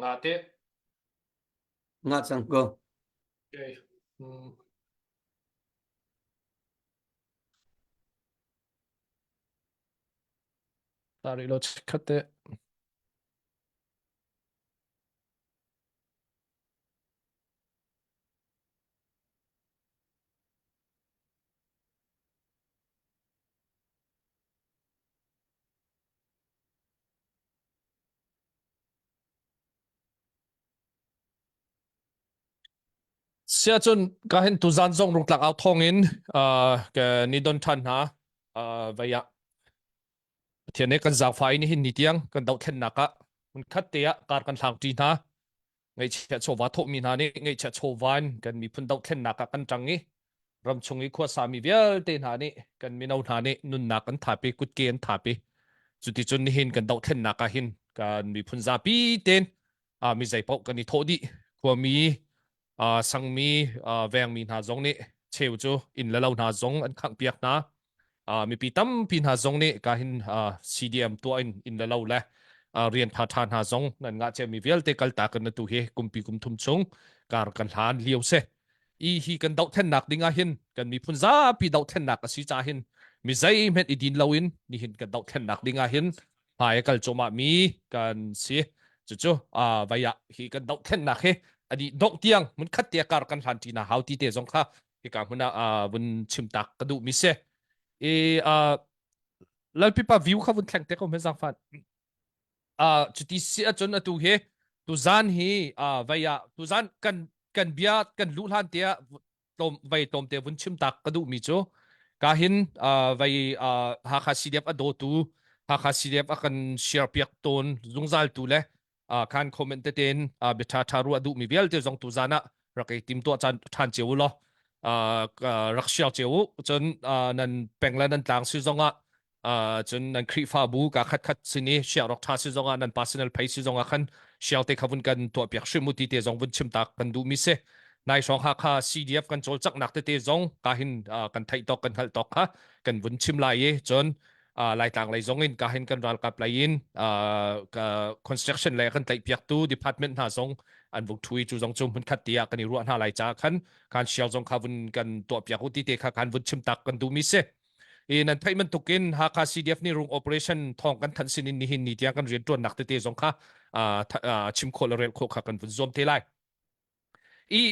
Nga te. Nga cang ko. Okay. Mm. Tari lo khat te. Siahcun ka hin tuzan zong rungtlak au thawng in uh, ka ni don ṭhan hna uh, vei ah Pathian nih kan zaangfah in nihin ni tiang kan dohthlennak ah hmunkhat te ah kar kan hlang ṭi hna. Ngaihchiah chawva thawhmi hna nih ngaihchiah chawva in kan miphun dohthlennak ah kan ṭang i ramchung i khuasami vialte hna nih kan mino hna nih nunnak an thapi kutke an thapi. Cuticun nihin kan dohthlennak ah hin kan miphun zapi tein uh, mi zei paoh kan i thawh dih. Khuami, uh, sangmi, uh, vengmi hna zong nih cheu cu inn le lo hna zong an khanghpiak hna. Uh, mipi tampi hna zong nih ka hin uh, CDM tuah in inn le lo le uh, rian tha tha hna zong nan ngah ciami vialte kaltak in atu hi kumpi kum thum chung kar kan hlan lio se. I hi kan dohthlennak ding ah hin kan miphun zapi dohthlennak a si ca hin mi zeihmanh i din loin nihin kan dohthlennak ding ah hin hmai a kal cuahmah mi kan si. Cucu uh, vai ah hi kan dohthlennak hi adi dongh tiang mun khat te kar kan hlan ṭi na hau ti te zong kha hika hmun ah uh, vun chim tak ka duh mi si. I uh, lalpipa view kha vun thleng te ko hme zangfan. Uh, cuti si ahcun atu hi tuzan hi uh, vai ah tuzan kan kan bia kan luh hlan te ah tlawm vai tlawmte vun chim tak ka duhmi cu ka hin uh, vai uh, Hakha CDF a dawtu Hakha CDF a kan share piak tawn zungzal tu le uh, khan comment te ten uh, bia tha tha ruah duhmi vialte zong tu zan ah rak i tim tuah caan than cio u law uh, rak share cio u cun uh, nan peng le nan tlang si zong ah Uh, cun nan Khrihfabu ka khat khat sin i siakrok ṭha si zongah nan personal phei si zongah khan siang te kha vun kan tuah piak hrim u ti te zong vun chim tak kan duh mi si. Nai hrawng Hakha CDF kan cawlcanghnak tete zong ka hin uh, kan theih tawk kan hngalh tawk kha kan vun chim lai i cun uh, Laitlang lei zong in ka hin kan ralkap lei in uh, construction lei kan tlaih piaktu department hna zong an vung ṭhu i cu zong cu hmun khat tiah kan i ruah hna lai caah khan kan siang zong kha vun kan tuah piak u ti te kha kan vun chim tak kan duh mi si. I nan theih bantukin Hakha CDF nih rung operation thawng kan thanh sin in nihin ni tiang kan rianṭuannak tete zong kha chim khawh le rel khawh kha kan vun zuam te lai. I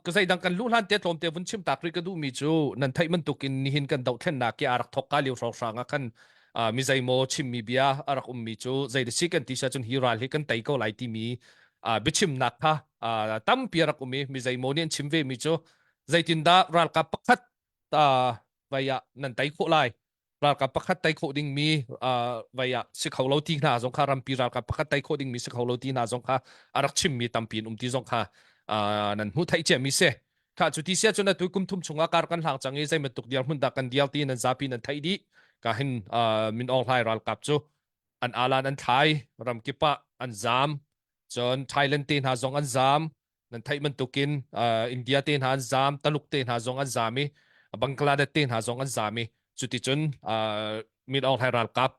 ka zeidang kan luh hlan te tlawmte vun chim tak rih ka duhmi cu nan theih bantukin nihin kan dohthlennak ki a rak thok ka lio hrawnghrang ah khan mi zeimaw chimmi bia a rak ummi cu zei si kan ti cun hi ral hi kan tei ko lai timi biachimnak kha tampi a rak um i mi zeimaw nih an chim ve mi cu zeitindah ralkap pakhat vai ah nan tei khawh lai ralkap pakhat tei khawh dingmi vai ah si kho lo ti hna zong kha rampi ralkap pakhat tei khawh dingmi si kho lo ti hna zong kha a rak chimmi tampi in um ti zong kha nan hmuh theih ciami si kha cu ti sia cun atu kum thum chungah kar kan hlang cang i zei bantuk diar hmun dah kan diar ti nan zapi nan theih dih ka hin Min Aung Hlaing ralkap cu an alan an thlai ramkip ah an zam cun Thailand te hna zong an zam nan theih bantukin uh, India te hna an zam Taluk te hna zong an zam i Bangladesh te hna zong an zam i cuticun uh, Min Aung Hlaing ralkap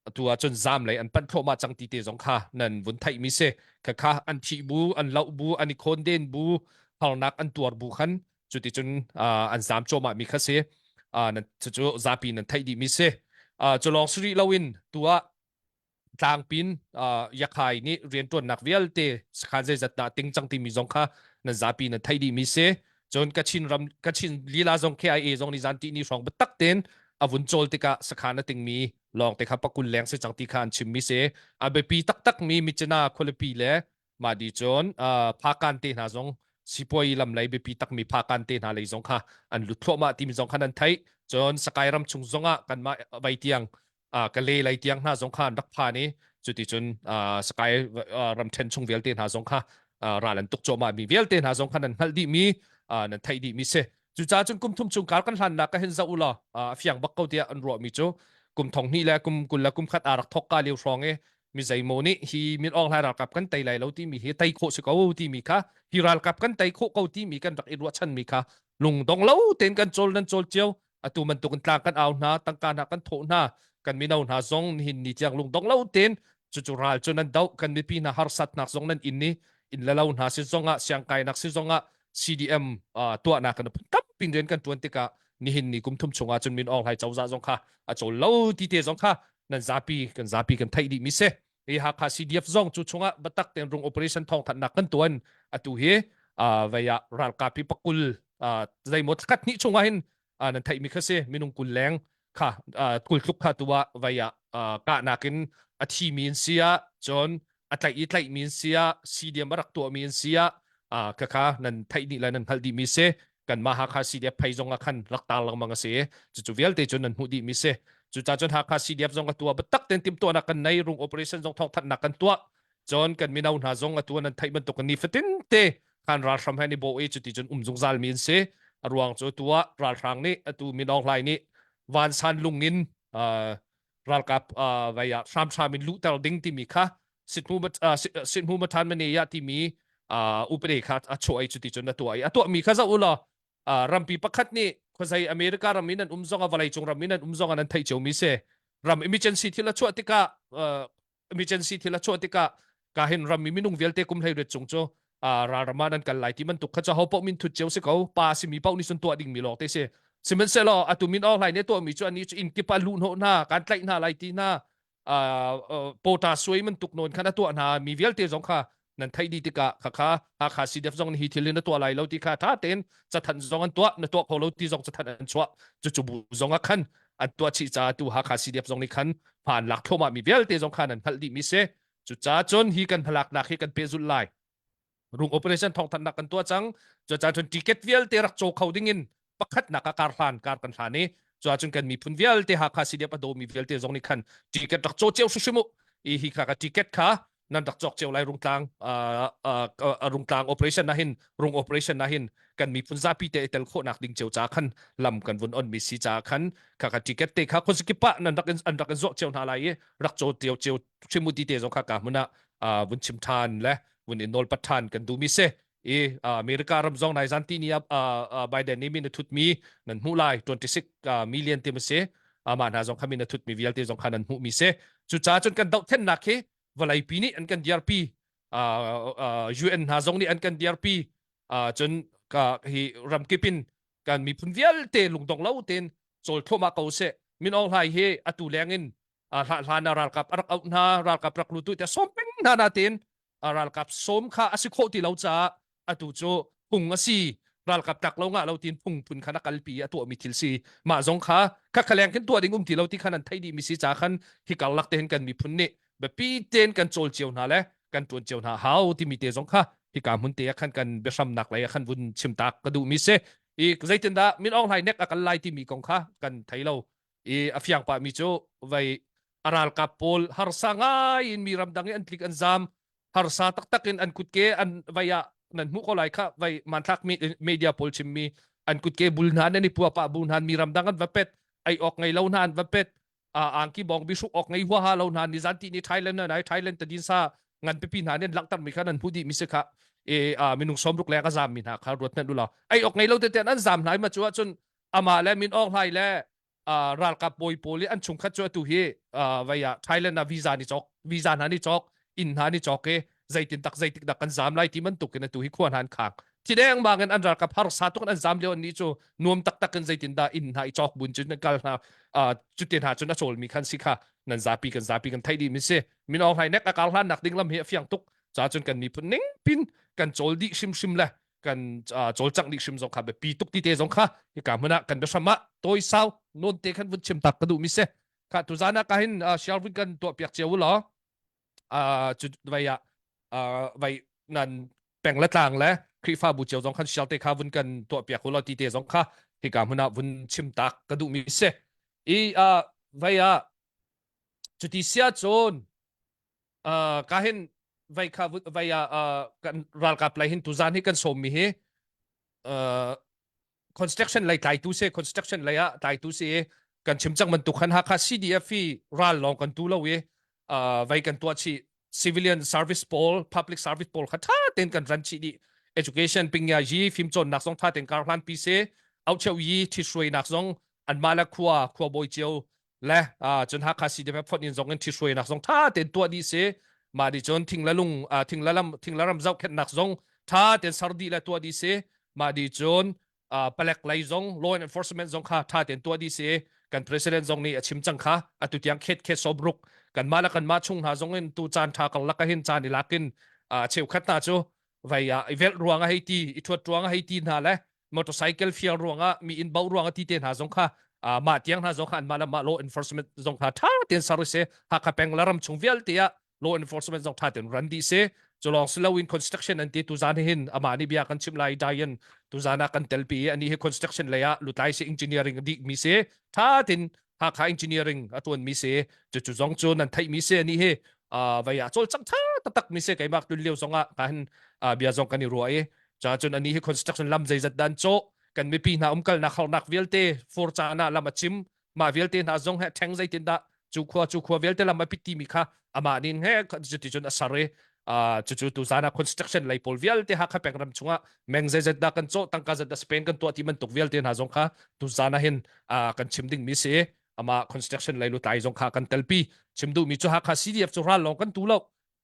atu ahcun zam lei an panh thluahmah cang ti te zong kha nan vun theih mi si kha kha an thih bu an loh bu an i khawn den bu harnak an tuar bu khan cuticun uh, an zam cuahmah mi kha si uh, nan cucu zapi nan theih dih mi si uh, cu lawng si rih loin tu ah tlangpin uh, yakhai nih rianṭuannak vialte sakhan zeizat dah ting cang timi zong kha nan zapi nan theih dih mi si cun Kachin ram Kachin lila zong KIA zong nih zan ti ni hrawng biatak tein a vun cawl tikah sakhan a tingmi lawng te kha pakul leng si cang ti kha an chim mi si a biapi taktak mi Michina khualipi le mah di cun uh, Phakan te hna zong sipuai lam lei biapi takmi Phakan te hna lei zong kha an lut thluahmah timi zong kha nan theih cun Sakai ram chung zong ah kanmah vai tiang ka le lei tiang hna zong kha an rak phan i cuticun Sakai ramṭhen chung vialte hna zong kha ral an tuk cuahmah mi vialte hna zong kha nan hngalh dihmi nan theih dihmi si cucaah cun kum thum chung kar kan hlannak ka hin zoh u law a fiang bak ko tiah an ruahmi cu kum thong hnih le kum 20 le kum khat aa rak thok ka lio hrawng i mi zeimaw nih hi Min Aung Hlaing ralkap kan tei lai lo timi hi tei khawh si ko timi kha hi ralkap kan tei khawh ko timi kan rak i ruahchanmi kha lungdong lo tein kan cawl nan cawl cio atu bantuk in tlang kan au hna tangka hna kan thawh hna kan mino hna zong nihin ni tiang lungdong lo tein Cucu ral cu nan doh kan mipi hna harsatnak zong nan in i inn le lo hna si zongah siangkainak si zongah CDM tuahnak kan phun tampi rian kan tuan tikah nihin ni kum thum chungah cun Min Aung Hlaing cozah zong kha a cawl lo ti te zong kha nan zapi kan zapi kan theih dih mi si. Hi Hakha CDF zong cu chungah batak ten rung operation thawng thanhnak kan tuan atu hi vei ah ralkap hi pakul zeimaw khat hnih chungah hin nan theih mi kha si minung 20 leng kha 20 tluk kha tu ah vei ah kahnak in a thi mi in si ah cun a tlaih i tlaih mi in si ah CDM a rak tuah mi in si ah kha kha nan theih dih le nan hngalh dih mi si kanmah Hakha CDF phei zong ah khan rak tar lengmang a si cucu vialte cu nan hmuh dih mi si cucaah cun Hakha CDF zong a tuah biatak tein timhtuahnak kan nei rung operation zong thawngthanhnak kan tuah cun kan mino hna zong atu nan theih bantuk ni fatin te khan ralhram he ni bo i cuti cun um zungzal mi an si a ruang cu atu ah ralhrang nih atu Min Aung Hlaing nih vansan lung in ralkap vai ah hramhram in luhter ding timi kha sithmu mathan mane ya timi upade kha a chuah i cuti cun a tuah i a tuahmi kha zoh u law rampi pakhat nih khuazei America ram in an um zong ah vawleicung ram in an um zong ah nan theih ciomi si ram emergency thil a chuah tikah emergency thil a chuah tikah ka hin rammi minung vialte kum 18 cung cu ralram ah nan kal lai ti bantuk kha cu ho paoh min thut cio si ko pa simi paoh nih cun tuah dingmi lawng te si sihmanhsehlaw atu Min Aung Hlaing nih tuahmi cu anih cu inn kip ah luh hnawh hna kan tlaih hna lai ti hna pota suai bantuk nawn khan a tuah hna mi vialte zong kha nan theih dih tikah khakha Hakha CDF zong nih hi thil in na tuah lai lo ti kha tha tein cathanh zong an tuah na tuah kho lo ti zong cathanh an chuah cucu bu zong ah khan an tuah chih caah tu Hakha CDF zong nih khan hmaan lak thluahmah mi vialte zong khan an hngalh dih mi si cucaah cun hi kan hmalaknak hi kan pehzulh lai rung operation thawngthanhnak kan tuah cang cucaah cun ticket vialte rak caw kho ding in pakhatnak ah kar hlan kar kan hlan i cuahcun kan miphun vialte Hakha CDF a dawmi vialte zong nih khan ticket rak caw cio hrimhrim u i hi kha ka ticket kha nan rak cawk cio lai rungtlang rungtlang operation na hin rung operation na hin kan miphun zapi te tel khawhnak ding cio ca khan lam kan vun on mi si ca khan kha ka ticket te kha khuazakip ah nan rak in an rak in zawh cio hna lai i rak caw cio cio hrimu ti te zong kha ka hmun ah vun chim than le vun in nawl pat than kan duh mi si i America ram zong nai zan ti ni ah Biden nih min a thut mi nan hmuh lai 26 million ti ma si amah hna zong kha min a thut mi vialte zong kha nan hmuh mi si cucaah cun kan dohthlennak hi vawleipi nih an kan dirpi UN hna zong nih an kan dirpi cun hi ramkip in kan miphun vialte lungdong lo tein cawl thluahmah ko seh Min Aung Hlaing hi atu leng in hlah hlan ah ralkap a rak auh hna ralkap rak lutu tiah sawm peng hna na tein ralkap sawm kha a si khawh ti lo caah atu cu phung a si ralkap tlak lo ngah lo tin phung phun khan a kalpi a tuahmi thil si mah zong kha kha khaleng khin tuah ding um ti lo ti khan an theih dih mi si ca khan hi karlak te hin kan miphun nih biapi tein kan cawl cio hna le kan tuan cio hna hau timi te zong kha hika hmun te ah khan kan biahramnak lei ah khan vun chim tak ka duh mi si i zeitindah Min Aung Hlaing nek a kal lai timi kong kha kan thei lo i a fiang pah mi cu vei a ralkap pawl harsa ngai in mi ramdang i an tlik an zam harsa taktak in an kutke an vei ah nan hmuh ko lai kha vei manthlak media pawl chimmi an kutke bul hna nan i pua pa bu hna mi ramdang an va pet ei awk ngei lo hna an va pet angki bong bi hruk awk ngei huaha lo hna nizan ti ni Thailand na nai Thailand tadin sa ngan pipi hna nen langhter mi kha nan hmu dih mi si kha e minung 60 leng a zam mi hna kha ruat hmanh u law ei awk ngei lo te te an zam hlai ma chu ahcun amah le Min Aung Hlaing le ralkap bawi pawl i an chungkhat cu atu hi vei ah Thailand ah visa ni cawk visa hna ni cawk inn hna ni cawk i zeitin tak zeitik dak kan zam lai ti bantuk in atu hi khua hna an khang thi deng bang in an ralkap harsa tuk in an zam lio an ni cu nuam taktak in zeitin dah inn hna i cawk bun cun kal hna cutin hna cun a cawl mi khan si kha nan zapi kan zapi kan theih dih mi si Min Aung Hlaing nek a kar hlan nak ding lam hi a fiang tuk ca cun kan miphun ning pin kan cawl dih hrimhrim le kan cawlcangh dih hrim zong kha biapi tuk ti te zong kha hika hmun ah kan biahram ah tawi sau nawn te khan vun chim tak ka duh mi si kha tuzan ah ka hin share vun kan tuah piak cio u law cu vai ah vai nan peng le tlang le Khrihfabu cio zong khan share te kha vun kan tuah piak u law ti te zong kha hika hmun ah vun chim tak ka duh mi si i vai ah cuti sia cun ka hin vai kha vai ah kan ralkap lei hin tuzan hi kan sawm mi hi construction lei tlaitu si construction lei ah tlaitu si kan chim cang bantuk khan Hakha CDF hi ral lawng kan tu lo i vai kan tuah chih civilian service pawl public service pawl kha tha ten kan ran chih dih education pingya yi fimcawnnak zong tha ten kar hlan pi se aucheu yi thi hruainak zong anmah le khua khua bawi cio. Le cun Hakha CDF fonh in zong in ṭhihruainak zong ṭha tein tuah dih si. Mah nih cun thing le lung thing le lam thing le ram zohkhenhnak zong ṭha tein ser dih le tuah dih si. Mah nih cun palek lei zong law enforcement zong kha ṭha tein tuah dih si. Kan president zong nih a chim cang kha atu tiang khet khet sawmruk kanmah le kanmah chung hna zong in tu caan ṭha karlak ah hin caan i lak in cheukhat hna cu vai ah i velh ruang a hei ti i ṭhuat ruang a hei ti hna le motorcycle fial ruangah mi inn bauh ruangah ti te hna zong kha mah tiang hna zong kha anmah le mah law enforcement zong kha ṭha tein ser si. Hakha peng le ram chung vialte ah law enforcement zong ṭha tein ran dih si. Cu lawng si loin construction an ti. Tuzan hin amah nih bia kan chim lai. Dayan tuzan ah kan telpi i ani hi construction lei ah lutlai si, engineering a dih mi si, ṭha tein Hakha engineering a ṭuan mi si. Cucu zong cu nan theih mi si. Ani hi vei ah cawlcang ṭha taktak mi si. Keimah tlun lio zong ah ka hin bia zong kan i ruah i ca cun ani hi construction lam zeizat dan cawh kan mipi hna umkalnak harnak vialte fur caan ah lam a cim mah vialte hna zong he ṭheng zeitin dah cu khua cu khua vialte lam a pit timi kha amah nin he cuti cun a ser i cucu tuzan ah construction lei pawl vialte Hakha peng ram chungah meng zeizat dah kan cawh, tangka zat dah Spain kan tuah ti bantuk vialte hna zong kha tuzan ah hin kan chim ding mi si. Amah construction lei lutlai zong kha kan telpi. Chim duhmi cu Hakha CDF cu ral lawng kan tu lo.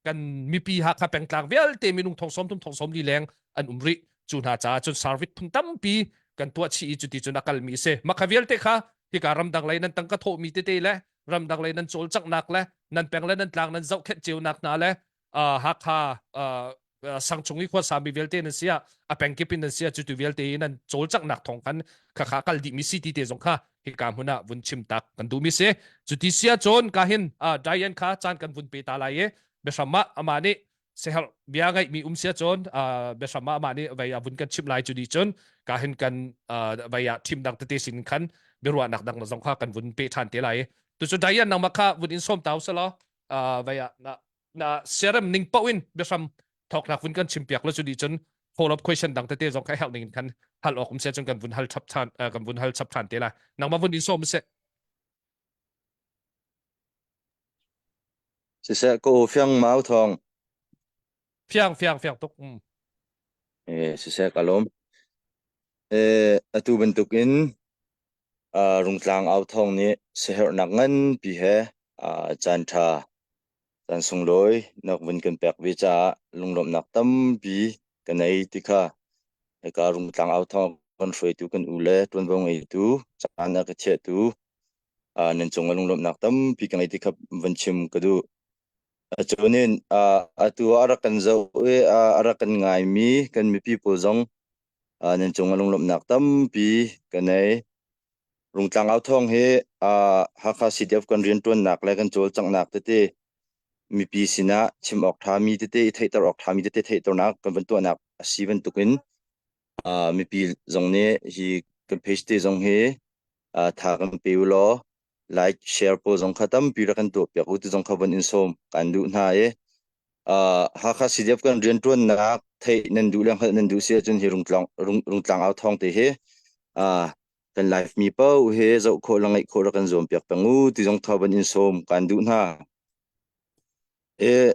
Kan mipi Hakha pengtlang vialte minung thong 30 thong 40 leng an um rih. Cu hna caah cun service phun tampi kan tuah chih i cuti cun a kalmi si. Makha vialte kha hika ramdang lei nan tangka thawhmi tete le ramdang lei nan cawlcanghnak le nan peng le nan tlang nan zohkhenh cionak hna le Hakha sang chung i khuasa mi vialte nan sia a pengkip in nan sia cutu vialte in nan cawlcanghnak thawng khan khakha kal dih mi si ti te zong kha hika hmun ah vun chim tak kan duh mi si. Cuti sia cun ka hin Diane kha caan kan vun pe ta lai i biahram ah amah nih sehar bia ngaih mi um sia cun biahram ah amah nih vei a vun kan chim lai. Cu di cun ka hin kan vei ah thim dang tete sin khan biaruahnak dang zong kha kan vun pe than te lai. Tu cu Diane nangmah kha vun in som tau selaw vei ah na na siarem ning paoh in biahram thawknak vun kan chimpiak lo. Cu nih cun follow up question dang tete zong kha herh ning in khan hal awk um se cun kan vun hal chap than kan vun hal chap than te lai. Nangmah vun in som se. Siseh ka aw fiang mau thawng? Fiang fiang fiang tuk. Eh siseh ka lawm. Eh atu bantuk in Rungtlang au thawng nih siaherhnak nganpi he caan ṭha caan sunglawi nak vun kan pek ve caah lunglawmhnak tampi ka nei ti kha hika Rungtlang au thawng kan hruaitu kan u le ṭuanvo ngeitu caan a ka thiahtu nan cung ah lunglawmhnak tampi ka ngei ti kha van chim ka duh. Cunin atu ah a rak kan zoh i a rak kan ngaimi kan mipi pawl zong nan cung ah lunglawmhnak tampi ka nei. Rungtlang au thawng hi Hakha CDF kan rianṭuannak le kan cawlcanghnak tete mipi sinah chim awk ṭhami tete i theihter awk ṭhami tete theihternak kan van tuahnak a si bantukin mipi zong nih hi kan page te zong hi tha kan pe u law like share pawl zong kha tampi rak kan tuahpiak u ti zong kha van in sawm kan duh hna i Hakha CDF kan rianṭuannak theih nan duh le hngalh nan duh si ahcun hi rungtlang rungtlang au thawng te hi kan live mi paoh hi zoh khawh le ngaih khawh rak kan zuam piak peng u ti zong tha van in sawm kan duh hna. E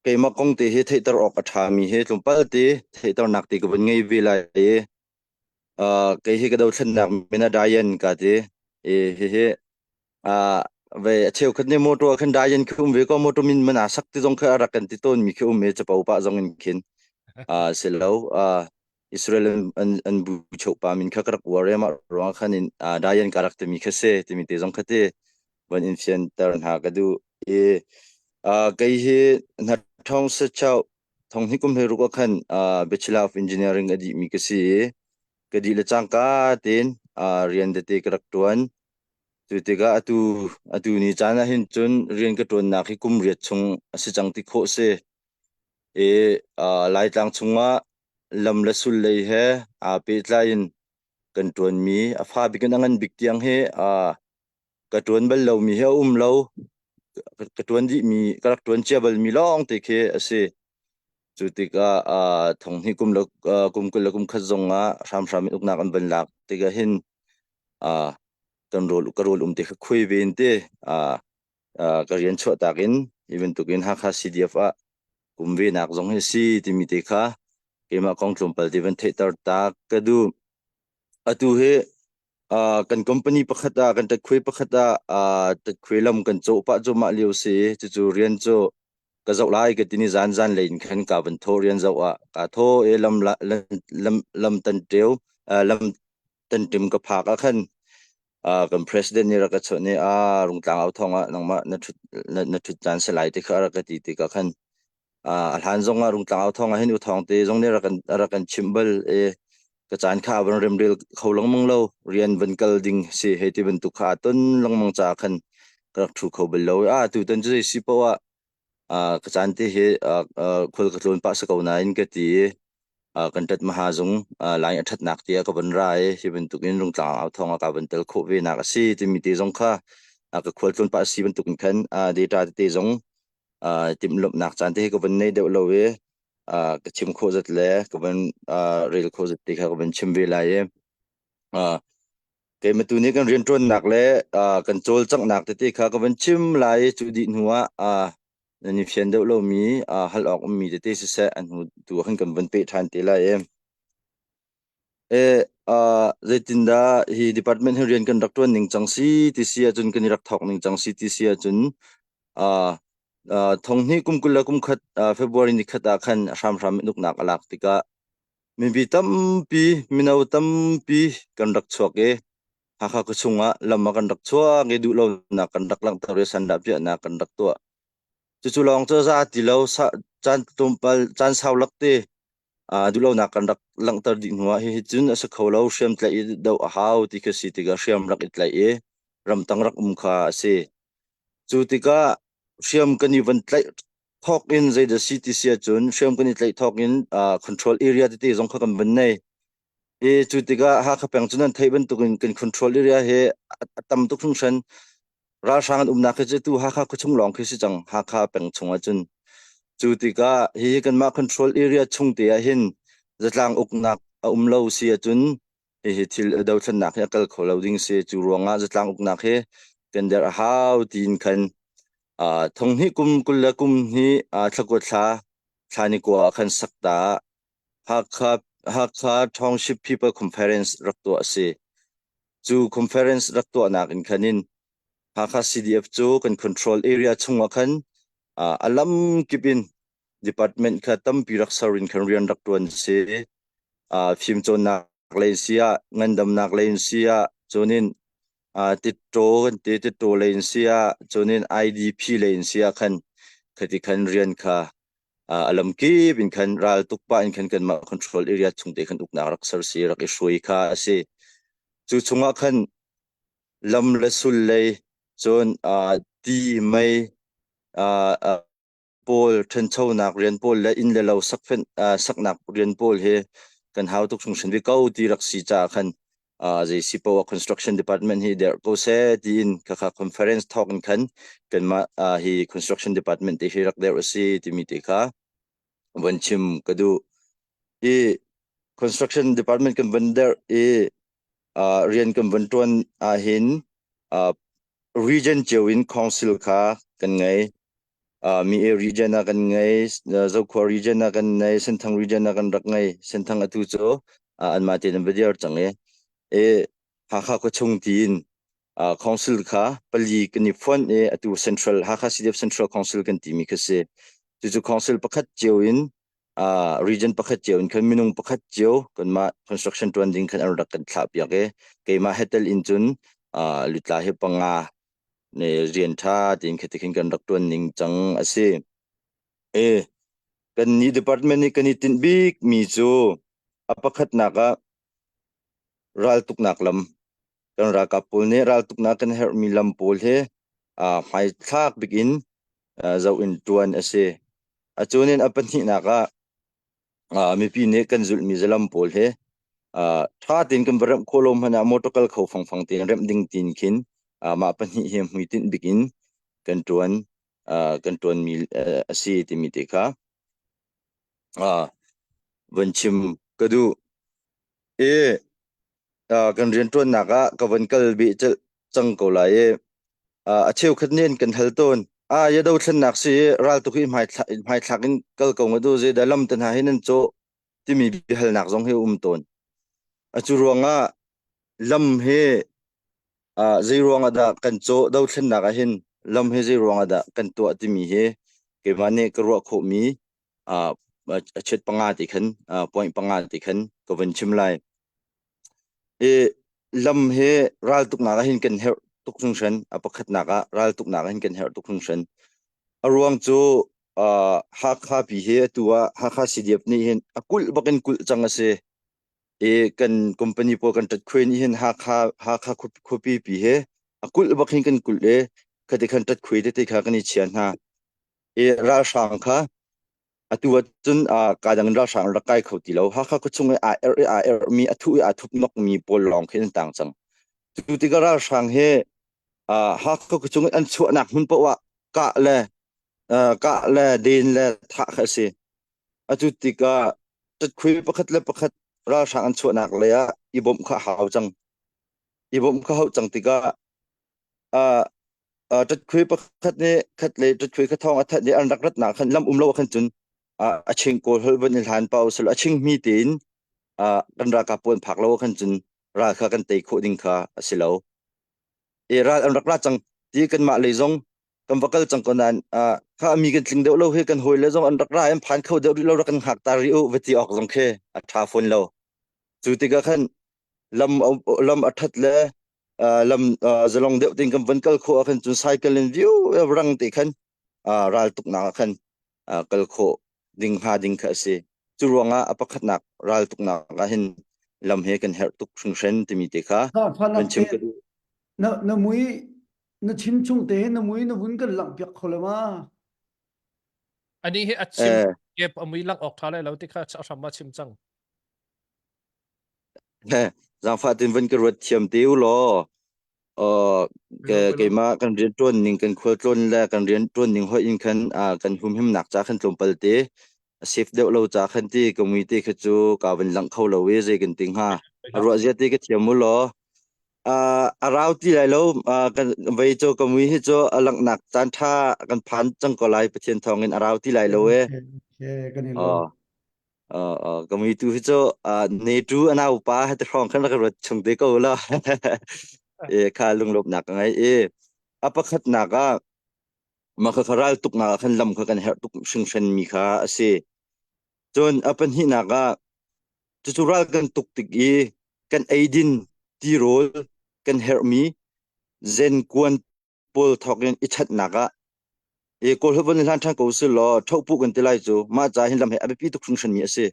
keimah kong te hi theihter awk a ṭhami hi tlawmpal te theihternak te ka van ngei ve lai i kei hi ka dothlennak min ah Diane ka ti. I hihi ve a cheukhat nih motor khan Diane khi um ve ko, motor min man aa sak ti zong kha a rak kan ti tawn mi khi um i capo pah zong in khin si lo. Israel an an bu pa min kha ka rak uar i mah ruang khan in Diane ka rak timi kha si timi te zong kha ti van in fianter hna ka duh i kei hi na thong se chau thong hi kum hlei ruk ah khan Bachelor of Engineering a dih mi ka si i ka dih le cangka tein rian tete ka rak ṭuan. Cu tikah atu atu ni caan ah hin cun rian ka ṭuannak hi kum riat chung a si cang ti khawh si. I Laitlang chungah lam le sul lei he aa pehtlai in kan ṭuanmi a fa bik in a ngan bik tiang hi ka ṭuan bal lomi hi a um lo. Ka ṭuan dihmi ka rak ṭuan cia balmi lawng te khi a si. Cu tikah thong hnih kum le kum 20 le kum khat zong ah hramhram in uknak an van lak tikah hin kan rawl ka rawl um te kha khuai ve in te ka rian chuah tak in hi bantukin Hakha CDF ah kum ve nak zong hi si timi te kha keimah kong tlawmpal te van theihter ta ka duh. Atu hi. Kan company pakhat ah kan ṭatkhuai pakhat ah ṭatkhuai lam kan cawh pah cuahmah lio si. Cucu rian cu ka zoh lai ka ti ni zan zan lei in khan ka van thawh rian zoh ah kaa thawh i lam lam lam tan ṭeu lam tan ṭim ka phak ah khan kan president nih rak ka chawnh i a Rungtlang au thawng ah nangmah na ṭhut na ṭhut caan si lai ti kha a rak ka ti tikah khan A hlan zong ah Rungtlang au thawng ah hin u thawng te zong nih rak kan chimh bal i ka caan kha van remrel kho lengmang lo rian van kal ding si hei ti bantuk kha aa ton lengmang caah khan ka rak ṭhu kho bal lo. A tutan cu zei si paoh ah ka caan te hi khual ka tlawn pah si ko nain ka ti i kan ṭat maha zung lai a ṭhatnak tiah ka van ra i hi bantukin Rungtlang au thawng ah ka van tel khawh ve nak a si timi te zong kha ka khual tlawn pah si bantukin khan data tete zong timhlawmhnak caan te hi ka van nei deuh lo i ka chim khawh zat le ka van rel khawh zat te kha ka van chim ve lai i keimah tu nih kan rianṭuannak le kan cawlcanghnak tete kha ka van chim lai i cu dih hnu ah nan i fian deuh lomi hal awk ummi tete siseh an hnu tu ah khan kan van peh ṭhan te lai i Zeitindah hi department hi rian kan rak ṭuan ning cang si ti si ahcun kan i rak thawk ning cang si ti si ahcun thong hnih kum 21 February ni khat ah khan hramhram in uknak a lak tikah mipi tampi mino tampi kan rak chuak i Hakha khuachung ah lam ah kan rak chuak i duhlonak kan rak langhter i sandah-piahnak kan rak tuah. Cucu lawng cu a za ti lo caan tlawmpal caan sau lak te duhlonak kan rak langhter dih hnuah hihi cun a si kho lo hriam tlaih i doh a hau ti khi si tikah hriam rak i tlaih i ramtang rak um kha a si. Cu tikah hriam kan i van tlaih thawk in zeidah si ti si ahcun hriam kan i tlaih thawk in control area tete zong kha kan van nei. I cu tikah Hakha peng cu nan theih bantukin kan control area hi a tam tuk hringhran. Ralhrang an umnak hi cu tu Hakha khuachung lawng khi si cang Hakha peng chung ahcun. Cu tikah hihi kanmah control area chung te ah hin zatlang uknak a um lo si ahcun hihi thil dothlennak hi a kal kho lo ding si. Cu ruangah zatlang uknak hi kan derh a hau tiin khan thong hnih kum 20 le kum hnih thlakua thla thla ni kua ah khan sakta ah Hakha Hakha Township People Conference rak tuah a si. Cu conference rak tuahnak in khan in Hakha CDF cu kan control area chungah khan a lam kip in department kha tampi rak ser in khan rian rak ṭuan si. Fimcawnnak lei si ah, ngandamnak lei in si ah, cun in titṭaw kan ti titṭaw lei in si ah, cun in IDP lei in si ah khan khati khan rian kha a lamkip in khan ral tuk pah in khan kanmah control area chung te khan uknak rak ser si rak i hruai kha a si. Cu chungah khan lam le sul lei cun ti mei pawl ṭhanchonak rian pawl le inn le lo sakfenh saknak rian pawl hi kan hau tuk hringhran ve ko ti rak si caah khan zei si poah construction department hi der ko seh tiin khakha conference thawk in khan kanmah hi construction department te hi rak der a si timi te kha von chim ka duh i construction department kan van der i rian kan van ṭuan ahhin region cio in council kha kan ngei mi e region ah kan ngei Zokhua region ah kan nei Senthang region ah kan rak ngei Senthang atu cu anmah tein an va dir cang i e Hakha khuachung tiin council kha pali kan i fonh i atu Central Hakha CDF Central Council kan timi kha si cucu council pakhat cio in region pakhat cio in khan minung pakhat cio kanmah construction tuan ding khan an rak kan thlah piak i keimah hetel in cun lutla hi panga ne rian ṭha tiin khati khin kan rak ṭuan ning cang a si. E kan ni department nih kan i tinh bik mi cu a pakhatnak ah raltuknak lam kan ralkap pawl nih raltuknak kan herhmi lam pawl hi hmaithlak bik in zoh in ṭuan a si. A cunin a pahnihnak ah mipi nih kan zulhmi zalam pawl hi ṭha tein kan va remh khawh lo hmanh ah motor kal kho fangfang tein remh ding tiin khin mah pahnih hi hmuitinh bik in kan ṭuan kan ṭuanmi a si timi te kha von chim ka duh. I kan rianṭuannak ah ka von kal beh cang ko lai i a cheukhat nih an kan hal tawn. Ah, ya dothlennak si raltuk hi hmaithlak in kal ko nga du zeidah lam te hna hi nan cawh timi biahalnak zong hi um tawn. A cu ruangah Lam hi zei ruang ah dah kan cawh dothlennak ah hin lam hi zei ruang ah dah kan tuah timi hi keimah nih ka ruah khawhmi a chet panga ti khan point panga ti khan ka vun chim lai. I lam hi raltuknak ah hin kan herh tuk hringhran. A pakhatnak ah raltuknak ah hin kan herh tuk hringhran. A ruang cu Hakha pi hi atu ah Hakha CDF nih hin a kulh bak in kulh cang a si. I kan company pawl kan ṭatkhuai nih hin Hakha Hakha khuapi pi hi a kulh bak hin kan kulh i khati khan ṭatkhuai tete kha kan i chia hna. I ralhrang kha atu ahcun kaa dang in ralhrang an rak kai kho ti lo. Hakha khuachung i aa erh i aa erhmi, a thuh i aa thup nokmi pawl lawng khi an tang cang. Cu tikah ralhrang hi Hakha khuachung in an chuahnak hmun paoh ah kah le kah le den le thah kha a si. Atu tikah ṭatkhui pakhat le pakhat ralhrang an chuahnak lei ah i bawmh kha a hau cang. I bawmh kha hauh cang tikah ṭatkhui pakhat nih khat le ṭatkhui kha thawng a thanh i an rak ratnak khan lam um lo khan cun a ching kawl holh van i hlan pau sel a ching mi tein kan ralkap pawl phak lo khan cun ral kha kan tei khawh ding kha a si lo. E ral an rak ra cang ti kanmah lei zong kan va kal cang ko nain kha mi kan tling deuh lo hi kan hawi le zong an rak ra an phan kho deuh rih lo rak kan hngak ta rih u va ti awk zong khi a ṭha fawn lo. Cu tikah khan lam lam a ṭhat le lam zalong deuh tein kan van kal khawh ah khan cun cycle in viu rang te khan ral tuknak ah khan kal khawh ding hnga ding kha a si. Cu ruangah a pakhatnak ral tuknak ah hin lam he kan herh tuk hringhren timi te kha van chim ka duh. Na na mui na chim chung te na mui na vun kan langh piak kho le ma? Ani hi a chim kep a mui langh awk tha lai lo ti kha a hram ma chim cang. Zaangfah tin van ka ruat thiam te u law keimah kan rian ṭuan ning kan khual tlawn le kan rian ṭuan ning hoih in khan kan humhimnak ca khan tlawmpal te safe deuh lo ca khan ti ka mui te kha cu ka van langh kho lo i zei kan ti hnga a ruah zia te ka thiam u law a rau ti lai lo kan vei cu ka mui hi cu a langhnak caan ṭha kan phan cang ko lai Pathian thawng in a rau ti lai lo e. Kan i lawm. Ka mui tu hi cu ne tu a nau pa he te hrawng khan rak ruat chung te ko la. E kha lunglawmhnak ka ngei i a pakhatnak ah mah kha ral tuknak ah khan lam kha kan herh tuk hringhran mi kha a si. Cun a pahnihnak ah cucu ral kan tuk tik i kan eidin tirawl kan herhmi zenkuan pawl thawk in i chanhnak ah e kawl holh von hlan ṭhan ko si law ṭhohpuh kan ti lai cu mah ca hin lam he a biapi tuk hringhran mi a si.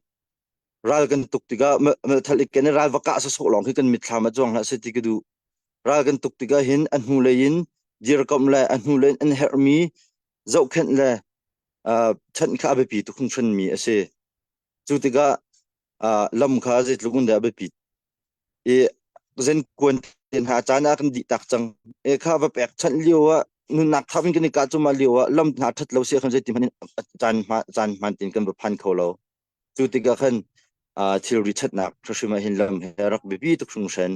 Ral kan tuk tikah melthal ik ken ral va kah sawsawh lawng khi kan mitthlam ah cuang hlah seh ti ka duh. Ral kan tuk tikah hin a hnu lei in dirkamh le a hnu lei in an herhmi zohkhenh le chanh kha a biapi tuk hringhran mi a si. Cu tikah lam kha zeitluk in dah a biapit i zenkuan te hna caan ah kan dih tak cang. E kha va pek chanh lio ah nunnak thap in kan i kah cuma lio ah lam hna that lo si khan zeiti hmanh in caan hma caan hman tin kan va phan kho lo. Cu tikah khan thilri thatnak hrim ah hin lam he rak biapi tuk hringhran.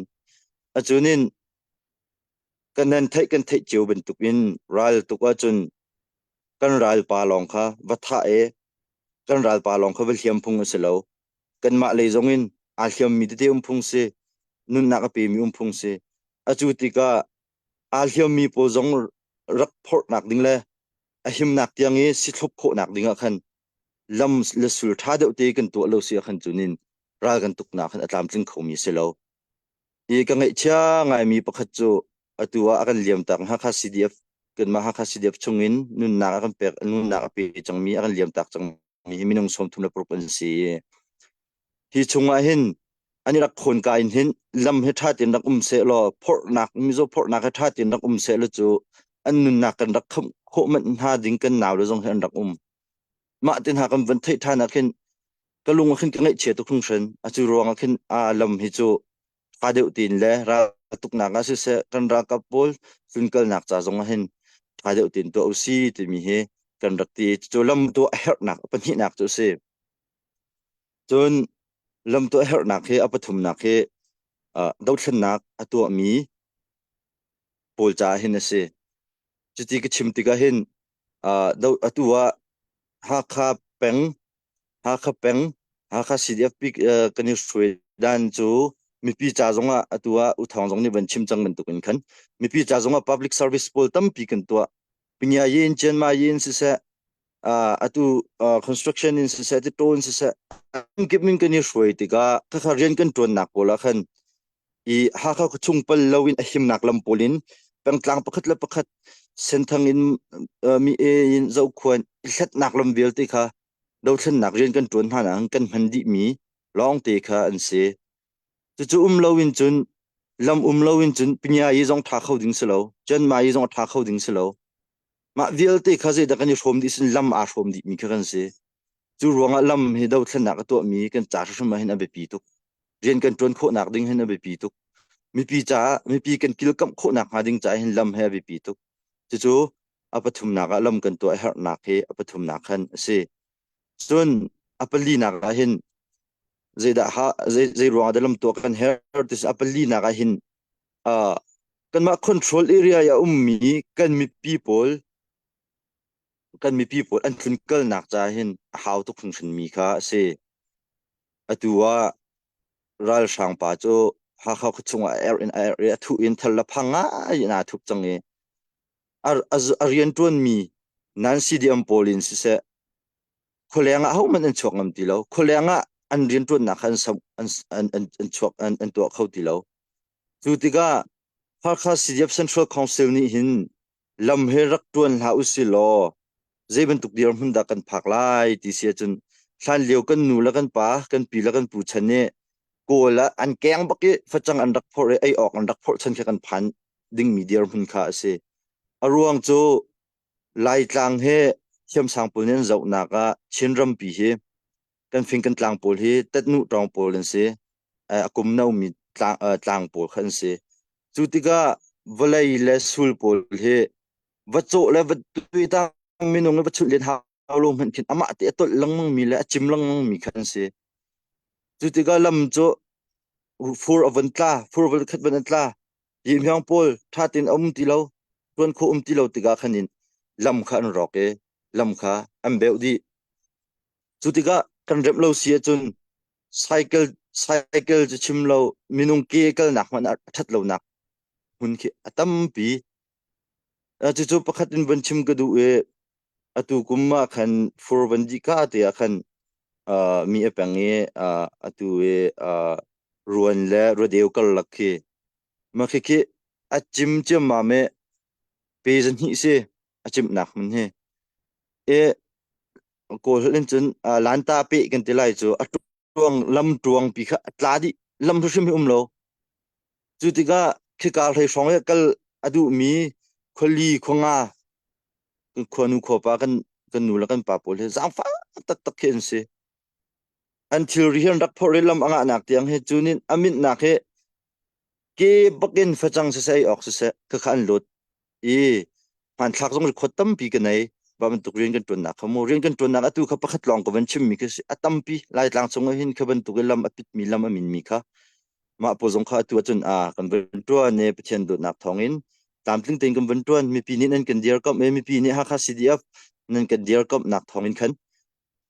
Acunin kan nan theih kan theih cio bantuk in ral tuk ahcun kan ralpa lawng kha va thah e kan ralpa lawng kha va hliam phung a si lo. Kanmah lei zong in aa hliammi tete um phung si, nunnak a pemi um phung si. Acu tikah aa hliammi pawl zong rak phorhnak ding le a himnak tiang i sithlop khawhnak ding ah khan lam le sul ṭha deuh te kan tuah lo si ah khan cunin ral kan tuknak khan a tlamtling khomi si lo. I ka ngaihchia ngaimi pakhat cu atu ah a kan liamtak Hakha CDF kanmah Hakha CDF chungin nunnak a kan pek nunnak a pe cangmi a kan liamtak cangmi hi minung 36 an si i hi chungah hin an i rak khawn ka in hin lam hi ṭha tein rak um seh law phorhnak mizaw phorhnak hi ṭha tein rak um seh law cu an nunnak kan rak khamh khawh manh hna ding kan nau le zong hi an rak um. Mah te hna kan van theih ṭhan ah khin ka lung ah khin ka ngaihchia tuk hringhran. Acu ruang ah khin aa lam hi cu ṭha deuh tein le ral tuknak ah siseh kan ralkap pawl tlunkalnak ca zong ah hin ṭha deuh tein tuah usi timi hi kan rak ti. Cucu lam tuah a herhnak a pahnihnak cu a si. Cun lam tuah a herhnak hi a pathumnak hi dothlennak a tuahmi pawl caah hin a si. Cuti ka chim tikah hin atu ah Hakha peng Hakha peng Hakha CDF bik kan i hruai dan cu. Mipi ca zongah atu ah U Thawng zong nih van chim cang bantuk in khan mipi ca zongah public service pawl tampi kan tuah. Pinya yin, Chianma yin siseh, uh, atu uh, construction in siseh, titaw in siseh, kip min kan i hruai tikah khakha rian kan ṭuannak pawl ah khan i Hakha khuachung pal lo in a himnak lam pawl in pengtlang pakhat le pakhat Senthang in uh, mi e in Zokhua i hlatnak lam vialte kha dothlennak rian kan ṭuan hna nak kan hman dihmi lawngte kha an si. Cucu um lo in cun lam um lo in cun pinya yi zong ṭha kho ding si lo, Chianma yi zong a ṭha kho ding si lo. Mah vialte kha zeidah kan i hrawm dih sin lam aa hrawm dihmi kha kan si. Cu ruangah lam hi dothlennak a tuahmi kan ca hrimhrim ah hin a biapi tuk. Rian kan ṭuan khawhnak ding hin a biapi tuk. Mipi caah mipi kan kilkamh khawhnak hnga ding caah hin lam hi a biapi tuk. Cucu a pathumnak ah lam kan tuah a herhnak hi a pathumnak khan a si. Cun a palinak ah hin zeidah ha zei zei ruangah dah lam tuah kan herh ti a palinak ah hin uh, kanmah control area i a ummi kan mipi pawl kan mipi pawl an tlunkalnak ca hin a hau tuk hringhran mi kha a si. Atu ah ralhrang pa cu Hakha khuachung ah a erh in a erh i a thuh in thal le phang ngai in aa thup cang i a, a, a rianṭuanmi nan CDM pawl in siseh khualeng ah hohmanh an chuak ngam ti lo. Khualeng ah an rianṭuannak kha an, an, an, an, an chuak an, an tuah kho ti lo. Cu tikah Hakha CDF Central Council nih hin lam hi rak ṭuan hlah usih law zei bantuk dirhmun dah kan phak lai ti si ahcun hlan lio kan nu le kan pa kan pi le kan pu chan nih Kawl ah an keng bak i facang an rak phorh i ei awk an rak phorh chan kha kan phan dingmi dirhmun kha a si. A ruang cu Laitlang hi thiamsang pawl nih an zohnak ah Chin rampi hi kan fing kan tlang pawl hi tetnuh ṭawng pawl an si. A kum nomi tlang, tlang pawl kha an si. Cu tikah vawlei le sul pawl hi va cawh le va tuitang minung le va chunh len hau lo hmanh khin amah te a tolh lengmang mi le a cim lengmang mi kha an si. Cu tikah lam cu fur a von tla, fur von khat von a tla. Yihmiang pawl ṭha tein a um ti lo, ṭuan khawh um ti lo tikah khan in lam kha an rawk i lam kha an beuh dih. Cu tikah kan remh lo si ahcun cycle cycle cu chim lo minung ke kalnak hmanh ah a ṭhat lonak hmun khi a tampi. Cucu pakhat in von chim ka duh i atu kum ah khan fur van dih ka te ah khan uh, mi a peng i uh, atu i uh, ruan le ruadeu karlak khi mah khi a cim ciammam i pe zahnih si a cimnak hmun hi. I Kawl holh in cun lanta peh kan ti lai cu a tuang lam tuang pi kha a tla dih lam hrim hi um lo. Cu tikah khika hlei hrawng i kal a duhmi khuali khuanga khuanu khuapa kan kan nu le kan pa pawl hi zaangfah taktak khi an si. An thilri hi an rak phorh i lam a ngahnak tiang hi cu nin a minhnak hi ke bakin facang siseh ei awk siseh khakha an lut i hmanthlak zong record tampi ka nei ba bantuk rian kan ṭuannak kha mu rian kan ṭuannak atu kha pakhat lawng ka van chimmi khi si a tampi Laitlang chung ah hin kha bantuk i lam a pitmi lam a minmi kha mah pawl zong kha atu ahcun a kan van ṭuan i Pathian dawtnak thawngin tlamtling tein kan van ṭuan mipi nih nan kan dirkamh i mipi nih Hakha CDF nan kan dirkamhnak thawngin khan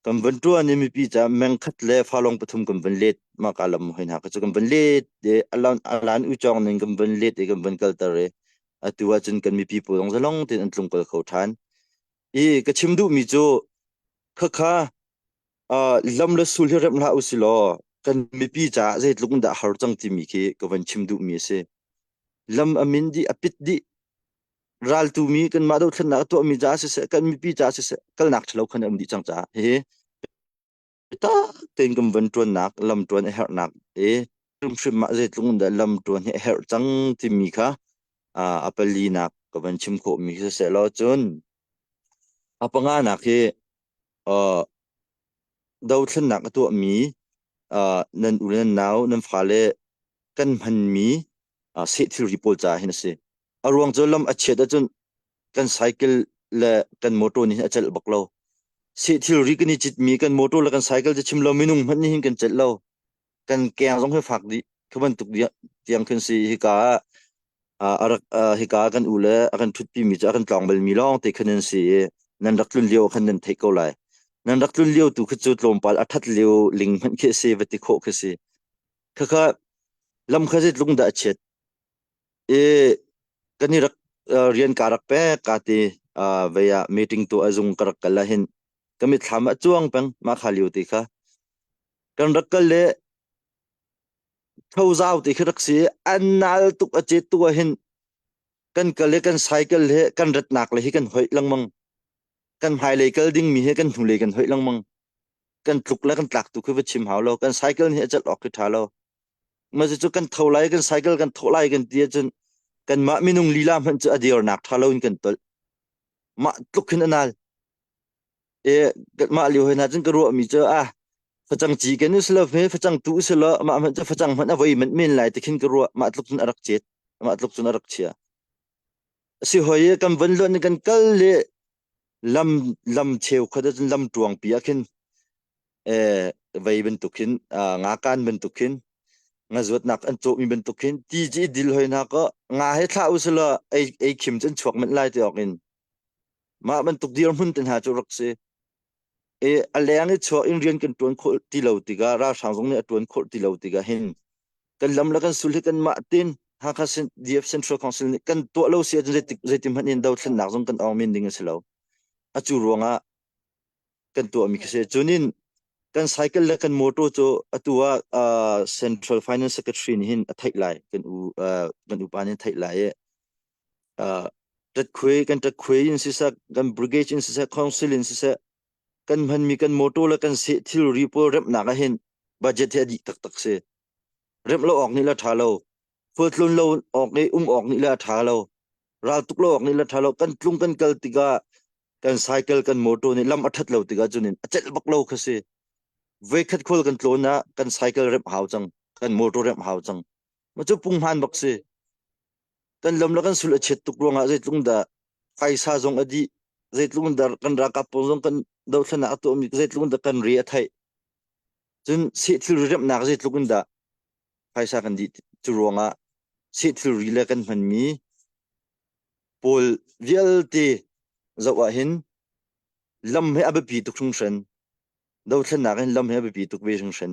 Kan van ṭuan i mipi caah mengkhat le falong pathum kan van let. Mah ka lam hoi hna kha cu kan van let i alan alan ucawng ning kan van let i kan van kalter i atu ahcun kan mipi pawl zong zalong tein an tlungkal kho ṭhan. I ka chim duhmi cu khakha uh, lam le sul hi remh hlah usih law kan mipi caah zeitluk in dah har cang timi khi ka van chim duhmi a si. Lam a min dih, a pit dih, raltu mi kanmah dothlennak a tuahmi caah siseh kan mipi caah siseh kalnak ṭhalo khan a um dih cang caah hihi tak tein kan van ṭuannak lam ṭuan a herhnak i hrimhrim ah zeitluk in dah lam ṭuan hi a herh cang timi kha a palinak ka van chim khawhmi khi siseh law cun a panganak hi dothlennak a tuahmi nan u le nan nau nan fale kan hmanmi seh thilri pawl caah hin a si. A ruang cu lam a chiat ahcun kan cycle le kan motor nih hin a celh bak lo. Seh thilri kan i citmi kan motor le kan cycle cu chim lo minung hmanh nih hin kan celh lo. Kan keng zong hi fak dih. Khi bantuk tiang khin si hika ah a rak hika kan u le a kan ṭhutpi mi cu a kan tlawng balmi lawng te khan an si i nan rak tlun lio khan nan theih ko lai. Nan rak tlun lio tu khi cu tlawmpal a ṭhat lio ling hmanh khi a si va ti khawh khi si. Khakha. Lam kha zeitluk dah a chiat. I kan i rak rian ka rak pek ka ti vei ah meeting tuah zung ka rak kal ah hin ka mitthlam ah cuang peng mah kha lio ti kha. Kan rak kal le thozau ti khi rak si an nal tuk a cet tuk ah hin kan kal i kan cycle he kan ratnak le hi kan hoih lengmang. Kan hmailei kal dingmi he kan hnulei kan hoih lengmang. Kan tluk le kan tlak tu khi va chim hau lo. Kan cycle nih a celh awk khi ṭha lo. Mah cu kan tho lai kan cycle kan thawh lai kan ti ahcun kanmah minung lila hmanh cu a dirnak ṭha lo in kan tolh. Mah tluk hin a nal. E mah lio he hna cun ka ruahmi cu ah facang ci kan u silo fe facang tu usilo mah hmanh cu facang hmanh a voi manh men lai ti khin ka ruah mah tluk cun a rak cet mah tluk cun a rak chia si hoi i kan van luan kan kal le lam lam cheu khat cun lam tuang pi ah khin eh vei bantuk khin nga kan bantuk khin nga zuatnak an cawhmi bantuk khin ti ci dil hoi hna ko nga he thlah usilo ei ei khim cun chuak manh lai ti awk in Mah bantuk dirhmun te hna cu rak si. I a leng i chuak in rian kan ṭuan khawh ti lo tikah ralhrang zong nih a ṭuan khawh ti lo tikah hin kan lam le kan sul hi kanmah tin Hakha DF Central Council nih kan tuah lo si ahcun zeitik zeitin hmanh in dothlennak zong kan awng men ding a si lo. A cu ruangah kan tuahmi khi si. Cunin kan cycle le kan motor cu atu ah uh, Central Finance Secretary nih hin a theih lai kan u uh, kan upa nih a theih lai i ṭatkhuai kan ṭatkhuai in siseh kan brigade in siseh council in siseh kan hmanmi kan motor le kan seh thilri pawl remhnak ah hin budget hi a dih taktak si remh lo awk nih le ṭha lo khualtlun lo awk nih um awk nih le a ṭha lo ral tuk lo awk nih le ṭha lo kan tlung kan kal tikah kan cycle kan motor nih lam a ṭhat lo tikah cun a celh bak lo kha si voikhat khual kan tlawn ah kan cycle remh hau cang kan motor remh hau cang ma cu punghman bak si Kan lam le kan sul a chiat tuk ruangah zeitluk dah phaisa zong a dih, zeitluk dah kan ralkap pawl zong kan dothlennak a tuahmi zeitluk dah kan re a theih. Cun seh thilri remhnak zeitluk in dah phaisa kan dih cu ruangah seh thilri le kan hmanmi pawl vialte zoh ah hin lam hi a biapi tuk hringhran. Dothlennak hin lam hi a biapi tuk ve hringhran.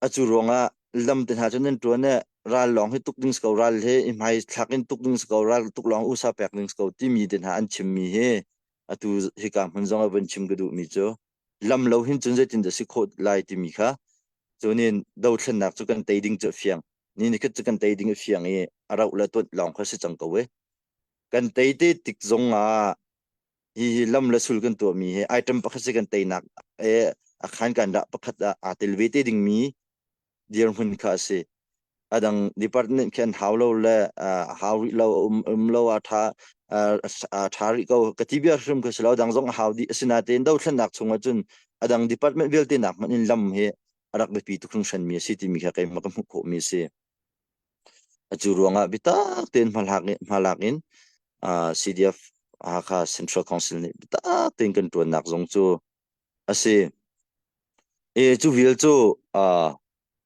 Acu ruangah lam te hna cu nan ṭuan i ral lawng hi tuk ding si ko, ral hi i hmai thlak in tuk ding si ko, ral tuk lawng usa pek ding si ko timi te hna an chimmi hi atu hika hmun zong ah vun chim ka duhmi cu lam lo hin cun zeitindah si khawh lai timi kha cunin dothlennak cu kan tei ding cu a fiang. Ni nikhat cu kan tei ding a fiang i a rauh le tuanh lawng kha si cang ko e. Kan tei te tik zong ah Hihi lam le sul kan tuahmi hi item pakhat si kan teinak e a khan kan dah pakhat ah aa tel ve te dingmi dirhmun kha a si. A dang department khi an hau lo le hau rih lo um, um lo a tha a tha rih ko ka ti bia hrim kha si lo dang zong a hau dih asinain dothlennak chung ahcun a dang department vialte nak hmanh in lam hi a rak biapi tuk hringhran mi a si timi kha keimah ka hmuh khawh mi a si. Cu ruangah biatak tein hmalak in CDF Hakha Central Council nih biatak tein kan ṭuannak zong cu a si. E, cu vial cu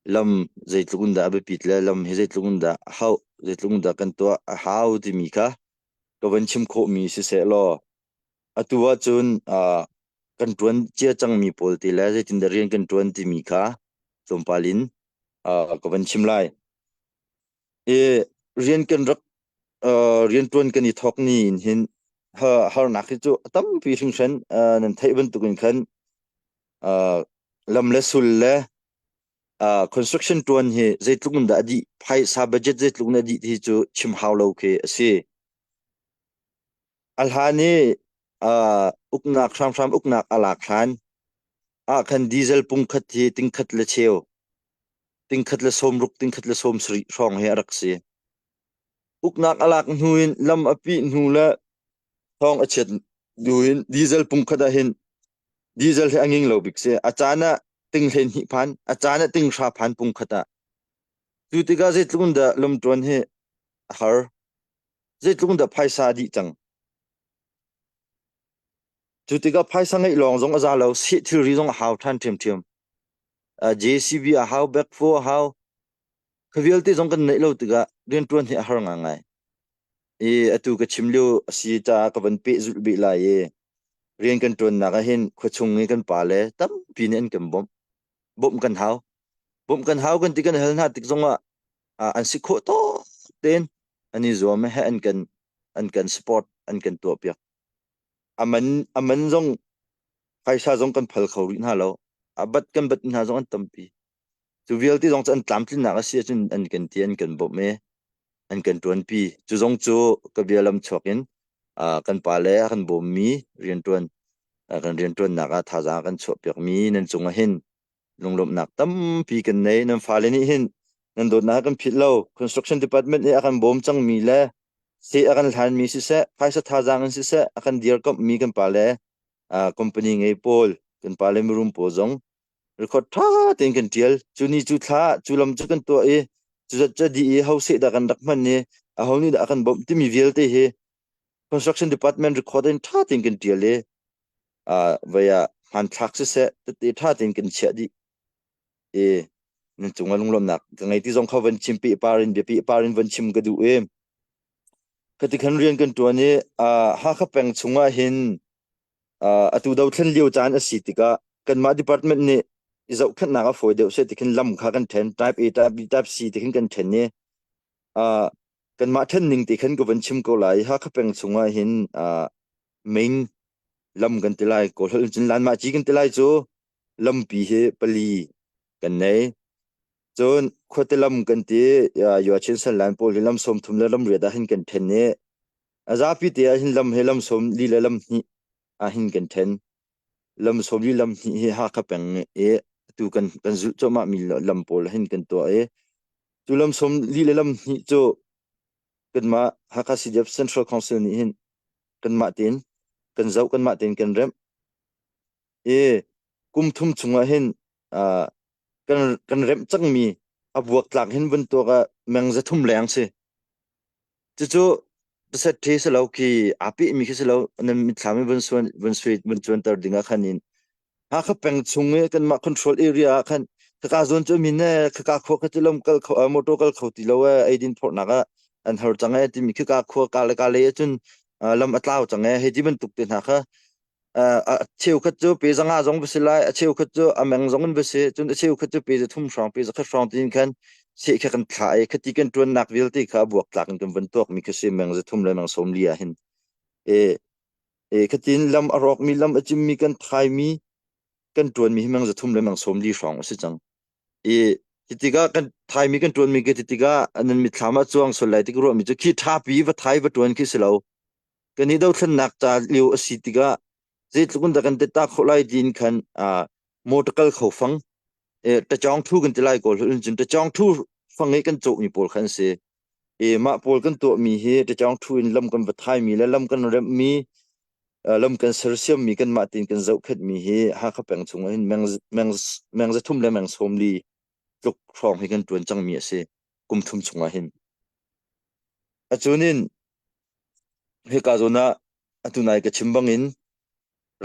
lam zeitluk in dah a biapit le lam hi zeitluk in dah a hauh, zeitluk in dah kan tuah a hau timi kha ka van chim khawhmi siseh law atu ahcun kan ṭuan cia cangmi pawl ti le zeitindah rian kan ṭuan timi kha tlawmpal in ka van chim lai. I rian kan rak rianṭuan kan i thawk ni in hin harnak hi cu a tampi hringhran nan theih bantukin khan lam le sul le construction ṭuan hi zeitluk in dah a dih phaisa budget zeitluk in a dih ti cu chim hau lo khi a si. A hlan i uknak hramhram uknak a lak hlan ah khan diesel pungkhat hi tingkhat le cheu, tingkhat le sawmruk, tingkhat le sawmsarih hrawng hi a rak si. Uknak a lak hnu in lam a pih hnu le thawng a chiat hnu in diesel pungkhat ah hin diesel hi a nging lo bik si. A caan ah ting 12 phan, a caan ah ting hra phan pungkhat ah. Cu tikah zeitluk in dah lamṭuan hi a har. Zeitluk dah phaisa a dih cang. Cu tikah phaisa ngeih lawng zong a za lo, seh thilri zong a hau ṭhan ṭhiamṭhiam. JCB a hau, backflow a hau. Kha vialte zong kan neih lo tikah rianṭuan hi a har ngangai. I atu ka chim lio a si caah ka van pehzulh beh lai i rian kan ṭuannak ah hin khuachung i kan pale tampi nih an kan bawmh. Bawmh kan hau. Bawmh kan hau kan ti kan hal hna tik zongah. An si khawh tawk tein an i zuam he an kan support an kan tuah piak. A man zong phaisa zong kan phal kho rih hna lo. A bat kan bat hna zong an tampi. Cu vialte zong cu an tlamtlinnak a si ahcun an kan ti an kan bawmh i an kan ṭuanpi. Cu zong cu ka bialam chuak in kan pale a kan bawmmi rianṭuan kan rianṭuannak ah thazaang a kan chuahpiakmi nan cungah hin lunglawmhnak tampi kan nei. Nan fale nih hin nan dawtnak kan philh lo. Construction department nih a kan bawm cangmi le seh a kan hlanmi siseh, phaisa thazaang in siseh, a kan dirkamhmi kan pale company ngei pawl, kan pale mirum pawl zong record ṭha tein kan ṭial. Cu ni cu thla cu lam cu kan tuah i cu zat cu dih i ho seh dah kan rak hman i aho nih dah a kan bawmh timi vialte hi construction department record in ṭha tein kan ṭial i vei ah hmanthlak siseh tete ṭha tein kan chiah dih i nan cungah lunglawmhnak ka ngei ti zong kha van chim pehpar in biapi par in van chim ka duh i khati khan rian kan ṭuan i Hakha peng chungah hin atu dothlen lio caan a si tikah kanmah department nih i zohkhenhnak a fawi deuh seh ti khin lam kha kan ṭhen type A type B type C ti khin kan ṭhen i kanmah ṭhen ning ti khan ka van chim ko lai. Hakha peng chungah hin main lam kan ti lai Kawl holh cun lanmah ci kan ti lai cu lampi hi pali kan nei. Cun khuate lam kan ti Yuachin Sanlan pawl hi lam 30 le lam riat ah hin kan ṭhen i A zapi te ah hin lam he lam 40 le lam hnih ah hin kan ṭhen. Lam 40 lam hnih hi Hakha peng i atu kan kan zulh cuahmah mi lam pawl hin kan tuah i cu lam 40 le lam hnih cu kanmah Hakha CDF Central Council nih hin kanmah tein kan zoh kanmah tein kan remh i kum thum chungah hin uh, kan kan remh cangmi a buaktlak hin vun tuak ah meng 300 leng si. Cucu pasat ṭhi si lo khi aa pehmi khi si lo nan mitthlam in vun suan vun sui vun cuanter ding ah khan in Hakha peng chung i kanmah control area ah khan khaka zawn cu min e khaka khua kha cu lam kal kho motor kal kho ti lo e eidin phorhnak ah an har cang e timi khika khua ka le ka le ahcun lam a tlau cang e hei ti bantuk te hna kha a cheukhat cu pe 500 zong va si lai a cheukhat cu a meng zong in va si cun a cheukhat cu pe 300 hrawng pe 100 hrawng tiin khan seh kha kan thlah i khati kan ṭuannak vialte kha a buaktlak in kan van tuakmi kha si meng 300 le meng 40 ah hin e e khatin lam a rawkmi lam a cimmi kan thaimi kan ṭuanmi hi meng 300 le meng 40 hrawng a si cang i tikah kan thaimi kan ṭuanmi khi tikah nan mitthlam ah cuang sual lai tik ruahmi cu khi ṭhapi va thai va ṭuan khi si lo Kan i dothlennak ca lio a si tikah zeitluk in dah kan tetta khawh lai tiin khan motor kal kho fang tachawng thu kan ti lai kawl holh in cun tachawng thu fang i kan cawhmi pawl kha an si. I mah pawl kan tuahmi hi tachawng thu in lam kan va thaimi le lam kan remhmi lam kan sersiammi kanmah tein kan zohkhenhmi hi Hakha peng chungah hin meng meng meng 300 le meng 40 tluk hrawng hi kan ṭuan cangmi a si kum thum chungah hin. Acunin hika zawn ah atu nai ka chim bangin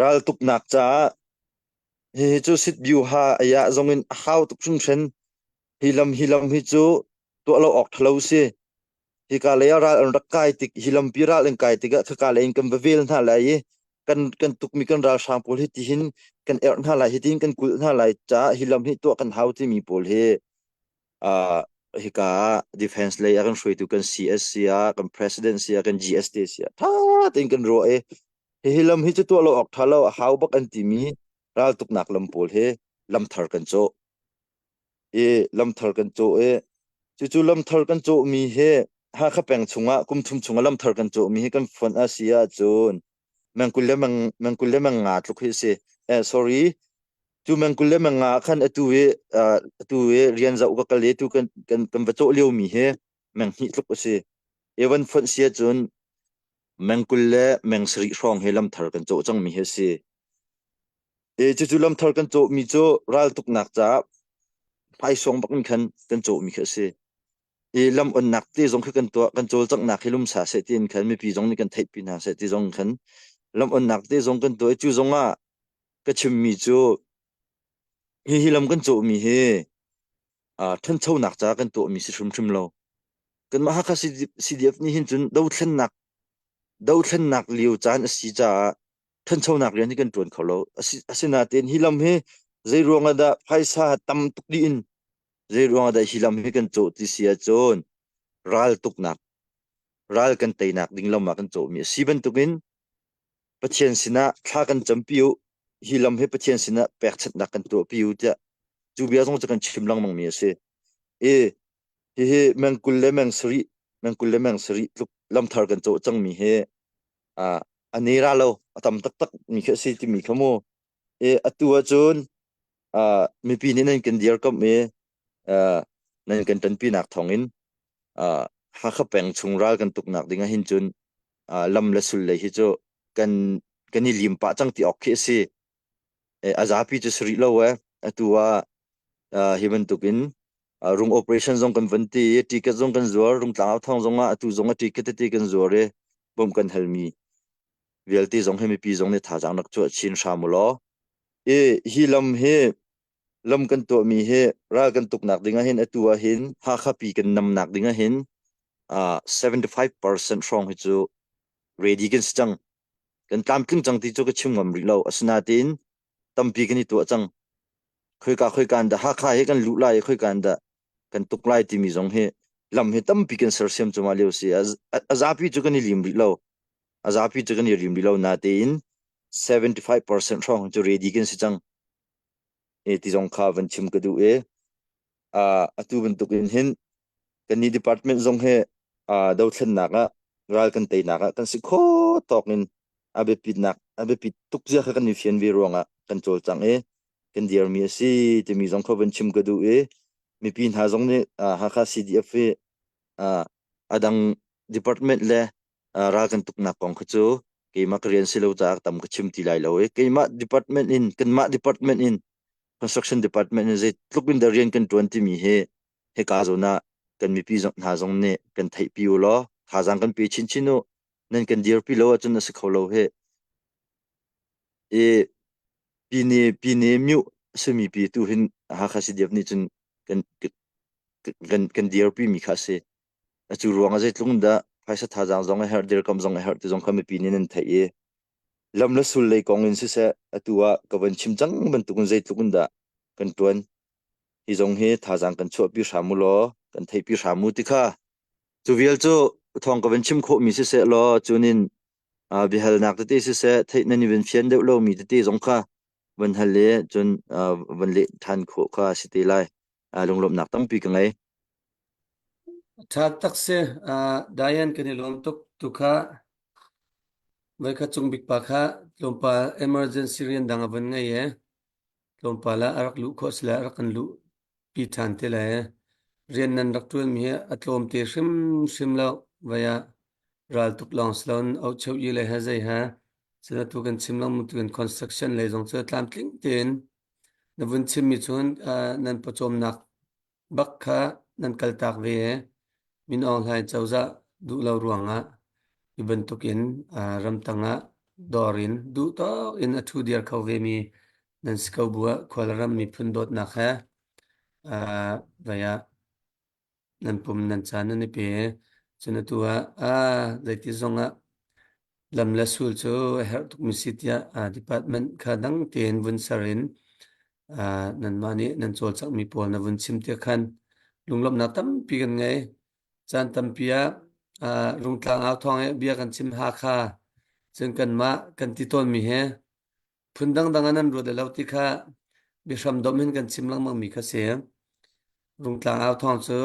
raltuknak caah hihi cu sitbyu-ha aya zongin a hau tuk hringhran. Hi lam hi lam hi cu tuah lo awk ṭhalo si. Hika lei ah ral an rak kai tik hi lampi ral an kai tikah khaka lei in kan va vel hna lai i kan kan tukmi kan ralhrang pawl hi tihin kan erh hna lai hi tihin kan kulh hna lai caah hi lam hi tuah kan hau timi pawl hi hika ah defense lei a kan hruaitu kan CS si ah kan president si ah kan GST si ah tha tein kan ruah i hihi lam hi cu tuah lo awk tha lo a hau bak an timi raltuknak lam pawl hi lamthar kan cawh i lamthar kan cawh i cucu lamthar kan cawhmi hi Hakha peng chungah kum thum chungah lamthar kan cawhmi hi kan fonh a si ahcun meng 20 le meng meng 20 le meng nga tluk hi a si eh sorry Cu meng 20 le meng nga ah khan atu i atu i rian zoh ka kal i tu kan kan kan va cawh liomi hi meng hnih tluk a si. Evan fonh si ahcun meng 20 le meng sarih hrawng hi lamthar kan cawh cangmi hi a si. E cucu lamthar kan cawhmi cu raltuknak caah hmaisawng bak in khan kan cawhmi khi a si. I lam onnak te zong khi kan tuah kan cawlcanghnak hi lumsa seh tiin khan mipi zong nih kan theihpi hna seh ti zong khan lam onnak te zong kan tuah i cu zong ah ka chimmi cu hihi lam kan cawhmi hi ṭhanchonak caah kan tuahmi si hrimhrim lo. Kanmah Hakha CDF nih hin cun dothlennak dothlennak lio caan a si caah ṭhanchonak rian hi kan ṭuan kho lo. Asinain hi lam hi zei ruang ah dah phaisa tam tuk dih in. Zei ruangah dah hi lam hi kan cawh ti si ahcun ral tuknak, ral kan teinak ding lam ah kan cawhmi a si bantukin Pathian sinah thla kan campi u, hi lam hi Pathian sinah pekchanhnak kan tuahpi u tiah cu bia zong cu kan chim lengmangmi a si. I hihi meng 20 le meng sarih, meng 20 le meng sarih tluk lamthar kan cawh cangmi hi a ne ra lo, a tam taktak mi khi a si timi kha mu. I atu ahcun mipi nih nan kan dirkamh i nan kan ṭanpinak thawngin Hakha peng chung ral kan tuknak ding ah hin cun lam le sul lei hi cu kan kan i lim pah cang ti awk khi a si. A zapi cu si rih lo e. Atu ah hi bantukin rung operation zong kan van ti i ticket zong kan zuar, Rungtlang au thawng zong ah atu zong ah ticket tete kan zuar i bawmh kan halmi vialte zong hi mipi zong nih thazaang rak chuah chin hram u law. I hi lam hi lam kan tuahmi hi ral kan tuknak ding ah hin atu ah hin Hakha pi kan namnak ding ah hin 75% hrawng hi cu ready kan si cang. Kan tlamtling cang ti cu ka chim ngam rih lo. Asinain tampi kan i tuah cang. Khoika khoika in dah Hakha hi kan luh lai i khoika in dah kan tuk lai timi zong hi lam hi tampi kan sersiam cuahmah lio si. A zapi cu kan i lim rih lo. A zapi cu kan i lim rih lo natein 75% hrawng cu ready kan si cang. E ti zong kha van chim ka duh i atu bantuk in hin kannih department zong hi dothlennak ah ral kan teinak ah kan si kho tawk in a biapitnak a biapit tuk zia kha kan i fian ve ruangah kan cawlcang i kan dirmi a si timi zong kha van chim ka duh i mipi hna zong nih Hakha CDF hi a dang department le ral kan tuknak kong kha cu keimah ka rian si lo caah tam ka chim ti lai lo i keimah department in kanmah department in construction department in zeitluk in dah rian kan ṭuan timi hi hika zawn ah kan mipi hna zong nih kan theihpi u law thazaang kan pe chinchin u. Nan kan dirpi lo ahcun a si kho lo hih. I Pine Pine myu simi pi tu hin Hakha CDF nih cun kan kan kan dirpi mi kha a si. Acu ruang ah zeitluk in dah phaisa thazaang zong a herh, dirkamh zong a herh ti zong kha mipi nih nan theih i lam le sul lei kong in siseh atu ah ka van chim cang bantukin zeitluk in dah kan ṭuan. Hi zong hi thazaang kan chuahpi hram u law kan theihpi hram u ti kha cu vial cu thawng ka van chim khawhmi siseh law cunin biahalnak tete siseh theih nan i van fian deuh lomi tete zong kha van hal i cun van leh ṭhan khawh kha si te lai. Lunglawmhnak tampi ka ngei. Ṭha tak si. Diane kan i lawm tuk tu kha. Voikhat cung bik pa kha tlawmpal emergency rian dang a vun ngei e. Tlawmpal ah a rak luh khawh sile a rak kan luh pi ṭhan te lai. Rian nan rak ṭuanmi hi a tlawm te hrimhrim lo. Vai ah ral tuk lawng si loin aucheu i le he zei he cun atu kan chim lengmang tu in construction lei zong cu tlamtling tein na vun chimmi cun nan pawcawmnak bak kha nan kaltak ve i Min Aung Hlaing cozah duh lo ruangah hi bantukin ramtang ah dawr in duh tawk in a ṭhu dir kho vemi nan si ko bu ah khualram miphun dawtnak he vei ah nan pum nan caan nan i pe. Cun atu ah zeiti zong ah lam le sul cu a herh tukmi si tiah department kha dang tein vun ser in nanmah nih nan cawlcanghmi pawl na vun chim tiah khan lunglawmhnak tampi kan ngei. Caan tampi ah Rungtlang au thawng i bia kan chim Hakha cun kanmah kan ti tawnmi he phun dangdang ah nan ruat lo ti kha biahram domh in kan chim lengmangmi kha si. Rungtlang au thawng cu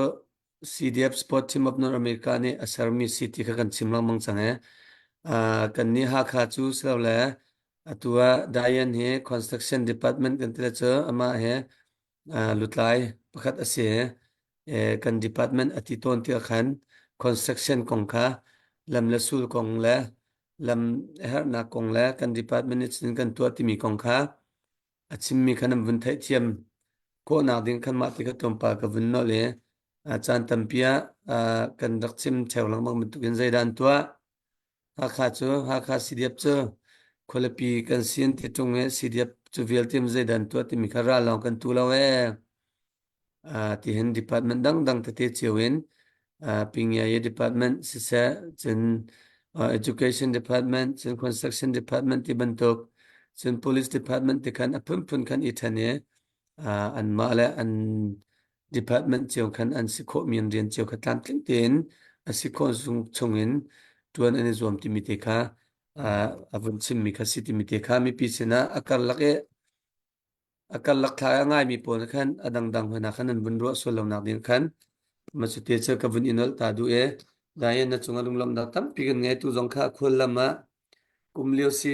CDF Sport Team of North America nih a sermi si ti kha kan chim lengmang cang i kan nih Hakha cu silole atu ah Diane hi Construction Department kan ti le cu amah he lutlai pakhat a si. Kan department a ti tawn tiah khan construction kong kha lam le sul kong le lam herhnak kong le kan department nih cun kan tuah timi kong kha a chimmi kha nan vun theihthiam khawhnak ding khan mah ti kha tlawmpal ka vun nolh i caan tampi ah kan rak chim theo lengmang bantukin zeidah an tuah Hakha cu Hakha CDF cu khualipi kan si an ti ṭung i CDF cu vialte zeidah an tuah timi kha ral lawng kan tu lo ee tihin department dangdang tete cio in Pingyaya department siseh cun education department cun construction department ti bantuk cun police department ti khan a phunphun khan i ṭhen i anmah le an. Department cio khan an si khawhmi an rian cio kha tlamtling tein a si khawh chungin ṭuan an i zuam timi te kha a vun chimmi kha si timi te kha mipi sinah a karlak i a karlak thla a ngaimi pawl khan a dangdang hmanh ah khan an vun ruah sual lonak ding khan mah cu te cu ka vun i nolh ta duh i Ryan na cungah lunglawmhnak tampi kan ngei tu zong kha khual lam ah kum lio si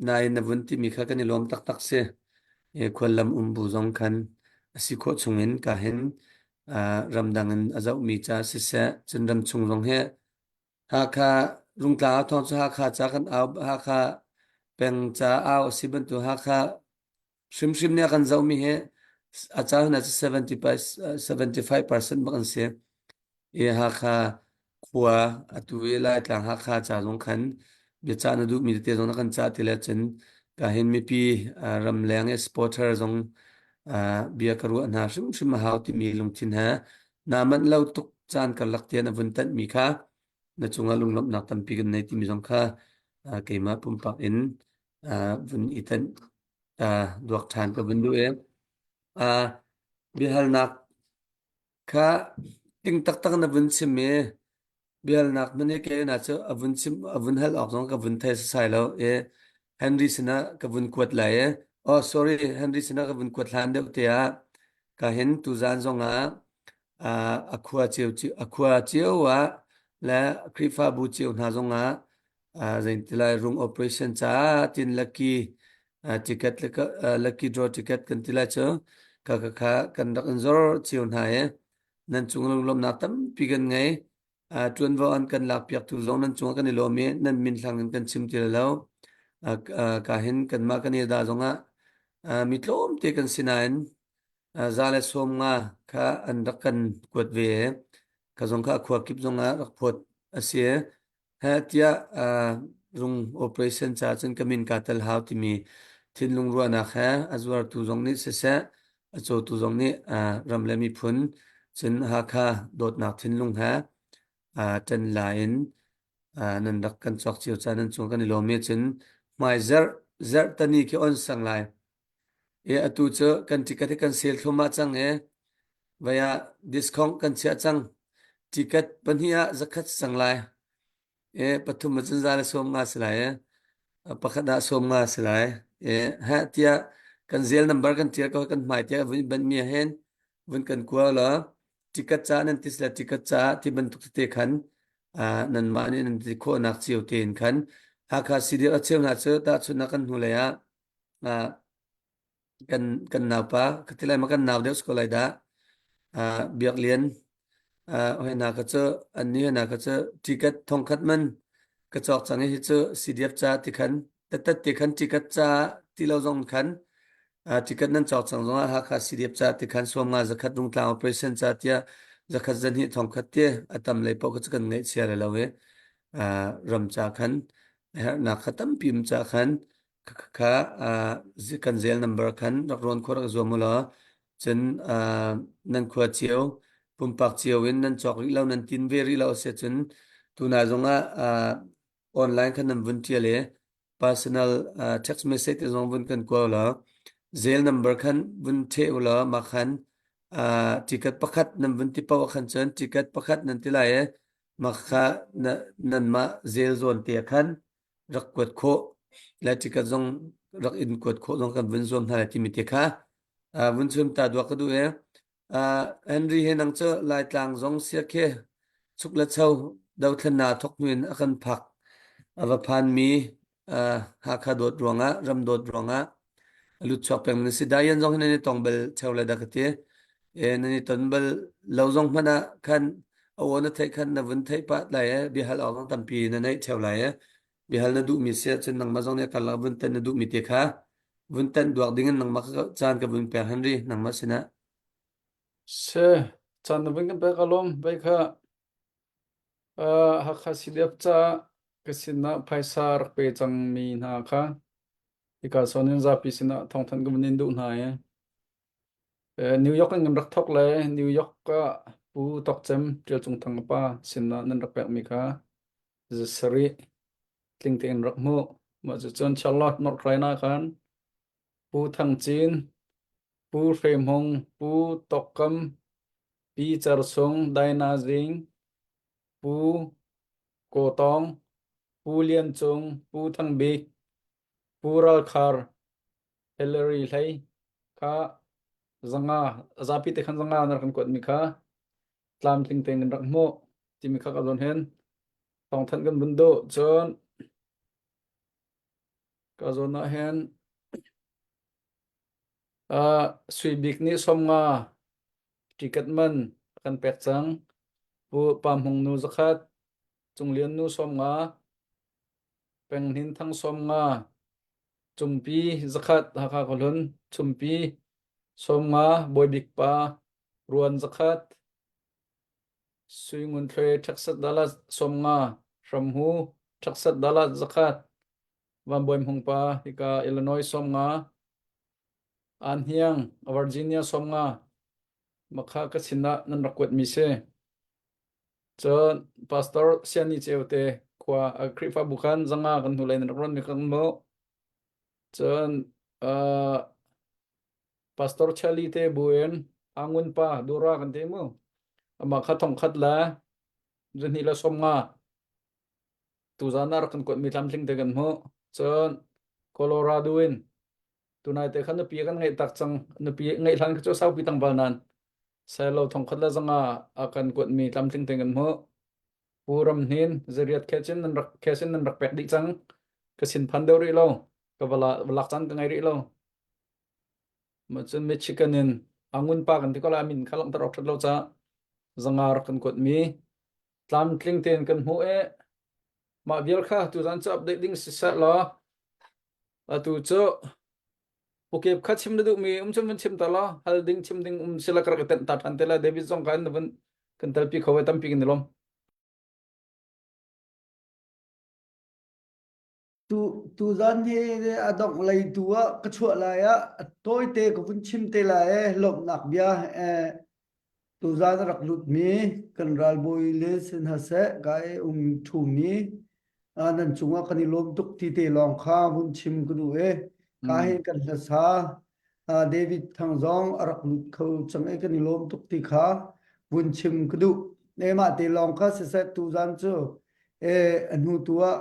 nain na vun timi kha kan i lawm taktak si. Khuallam um bu zong khan a si khawh chungin ka hin ramdang in a zohmi ca siseh, cun ramchung zong hi Hakha Rungtlang au thawng cu Hakha ca kan au Hakha peng ca au a si bantuk Hakha hrimhrim nih a kan zohmi hi a ca hna cu 75% bak an si. I Hakha khua atu i Laitlang Hakha ca zong khan biacah na duhmi tete zong na kan cah ti le cun ka hin mipi ramleng i supporter zong bia ka ruah hna hrimhrim a hau timi lungthin he naa manh lo tuk caan karlak tian a vun tanhmi kha na cungah lunglawmhnak tampi kan nei timi zong kha keimah pumpak in vun i tanh duak ṭhan ka vun duh i biahalnak Kha ting taktak na vun chim i biahalnak hmanh i kei na cu a vun chim a vun hal awk zong ka vun thei sasai lo i Henry sinah ka vun kuat lai i oh sorry Henry sinah ka vun kuat hlan deuh te ah ka hin tuzan zong ah a khua cio a khua cio ah le Khrihfabu cio hna zong ah zeintilai rung operation caah tin lucky ticket lucky draw ticket kan ti lai cu ka ka kha kan rak in zor cio hna i nan cung lunglawmhnak tampi kan ngei. Ṭuanvo an kan lakpiaktu zong nan cungah kan i lawm i nan min hlang in kan chim ti lo. Ka hin kanmah kan i dah zongah mi tlawmte kan si nain za le 50 kha an rak kan kuat ve i ka zong kha a khua kip zongah rak phawt a si. Heh tiah rung operation ca cun ka min kaa tel hau timi thinlung ruahnak he a zuartu zong nih siseh, a cawtu zong nih ram le miphun cun Hakha dawtnak thinlung he ṭan la in nan rak kan cawk cio ca nan cung kan i lawm i cun hmai zarh zarh tani khi on sang lai. I atu cu kan ticket hi kan sale thluahmah cang i vai ah discount kan chiah cang. Ticket pahnih ah zakhat cang lai. I pathum ah cun za le 50 si lai i pakhat ah 50 si lai. I heh tiah kan zel number kan tial ko kan hmai tiah vun banh mi ah hin vun kan kua law ticket ca nan ti sila ticket ca ti bantuk tete khan nanmah nih nan ti khawhnak cio tein khan Hakha CDF a cheu hna cu tahchunhnak kan hnulei ah kan kan naupa ka ti lai ma kan nau deuh si ko lai dah. Biak Lian hoi hna ka cu an ni hoi hna ka cu ticket thongkhat man ka cawk cang i hi cu CDF ca ti khan tatat ti khan ticket ca ti lo zong khan ticket nan cawk cang zongah Hakha CDF ca ti khan 50 zakhat Rungtlang operation ca tiah zakhat zahnih thongkhat ti a tam lei paoh kha cu kan ngaihchia le lo i ram ca khan a herhnak kha tampi um ca khan kha kan zel number khan rak rawn khawh rak zuam u law cun nan khua cio pumpak cio in nan cawk rih lo nan tin ve rih lo a si cun tunai zongah online khan nan vun ṭial i personal text message te zong vun kan kua law zel number khan vun ṭheh u law mah khan ticket pakhat nan vun ti paoh khan cun ticket pakhat nan ti lai i mah kha nanmah zel zawn te khan rak kuat khawh le ticket zong rak in kuat khawh zong kan vun zuam hna lai timi te kha vun chim ta duak ka duh i Henry he nang cu Laitlang zong sia khi chuk le cho dothlennak thok hnu in a kan phak a va phan mi Hakha dawt ruangah ram dawt ruangah a lut chuak peng na si Dayan zong hi nan i tong bal cheu le da ka ti e nan i ton bal lo zong hmanh ah khan a aw na theih khan na vun theih pah lai e biahal awk zong tampi na neih cheu lai e biahal na duhmi si ahcun nangmah zong nih karlak vun tan na duhmi te kha vun tan duak ding in nangmah caan ka vun pek Henry nangmah sinah Se caan na vun kan pek alawm vei kha Hakha CDF ca ka sinah phaisa rak pe cangmi hna kha hika zawn in zapi sinah thawngthanh ka vun in duh hna i New York in kan rak thawk le New York ah Pu Tawk Cem Ṭial Cung Thang a pa sinah nan rak pekmi kha zasarih tling tein rak hmuh. Mah cucun Charlotte, North Carolina khan Pu Thang Cin, Pu Hre Hmung, Pu Tawk Kam. Pi Cer Sung, Daina Zing, Pu Kaw Tawng, Pu Lian Cung, Pu Thang Bik, Pu Ral Khar, Hillary Hlei kha zanga zapi te khan zanga na rak kan kuatmi kha tlamtling tein kan rak hmuh timi kha ka zawn hin thawngthanh kan vun duh. Cun ka zawn ah hin Sui Bik nih 50 ticket man a kan pek cang. Pu Pa Hmung nu zakhat, Cung Lian nu 50, Peng Hnin Thang 50, Cungpi zakhat Hakha Khuahlun, Chumpi 50, Bawi Bik pa Ruan zakhat, Sui Ngun Thluai Ṭheksat Dallas 50, Hramhu Ṭheksat Dallas zakhat, Van Bawi Hmung pa hika Illinois 50, An Hniang Virginia 50, makha ka sin ah nan rak kuatmi si. Cun Pastor Siani Ceu te khua Khrihfabu khan zanga kan hnulei nan rak ronmi kan hmuh. Cun Pastor Charlie te bu in Angun pa Dura kan ti mu. Amah kha thong khat le zahnih le 50 tuzan ah rak kan kuatmi tlamtling te kan hmuh. Cun Colorado in tunai te khan nupi kan ngeih tak cang. Nupi ngeih hlan kha cu saupi tangval nan selo thong khat le zanga a kan kuatmi tlamtling te kan hmuh. Pu Ram Hnin zariat khe cun nan rak khe sin nan rak pek dih cang. Ka sin phan deuh rih lo. Ka va lak caan ka ngei rih lo. Ma cun Michigan in Angun pa kan ti ko la min kha langhter awk ṭhat lo ca zanga rak kan kuatmi tlamtling tein kan hmuh i mah vial kha tuzan cu update ding si seh law atu cu pukep kha chim na duhmi um cun van chim ta law hal ding chim ding um sila ka rak i tenh ta ṭhan te la David zong kha na van kan telpi kho ve tampi kan i lawm. Tu tuzan hi a dongh lei tu ah ka chuah lai ah tawite ka vun chim te lai e lawmhnak bia tuzan a rak lutmi kan ralbawi le sin hna seh ka i um ṭhumi nan cungah kan i lawm tuk ti te lawng kha vun chim ka duh e ka hin kan hlasa David Thang zong a rak lut kho cang i kan i lawm tuk ti kha vun chim ka duh. E mah te lawng kha siseh tuzan cu e a hnu tu ah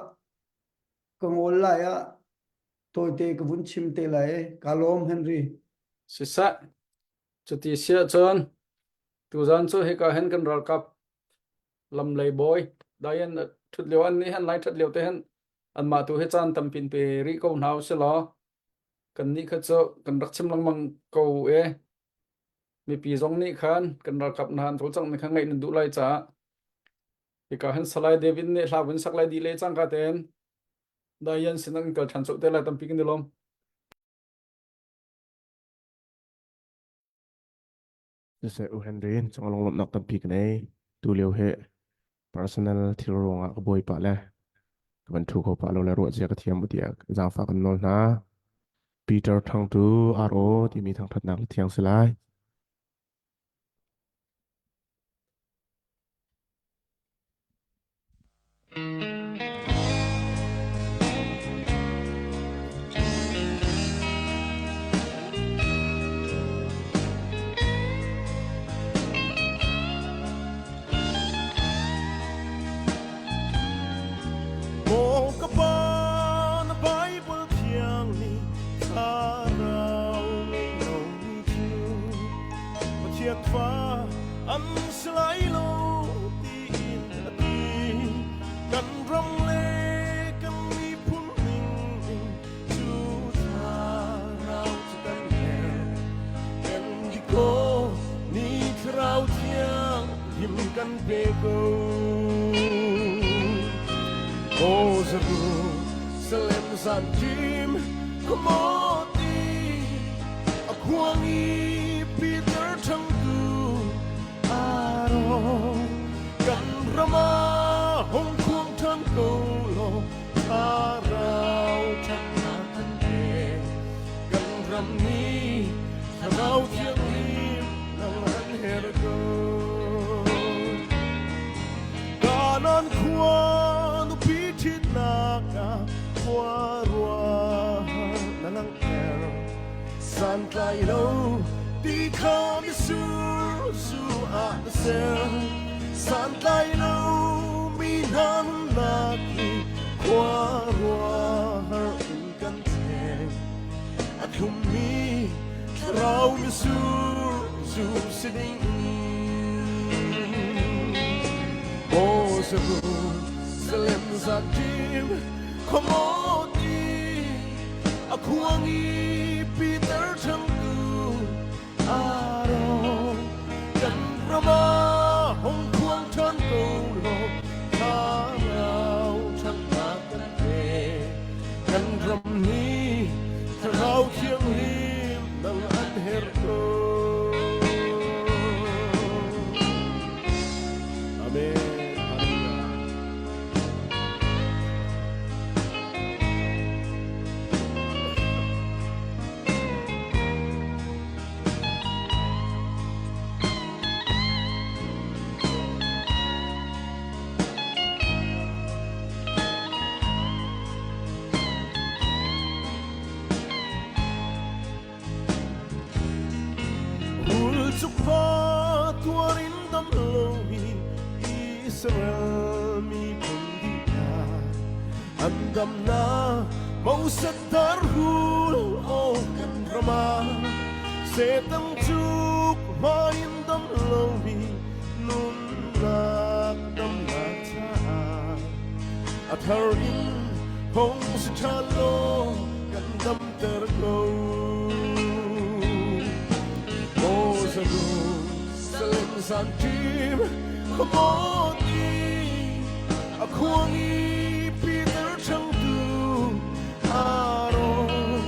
ka ngawl lai ah tawite ka vun chim te lai ka lawm Henry. Siseh, cuti si ahcun tuzan cu hika hin kan ralkap lamlei bawi Diane ṭhut lio an nih han lai ṭhat lio te hin anmah tu hi caan tampin pe rih ko hna usih law kannih kha cu kan rak chim lengmang ko e mipi zong nih khan kan ralkap hna an cawlcangh ning kha ngaih nan duh lai caah Hika hin Salai David nih hla vun sak lai dih le cangka tein Diane sin an kal ṭhan colh te lai tampi kan i lawm. Siseh U Henry cung lunglawmhnak tampi ka nei. Tu lio hi personal thil ruangah ka buai pah le ka van ṭhu kho pah lo le ruah zia ka thiam u tiah zaangfah kan nawl hna. Peter Thangtu RO timi thangṭhatnak le thiang si lai. Maw ka pa na Bible thiang nih thlarau ngei lomi cu Pathian fa an si lai lo tiin a ti. Kan ram le kan miphun ning in cu thlarau cu kan herh. Kan di ko ni thlarau thiang him kan pe ko. Aw Jerusalem zan ṭim khuamawti a khuang i Peter ṭhangtu aro kan ram ah hung khuang ṭhan ko law thlarau ṭhatnak kan pe kan ram nih thlarau thianghlim nang an her ko. Kanan khua nupi ṭhitnak ah khua ruah na langhter santlai lo. Ti kha mitsur zu ah na ser. Santlai lo mi hna nunnak hi khuaruahhar in kan thleng. A thlummi thlarau mitsur zu si ding Maw Jerusalem zatim khuamawt i a khuang i Peter changtu Aaron kan ram ah hung khuang ṭhan ko law thlarau ṭhatnak kan pe kan ram nih thlarau thianghlim nang an herh ko. Amen. Hallelujah. Rul cukpa tuar in dam lomi Israel miphun dih hna an damnak Moses darhul aw kan ram ah Satan cuk hmai in dam lomi nunnak damnak caah a thar in hong si ṭhan law kan damter ko. Maw Jerusalem zanṭim khuamawt i a khuang i Peter changtu Aaron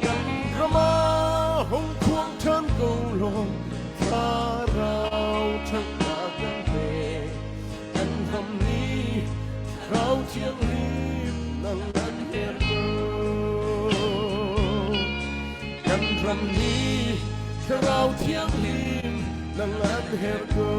kan ram ah hung khuang ṭhan ko law thlarau ṭhatnak kan pe kan ram nih Thlarau Thianghlim nang an herh ko. Kan ram nih Thlarau Thianghlim nang an herh ko.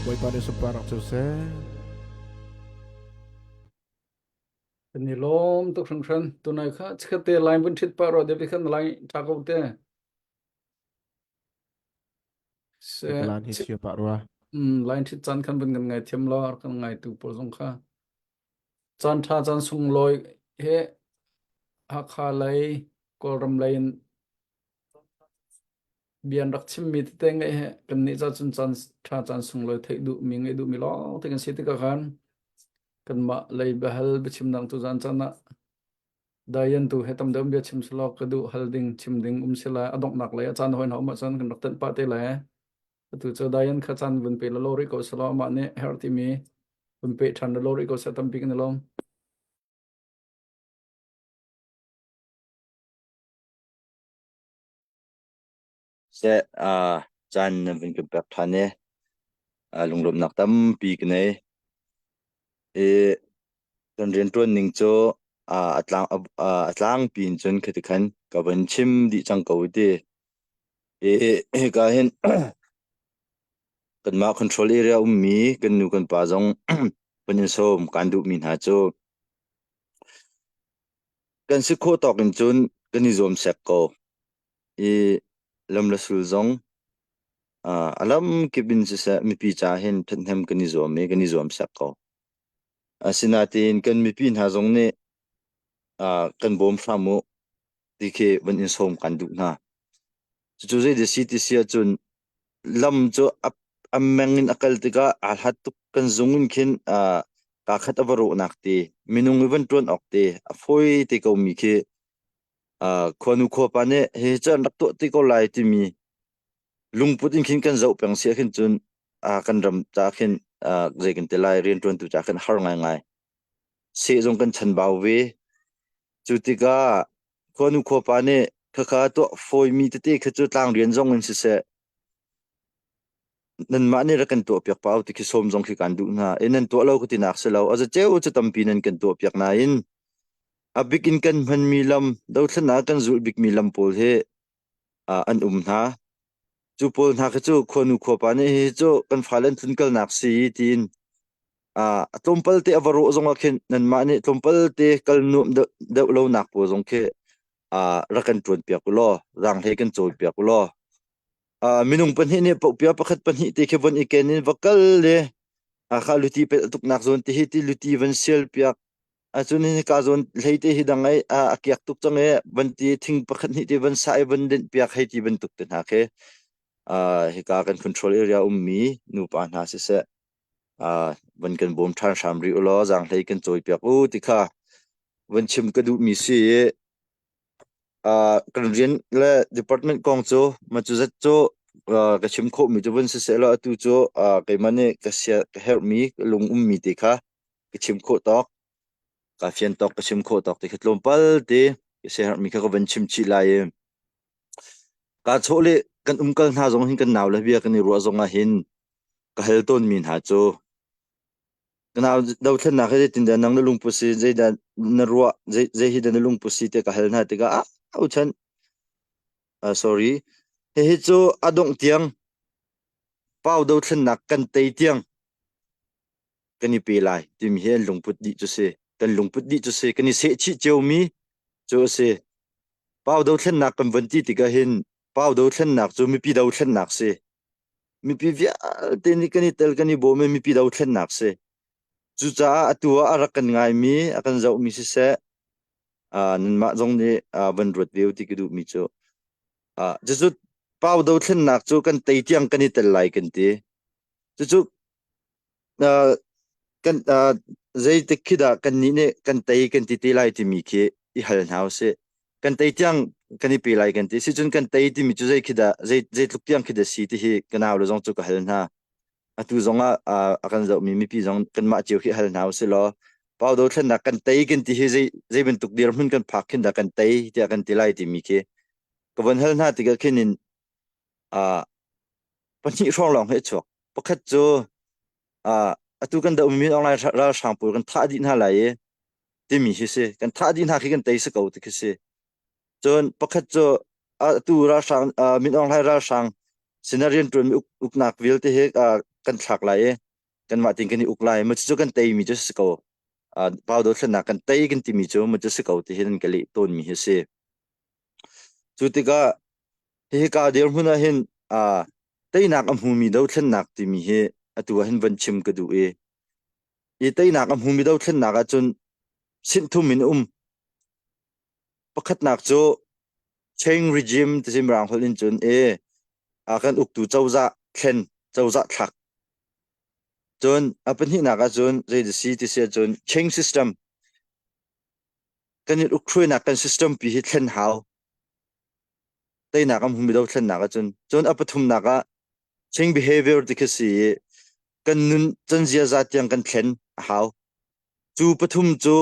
Bawipa nih sunparnak cu seh. Kan i lawm tuk hringhran. Tunai kha chikkhat te line vun ṭhit pah rua David khan line ṭha ko te. Se Kalan hi chia pah rua. Mm, line ṭhit caan khan vun kan ngai thiam lo kan ngai tu pawl zong kha. Caan ṭha caan sunglawi he Hakha lei Kawlram lei in Bia an rak chimmi tete ngaih he kannih ca cun caan ṭha caan sunglawi theih duhmi ngaih duhmi lawng te kan si tikah khan kanmah lei biahal biachimnak tu zan caan ah Dayan tu he tam deuh bia chim selaw ka duh hal ding chim ding um sila a donghnak lei a caan hoi na um ahcun kan rak tenh pah te lai. Atu cu Dayan kha caan vun pe lalo rih ko selaw amah nih herh timi vun pe ṭhan lalo rih ko seh tampi kan i lawm. Seh, uh, caan nan vun kan pek ṭhan i uh, lunglawmhnak tampi ka nei. I kan rianṭuan ning cu uh, a tlang uh, a tlangpi in cun khati khan ka van chim dih cang ko ti. I hika hin kanmah control area ummi kan nu kan pa zong van in sawm kan duhmi hna cu kan si khawh tawk in cun kan i zuam sek ko. I lam le sul zong uh, a lam kip in siseh mipi ca hin ṭhathnem kan i zuam i kan i zuam sek ko. Asinain kan mipi hna zong nih uh, kan bawm hram u ti khi van in sawm kan duh hna. Cucu zei si ti si ahcun lam cu a, a meng in a kal tikah aa hlat tuk kan zung in khin uh, kaa khat a va rawhnak te minung i van ṭuan awk te a fawi te ko mi khi uh, khuanu khuapa nih hihi cu an rak tuah ti ko lai timi lungput in khin kan zoh peng si ah khin cun uh, kan ram ca khin uh, zei kan ti lai rianṭuantu ca khin har ngaingai seh zong kan chanbau ve cu tikah khuanu khuapa nih khakha tuah fawimi tete kha cu tlang rian zong in siseh nanmah nih rak kan tuah piak pau ti khi sawm zong khi kan duh hna e nan tuah lo ka tinak si lo a zaceu cu tampi nan kan tuah piak nain A bik in kan hmanmi lam, dothlennak kan zulh bikmi lam pawl hi an um hna. Cu pawl hna khi cu khuanu khuapa nih hihi cu kan fale an tlunkalnak si tiin A tlawmpal te a va rawh zong ah khin nanmah nih tlawmpal te kal nuam deuh lo nak pawl zong khi rak kan ṭuan piak u law zaanghlei kan cawi piak u law minung pahnih nih pohpia pakhat pahnih te khi von i ken in va kal le kha luti pelh tuknak zawn te hi ti luti van sial piak acun hika zawn hlei te hi dang ai a kiak tuk cang e van ti thing pakhat hnih te van sa i van denh piak hei ti bantuk te hna khi hika kan control area ummi nupa hna siseh van kan bawm ṭhan hram rih u law zaanghlei kan cawi piak u ti kha van chim ka duhmi si i kan rian le department kong cu ma cu zat cu ka chim khawhmi cu vun siseh law atu cu keimah nih ka sia ka herhmi ka lung ummi te kha ka chim khawh tawk ka fian tawk ka chim khawh tawk ti kha tlawmpal te ka siaherhmi kha ka van chim chih lai i Kaa chawh le kan umkal hna zong hin kan nau le bia kan i ruah zong ah hin ka hal tawnmi hna cu ka nau dothlennak hi zeitindah nang na lungput si zeidah na ruah zei, zei hi dah na lungput si tiah ka hal hna tikah ah uchan uh, sorry hihi cu a dongh tiang pau dothlennak kan tei tiang kan i pe lai timi hi an lungput dih cu si kan lungput dih cu si kan i sehchih ciomi cu a si pau dothlennak kan von ti tikah hin pau dothlennak cu mipi dothlennak si mipi vialte nih kan i tel kan i bawm i mipi dothlennak si cucaah atu ah a rak kan ngaimi a kan zohmi siseh nanmah zong nih van ruat ve u ti ka duhmi cu cucu pau dothlennak cu kan tei tiang kan i tel lai kan ti cucu kan zeitik khi dah kannih nih kan tei kan ti te lai timi khi i hal hna usih. Kan tei tiang kan i pe lai kan ti. Sicun kan tei timi cu zei khi dah zei zeitluk tiang khi dah si ti hi ka nau le zong cu ka hal hna. Atu zong ah a kan zohmi mipi zong kanmah cio khi hal hna usih law pau dothlennak kan tei kan ti hi zei zei bantuk dirhmun kan phak khin dah kan tei tiah kan ti lai timi khi ka von hal hna tikah khin in pahnih hrawng lawng hi a chuak. Pakhat cu atu kan dohmi min online ralhrang pawl kan thah dih hna lai i timi hi si. Kan thah dih hna khi kan tei si ko ti khi si. Cun pakhat cu atu ralhrang Min Aung Hlaing ralhrang sinah rianṭuanmi uknak vialte hi kan thlak lai i kanmah tein kan i uk lai. Macu cu kan teimi cu si ko. Pau dothlennak kan tei kan timi cu macu si ko ti hi nan ka leh tawnmi hi si. Cu tikah hika dirhmun ah hin teinak a hmumi dothlennak timi hi atu ah hin van chim ka duh i i teinak a hmumi dothlennak ahcun sinhthum in um. Pakhatnak cu chain regime ti mirang holh in cun e a kan uktu cozah thlen cozah thlak. Cun a pahnihnak ahcun zei si ti si ahcun chain system kan i ukhruainak kan system pi hi thlen hau. Teinak a hmumi dothlennak ahcun cun a pathumnak ah change behavior ti khi si i kan nun can ziaza tiang kan thlen a hau. Cu pathum cu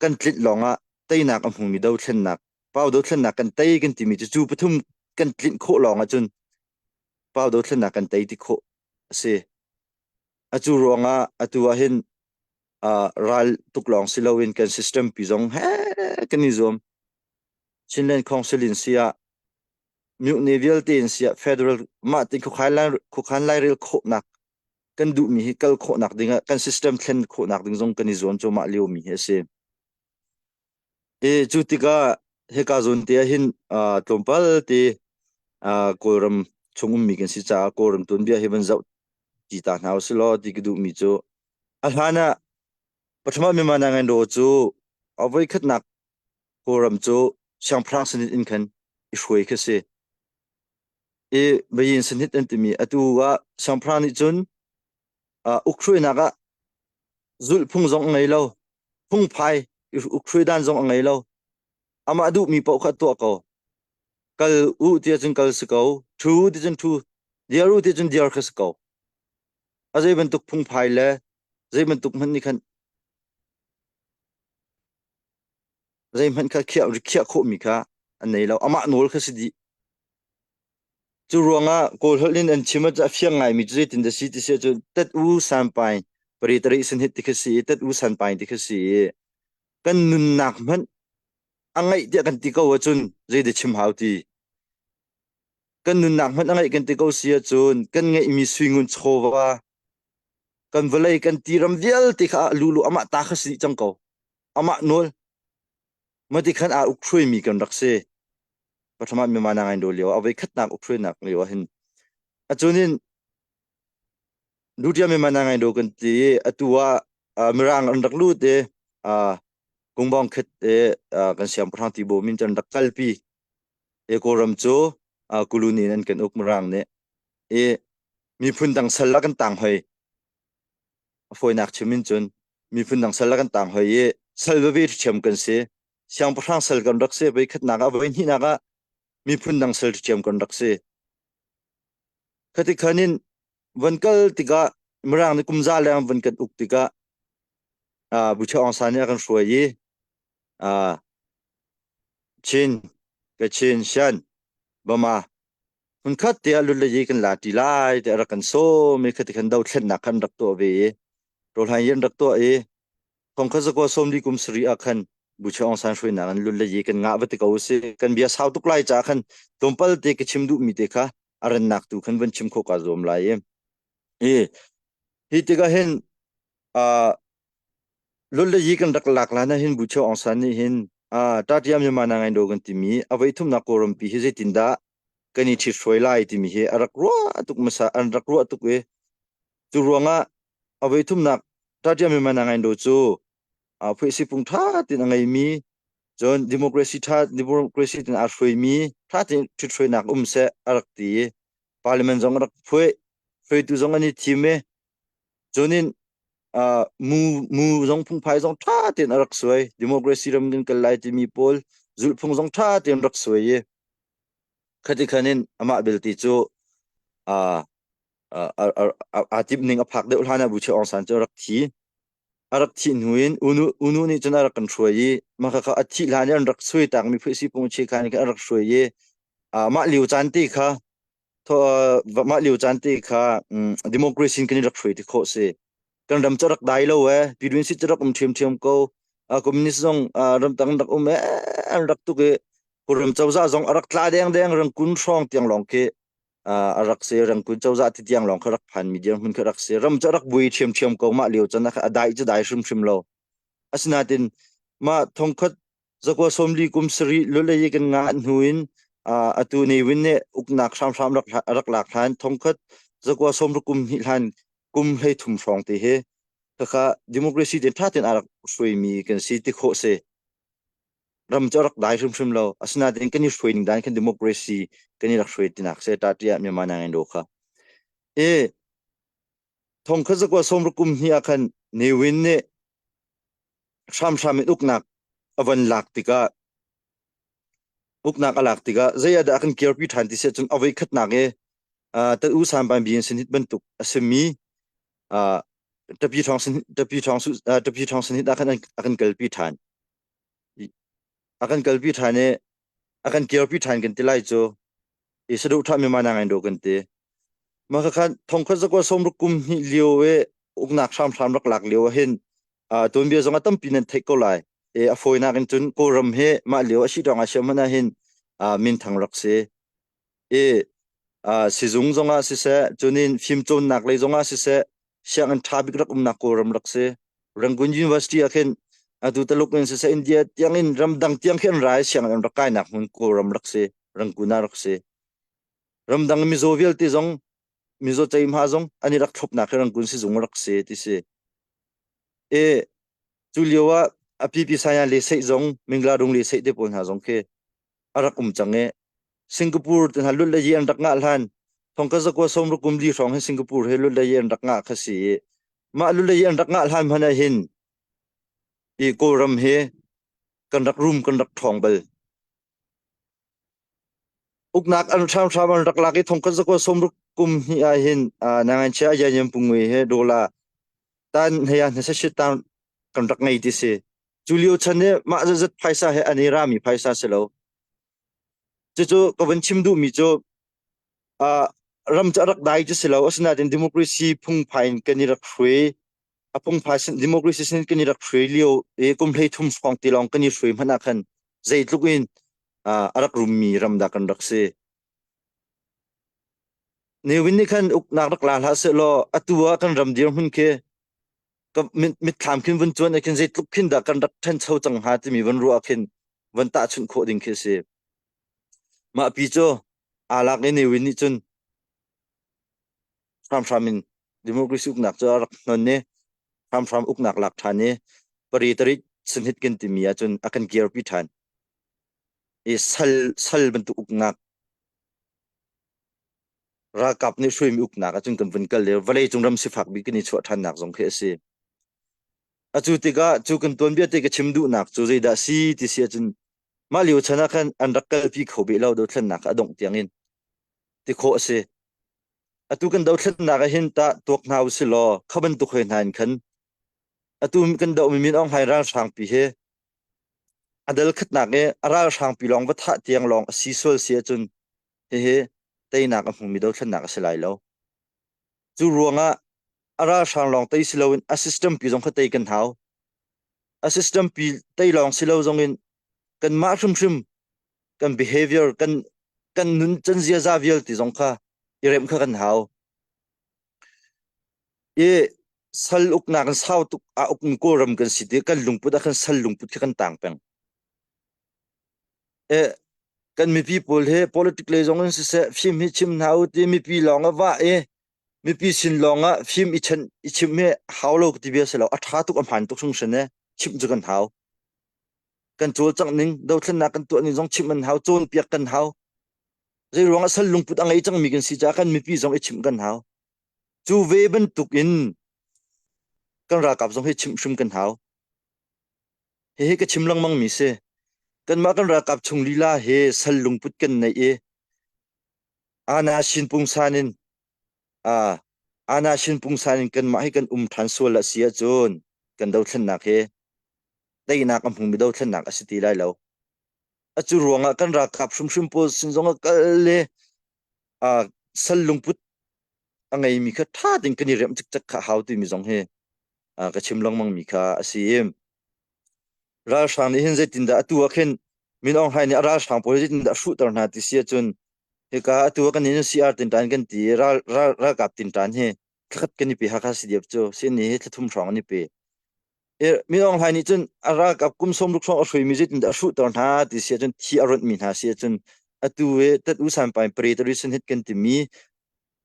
kan tlinh lawngah teinak a hmumi dothlennak pau dothlennak kan tei kan timi cu cu pathum kan tlinh khawh lawng ahcun pau dothlennak kan tei ti khawh a si. Atu ruangah atu ah hin ral tuk lawng si loin kan system pi zong he kan i zuam. Chinland Council in siah myohne vialte in siah federal mah tin khuakhan lairel khawhnak kan duhmi hi kal khawhnak dingah kan system thlen khawhnak ding zong kan i zuam cuahmah liomi hi a si. E cu tikah hika zawn te ah hin tlawmpal te Kawlram chung ummi kan si caah Kawlram tuanbia hi van zoh ti ta hna usih law ti ka duhmi cu a hlan ah Pathuma Myanmar Nangan Raw cu a voikhatnak Kawlram cu siangpahrang sanit in khan i hruai khi si. I Bayin sanit an timi atu ah siangpahrang nih cun uh, ukhruainak ah zulhphung zong a ngei lo, phungphai ukhruai dan zong a ngei lo. Amah duhmi paoh kha tuah ko. Kal u ti ahcun kal si ko, thu ti cun thu, diar u ti cun diar kha si ko. A zei bantuk phungphai le zei bantuk hmanh nih khan zeihmanh kha khiah rikhiah khawhmi kha an nei lo amah nawl kha si dih cu ruangah kawl holh in an chim a fiang ngaimi cu zeitin dah si ti si ahcun tet u sanpai pari tari san hit ti kha si i tet u sanpai ti kha si i kan nunnak hmanh a ngaih tiah kan ti ko ahcun zeidah chim hau ti kan nunnak hmanh a ngaih kan ti ko si ahcun kan ngeihmi sui ngun chawva. Kan vawlei kan tiram vialte kha lulu amah ta kha si cang ko. Amah nawl mati khan aa uk hruaimi kan rak si. Pathama myanmar na ngai do lio a voi khatnak uk hruainak lio ah hin acunin Lutia myanmar na ngai do kan ti atu ah mirang an rak lut i kungbong khet e kan siangpahrang Tibaw min can rak kalpi e Kawlram cu Kulun in an kan uk mirang nih i miphun dang sal la kan tang hoi a fawinak chim in cun miphun dang sal la kan tang hoi i sal veve ṭhiam kan si siangpahrang sal kan rak si voi khatnak ah voi hnihnak ah miphun dang sal ṭhiam kan rak si khati khan in van kal tikah mirang nih kum za leng van kan uk tikah uh, Bucha Aung San nih a kan hruai i uh, Chin Kachin Shan Bama hmunkhat te ah lut le yi kan la ti lai te rak kan sawm i khati khan dothlennak khan rak tuah ve i rawlhain yin rak tuah i thong kha zakwa sawmli kum sari ah khan Bucha Aung San hruainak an lut le yi kan ngah va ti ko si kan bia sau tuk lai ca khan tlawmpal te ka chim duh mi te kha a rannak tu khan van chim kho ka zuam lai i i hi tikah hin uh, Lut le yi kan rak lak lan ah hin Bucho Aung San nih hin Tatia Myanmar na ngai do kan timi a voi thumnak Kawlrampi hi zeitindah kan i ṭhithruai lai timi hi a rak ruah tuk hmasa an rak ruah tuk i cu ruangah a voi thumnak Tatia Myanmar na ngai do cu phuihsi pung ṭha tin a ngeimi cun democracy ṭha democracy tin aa hruaimi ṭha tein ṭhithruainak um seh a rak ti i parliament zong a rak phuih hruaitu zong an i thim i Cunin uh, mu mu zong phungphai zong ṭha tein a rak suai. Democracy ram kan kal lai timi pawl zulhphung zong ṭha tein rak suai i khati khan in amah belte cu uh, aa timh ning a phak deuh hlan ah Bu Aung San cu a rak thi. A rak thih hnu in unu unu nih cun a rak kan hruai i mah kha a thih hlan i an rak suai takmi phuisi pung che khan a rak hruai i uh, mah lio caan te kha mah lio caan te kha democracy kan i rak hruai ti khawh si kan ram cu rak dai lo e pidun si cu rak um ṭhiamṭhiam ko communist zong ramtang rak um e an rak tuk i Kawlram cozah zong a rak tla deng deng Rangoon hrawng tiang lawng khi a rak si Rangoon cozah ti tiang lawng kha rak phan mi dirhmun kha rak si ram cu rak bui ṭhiamṭhiam ko mah lio caan a dai cu dai hrimhrim lo asinain mah thongkhat Zakua 40 kum sarih lulei kan ngah hnu in atu Ne Win nih uknak hramhram rak rak lak hlan thongkhat zakua 60 kum hnih hlan kum 33 hrawng te hi khakha democracy ten tha ten a rak hruaimi kan si ti khawh si ram cu rak dai hrimhrim lo asinain kan i hruai ning dan kan democracy kan i rak hruai tinak se ta tiah Myanmar nang do kha e thongkhat zakua 60 kum hnih ah khan Ne Win nih hramhram in uknak a van lak tikah uknak a lak tikah zei ah dah a kan kirpi ṭhan ti si ahcun a voi khatnak i tat u san ban bi sin hit bantuk a simi tapi ṭhawng sin tapi ṭhawng su tapi ṭhawng sin hit ah khan a kan kalpi ṭhan a kan kalpi ṭhan i a kan kirpi ṭhan kan ti lai cu i saduhthah mi ma ngai do kan ti mah kha thongkhat zakwa 60 kum hnih lio i uknak hramhram rak lak lio ah hin tuanbia zong a tampi nan theih ko lai e a fawinak in cun kawlram hi mah lio a si dong a siam hmanh ah hin minthang rak si i sizung zongah siseh cunin fimcawnnak lei zongah siseh sianginn ṭha bik rak umnak kawlram rak si Rangoon University ah khin atu Taluk in siseh India tiang in ramdang tiang khi an ra i sianginn an rak kainak hmun Kawlram rak si Rangoon ah rak si ramdang mizaw vialte zong mizaw ceihma zong an i rak thlopnak hi Rangoon sizung rak si ti si e cu lio ah a pipi saya le seih zong Mingladung le seih te pawl hna zong khi a rak um cang i Singapore te hna lut le yi an rak ngah hlan thongka zakua som kum li hrawng hin Singapore he lut le yi an rak ngah kha si i mah lut le yi an rak ngah hlan hmanh ah hin i Kawlram hi kan rak rum kan rak ṭhawng bal uknak an hramhram an rak lak i thongkhat zakua 60 kum hnih ah hin nangan chia yan pungui he dola tan heya hna shit tan kan rak ngei ti si Cu lio chan i mah zat phaisa he an i rami phaisa si lo. Cucu ka van chim duhmi cu uh, ram cu a rak dai cu si lo. Asinain democracy phungphai in kan i rak hruai. A phungphai sin democracy sin kan i rak hruai lio i kum 13 hrawng ti lawng kan i hruai hmanh ah khan zeitluk in uh, a rak rummi ram dah kan rak si. Ne Win nih khan uknak rak la hlah sehlaw atu ah kan ram dirhmun khi ka mitthlam khin vun cuan ah khin zeitluk khin dah kan rak ṭhancho cang hnga timi vun ruah khin vun tahchunh khawh ding khi a si. Mah pi cu aa lak i Ne Win nih cun hramhram in democracy uknak cu a rak hnon i hramhram uknak lak ṭhan i pari tarit sanhit kan timi ahcun a kan kirpi ṭhan. I sal sal bantuk uknak ralkap nih hruaimi uknak ahcun kan vun kal i vawleicung ram sifak bik kan i chuah ṭhannak zong khi a si. Atu tikah cu kan tuanbia te ka chim duhnak cu zeidah si ti si ahcun mah lio chan ah khan an rak kalpi kho beh lo dothlennak a dongh tiangin ti khawh a si. Atu kan dothlennak ah hin tah tuak hna usih law kha bantuk hoi hna in khan atu kan dohmi Min Aung Hlaing ralhrangpi hi a dal khatnak i a ralhrangpi lawng va thah tiang lawng a si sual si ahcun hihi teinak a hmumi dothlennak a si lai lo. Cu ruangah a ralhrang lawng tei si loin a system pi zong kha tei kan hau. A system pi tei lawng si lo zongin kanmah hrimhrim kan behavior kan kan nun can ziaza vialte zong kha i remh kha kan hau. I sal uknak in sau tuk a ukmi Kawlram kan si ti kan lungput ah khan sal lungput khi kan tang peng. E kan mipi pawl hi politic lei zong in siseh fim hi chim hna u ti mipi lawng a vah i mipi sin lawng ah fim i chen i chim hi hau lo ti bia si lo a ṭha tuk a hmaan tuk hringhran e chimh cu kan hau. Kan cawlcangh ning dothlennak kan tuah ning zong chimh an hau cawnpiak kan hau. Zei ruang ah sal lungput a ngei cangmi kan si caah kan mipi zong i chimh kan hau. Cu ve bantuk in kan ralkap zong hi chimh hrim kan hau. Hihi ka chim lengmang mi si. Kanmah kan ralkap chung lila hi sal lungput kan neih i ana shin pungsan in a ana shin pungsan in kanmah hi kan um ṭhan sual a si ahcun kan dothlennak hi teinak a hmumi dothlennak a si ti lai lo. Acu ruangah kan ralkap hrimhrim pawl sin zong ah kal le a sal lungput a ngeimi kha ṭha tein kan i remh cikcek kha hau timi zong hi ka chim lengmang mi kha a si i ralhrang nih hin zeitindah atu ah khin Min Aung Hlaing nih a ralhrang pawl zeitindah a hruhter hna ti si ahcun hika atu ah kan in CR tinṭan kan ti i ral, ral, ralkap tinṭan hi thlakhat kan i pe Hakha CDF cu CNA hi thlathum hrawng an i pe Min Aung Hlaing nih cun a ralkap kum 60 hrawng a hruaimi zeitindah a hruhter hna ti si ahcun thi a ronhmi hna si ahcun atu i tat u san pai pre tari hit kan timi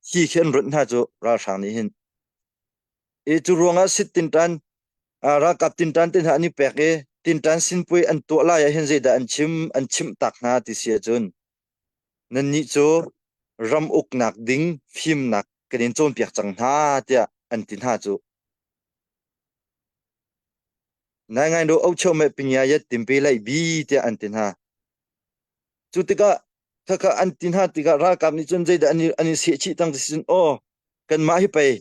thi khi an ronh hna cu ralhrang nih hin i cu ruangah sit tinṭan ralkap tinṭan te hna an i pek i tinṭan sinpui an tuah lai ah hin zeidah an chim an chimh tak hna ti si ahcun nannih cu ram uknak ding fimnak kan in cawnpiak cang hna tiah an ti hna cu Nai ngai do aucheu me pingya yet timpe lai bi tiah an ti hna. Cu tikah khakha an ti hna tikah ralkap nih cun zeidah an i an i sehchih tang ti cun aw kanmah hi pei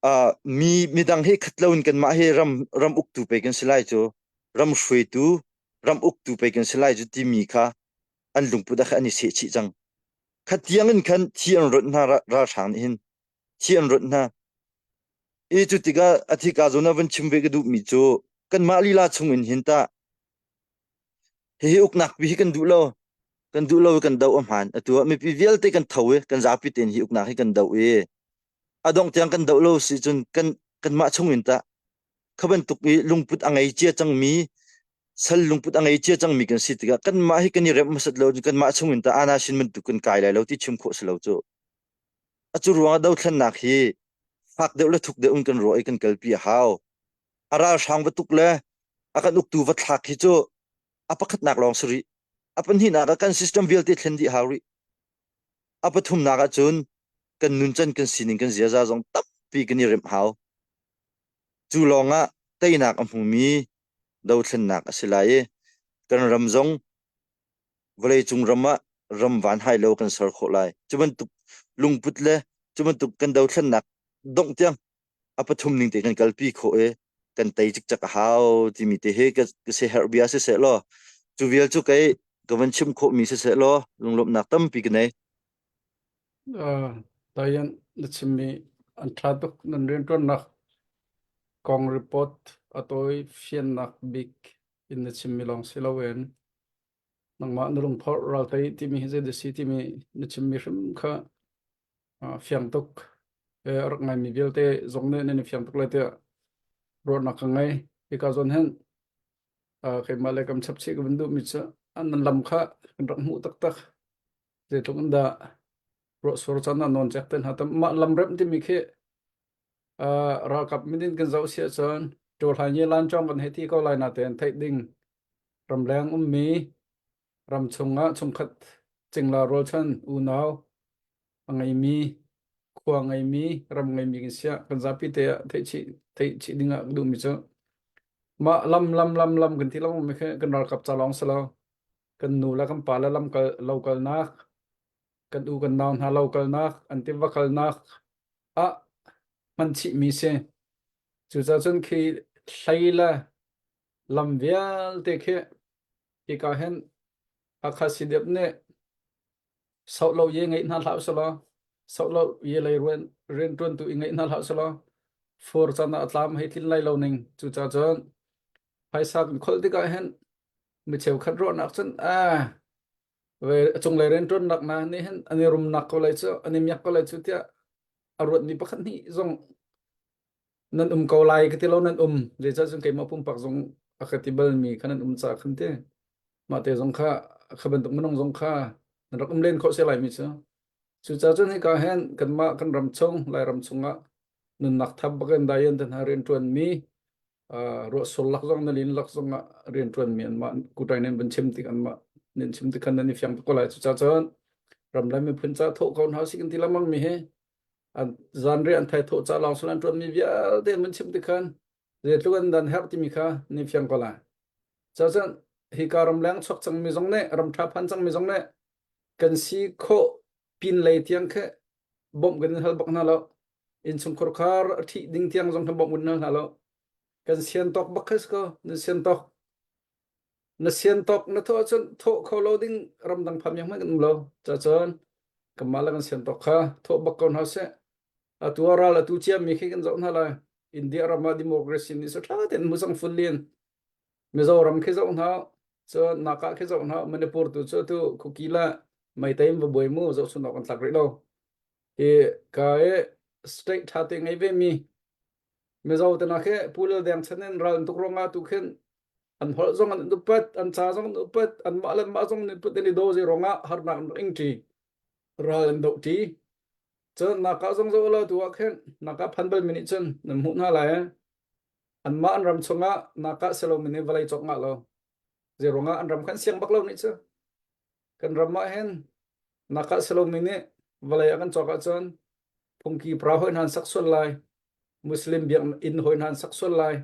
uh, mi midang hi khat loin kanmah hi ram ram uktu pei kan si lai cu ram hruaitu ram uktu pei kan si lai cu timi kha an lungput ah khan an i sehchih cang. Khat tiang in khan thi an ronh hna ralhrang nih hin thi an ronh hna. I cu tikah a thika zawn ah van chim ve ka duhmi cu kanmah lila chung in hin tah hihi uknak pi hi kan duh lo kan duh lo i kan doh a hmaan atu ah mipi vialte kan tho i kan zapi tein hi uknak hi kan doh i a dongh tiang kan doh lo si cun kan kanmah chung in tah kha bantuk i lungput a ngei cia cangmi sal lungput a ngei cia cangmi kan si tikah kanmah hi kan i remh hmasat lo kanmah chung in tah ana shin bantuk kan kai lai lo ti chim khawh si lo cu Acu ruangah dothlennak hi fak deuh le thuk deuh in kan ruah i kan kalpi a hau. A ralhrang va tuk le a kan uktu va thlak hi cu a pakhatnak lawng si rih. A pahnihnak ah kan system vialte thlen dih hau rih. A pathumnak ah cun kan nuncan kan sining kan ziaza zong tampi kan i remh hau. Cu lawngah teinak a hmumi dothlennak a si lai i kan ram zong vawleicung ram ah ram van hai lo kan ser khawh lai. Cu bantuk lungput le cu bantuk kan dothlennak dongh tiang a pathum ning te kan kalpi khawh i kan tei cikcek a hau timi te hi ka ka se herh bia siseh law cu vial cu kei ka van chim khawh mi siseh law lunglawmhnak tampi ka nei. Uh, Tayan na chimmi an ṭha tuk nan rianṭuannak kong report a tawi fiannak bik in na chimmi lawng si loin nangmah na lungphorh raltei timi hi zeidah si timi na chimmi hrim kha. Fiang tuk. A rak ngaimi vialte zong nih nan i fiang tuk lai tiah ruahnak ka ngei. Hika zawn hin keimah le kam chapchih ka van duhmi cu nan lam kha kan rak hmuh taktak. Zeitluk in dah ruahsur caan ah nawn cek te hna tam mah lam remh timi khi ralkap min in kan zoh si ahcun ṭawlhai nge lan cawng kan hei ti ko lai natein theih ding ramleng ummi ram chungah chungkhat cingla rualchan unau a ngeimi khua ngeimi ram ngeimi kan siah kan zapi te ah theih chih theih chih ding ah ka duhmi cu mah lam lam lam lam kan ti lo mi khi kan ralkap ca lawng si lo kan nu le kan pa le lam kal lo kalnak kan u kan nau hna lo kalnak an tiva kalnak ah hman chih mi si cucaah cun khi hlei le lam vialte khi hika hin Hakha CDF nih sohlo ye ngeih hna hlah usulaw sohlo ye lei rianṭuantu i ngeih hna hlah usulaw fur caan ah a tlam hei tlin lai lo ning. Cucaah cun phaisa kan kholh tikah hin mi cheukhat ruahnak cun ah ve a cunglei rianṭuannak na nih hin an i rumnak ko lai cu an i miak ko lai cu tiah a ruatmi pakhat hnih zong nan um ko lai ka ti lo nan um zeicah cun keimah pumpak zong a ka ti balmi kha nan um ca khan ti mah te zong kha kha bantuk minung zong kha nan rak um len khawh se lai mi cu cucaah cun hika hin kanmah kan ram chung Lairam chungah nunnak thap bakin dayan te hna rianṭuan mi ruahsur lak zong na lin lak zong ah rianṭuan mi anmah kutai nan van chim tik anmah nan chim tik khan nan i fiang tuk ko lai cucaah cun ram le miphun ca thawh ko hna usih kan ti lengmang mi hi an zanriah an thai thawh ca lawng sul an ṭuanmi vialte an van chimh tik khan zeitluk an dan herh timi kha ni fiang ko lai. Cacun hika ramleng chuak cangmi zong nih ramṭha phan cangmi zong nih kan si khawh pin lei tiang khi bawmh kan in hal bak hna lo. Innchungkhar khar a ṭhih ding tiang zong khan bawmh kan hal hna lo. Kan sian tawk bak kha si ko. Nan sian tawk. Na sian tawk na thawh ahcun thawh kho lo ding ramdang pham yang hmanh kan um lo. Cacun kanmah le kan sian tawk kha thawh bak ko hna sih. Atu ah ral atu ciami khi kan zoh hna lai. India ram ah democracy nih so ṭha tein mu cang full in. Mizoram khi zoh hna, cun Naka khi zoh hna, Manipur tu cu atu Kuki le Meitei in va buai mu zohchun awk an tlak rih lo. Hi ka i state ṭha te ngei ve mi Mizo te na khi Pu Lal Deng chan in ral an tuk ruangah tu khin an holh zong an upat an ca zong an upat anmah le mah zong an upat an i daw zei ruangah harnak an rak ing ṭi ral an doh ṭi cun naka zong zoh lo tu ah khin naka phan bal mi nih cun nan hmuh hna lai anmah an ram chungah naka selo mi nih vawlei cawk ngah lo zei ruangah an ram khan siang bak lo nih cu kan ram ah hin naka selo mi nih vawlei a kan cawk ahcun phungki pra hoi hna an sak sual lai Muslim biakinn hoi hna an sak sual lai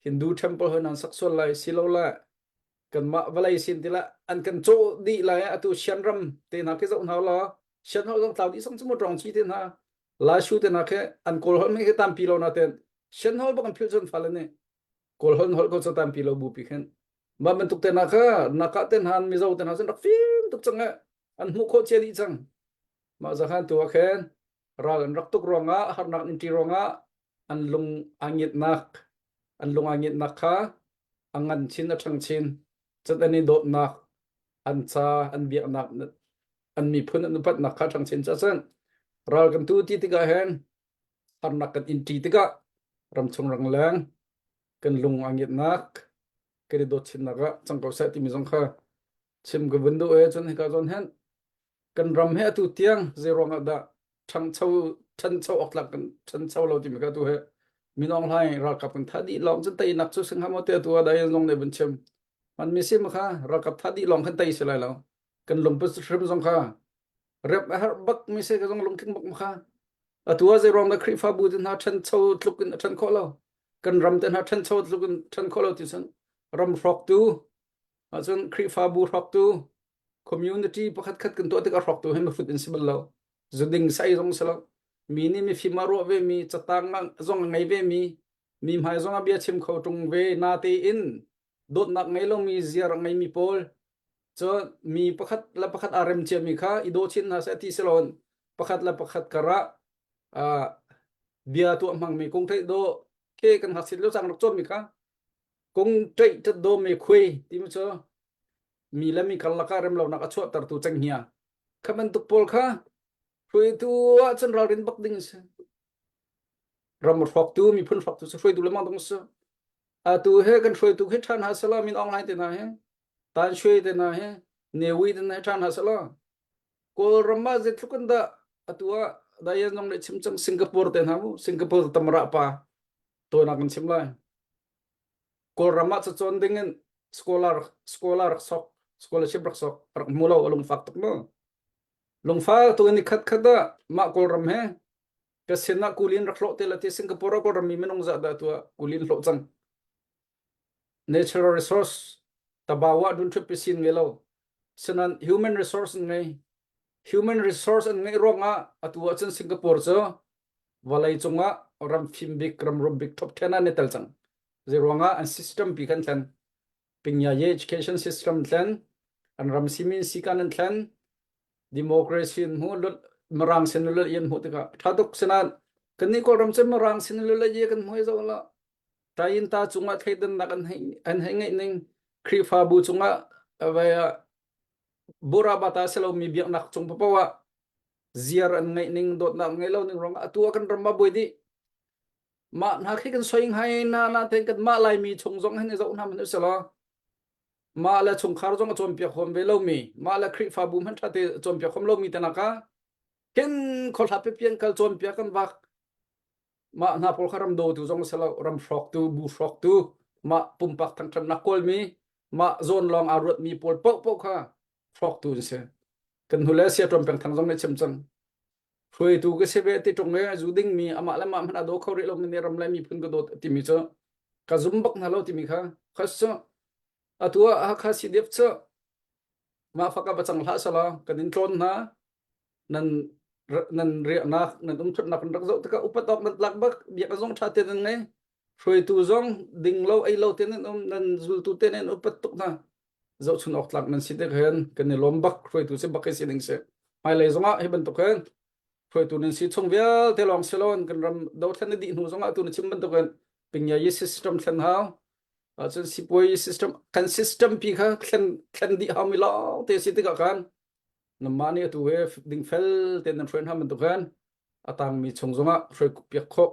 Hindu temple hoi hna an sak sual lai silole kanmah vawlei sin tila an kan cawh dih lai atu Shan ram te hna khi zoh hna law Shan holh zong tlau dih sang cu tawng chi te hna Lashu te hna khi an kawl holh mi khi tampi lo na ten Shan holh bak an philh cun fale nih kawl holh holh ko cu tampi lo bu pi khin mah bantuk te hna kha naka te hna Mizo te hna cun rak fim tuk cang an hmuh khawh cia dih cang mah zakhan tu ah khin ral an rak tuk ruangah harnak an ṭi ruangah an lung aa ngiatnak an lung aa ngiatnak kha a ngan chin a ṭhang chin cun an i dawtnak an ca an biaknak an miphun an upatnak kha ṭhang chin cun ral kan tu ti tikah hin harnak kan in ṭi tikah ramchung rangleng kan lung aa ngiatnak kan i dawt chinnak ah cang ko seh timi zong kha chim ka vun duh e cun hika zawn hin kan ram he atu tiang zei ruangah dah ṭhangcho ṭhancho awk tlak kan ṭhancho lo timi kha tu he Min Aung Hlaing ralkap kan thah dih lawng cun teinak cu sing hamo te atu ah dai zong nih vun chim man mi sim kha ralkap thah dih lawng khan tei si lai lo kan lungput hrim zong kha rep a herh bak mi se ka zong lungtling bak ma kha atu ah zei ruang dah Khrihfabu te hna ṭhancho tluk in a ṭhan khawh lo kan ram te hna ṭhancho tluk in ṭhan khawh lo ti cun ram hrawktu ahcun Khrihfabu hrawktu community pakhat khat kan tuah tikah hrawktu hi mafut in si bal lo zuding sai zong si lo mi nih mifim a ruah ve mi catang zong a ngei ve mi mi hmai zong a bia chim kho ṭung ve na tein dawtnak ngei lomi ziar a ngei mi pawl cu mi pakhat le pakhat aa rem cia mi kha i daw chin hna seh ti si loin pakhat le pakhat karah uh, bia tuah hmang mi kung theih do ke kan hngakchit lio cang rak cawn mi kha kung ṭeih ṭat do me khui ti mi cu mi le mi karlak ah remlonak a chuahtertu cenghngia kha bantuk pawl kha. Hruaitu ahcun ralrin bak ding a si. Ram hrawktu, miphun hrawktu cu hruaitu lengmang ding a si. Atu he kan hruaitu khi ṭhan hna selaw Min Aung Hlaing te hna hi, Tan Shwe te hna hi, Ne Win te hna hi ṭhan hna selaw Kawlram ah zeitluk in dah atu ah Dayan zong nih chim cang Singapore te hna mu Singapore tamara pa tawinak kan chim lai. Kawlram ah cacawn ding in scholar scholar rak sok scholarship rak sok rak hmu lo a lungfak tuk mu. Lungfak tuk in ni khat khat ah mah Kawlram he ka sin ah kulin rak hlawh te la ti Singapore ah Kawlram mi minung zah dah tu ah kulin hlawh cang. Natural resource tabawa dun trip sin nge lo. Sinan human resource ngei human resource an ngeih ruangah atu ahcun Singapore cu vawlei cungah ram fim bik ram rum bik top 10 ah an i tel cang. Zei ruangah an system pi kan thlen. Pingyaye education system thlen, an ram simin sikan an thlen, democracy an hmu, mirang sin lul an hmuh tikah tha tuk sinan kan nih Kawlram cu mirang sin lul ye kan hmu zo la tayin ta cungah thleidannak an hei an hei ngeih ning Khrihfabu cungah burabata selo mi biaknak cung papoh ah ziar an ngeih ning dawtnak ngei lo ning rong atu ah kan ram ah buai dih mah hna khi kan soi ngai na na ten kan mah laimi chung zong hin i zoh hna man uselaw mah le chungkhar zong a cawnpiak huam ve lomi mah le Khrihfabu hmanh ṭha te cawnpiak huam lomi te naka kin khuahla pipian kal cawnpiak kan vak mah hna pawl kha ram dawtu zong si lo ram hrawktu bu hrawktu mah pumpak thangṭhatnak kawlmi mah zawn lawng aa ruatmi pawl paohpaoh kha hrawktu an si kan hnule sia ṭuan peng thang zong nih chim cang hruaitu ka si ve ti ṭung e zu dingmi amah le mah hmanh a daw kho rih lomi nih ram le miphun ka dawt timi cu ka zum bak hna lo timi kha khas cu atu ah Hakha CDF cu mah fak ah va cang hlah selaw kan in tlawn hna nan nan riahnak nan umthutnak kan rak zoh tikah upat awk nan tlak bak biak zong ṭha te nan ngei hruaitu zong ding lo ei lo te nan um nan zultu te nan upat tuk hna zohchun awk tlak nan si tik hin kan i lawm bak hruaitu si bak hi si ding si hmailei zongah hi bantuk hin hruaitu nan si chung vialte lawng si loin kan ram dothlen na dih hnu zongah tu na chim bantuk in pingyayi system thlen hau ahcun sipuai system kan system pi kha thlen thlen dih hau mi lawng te si tikah khan namah nih atu he dingfel tein nan hruai hna bantuk khan a tangmi chung zongah hruai piak khawh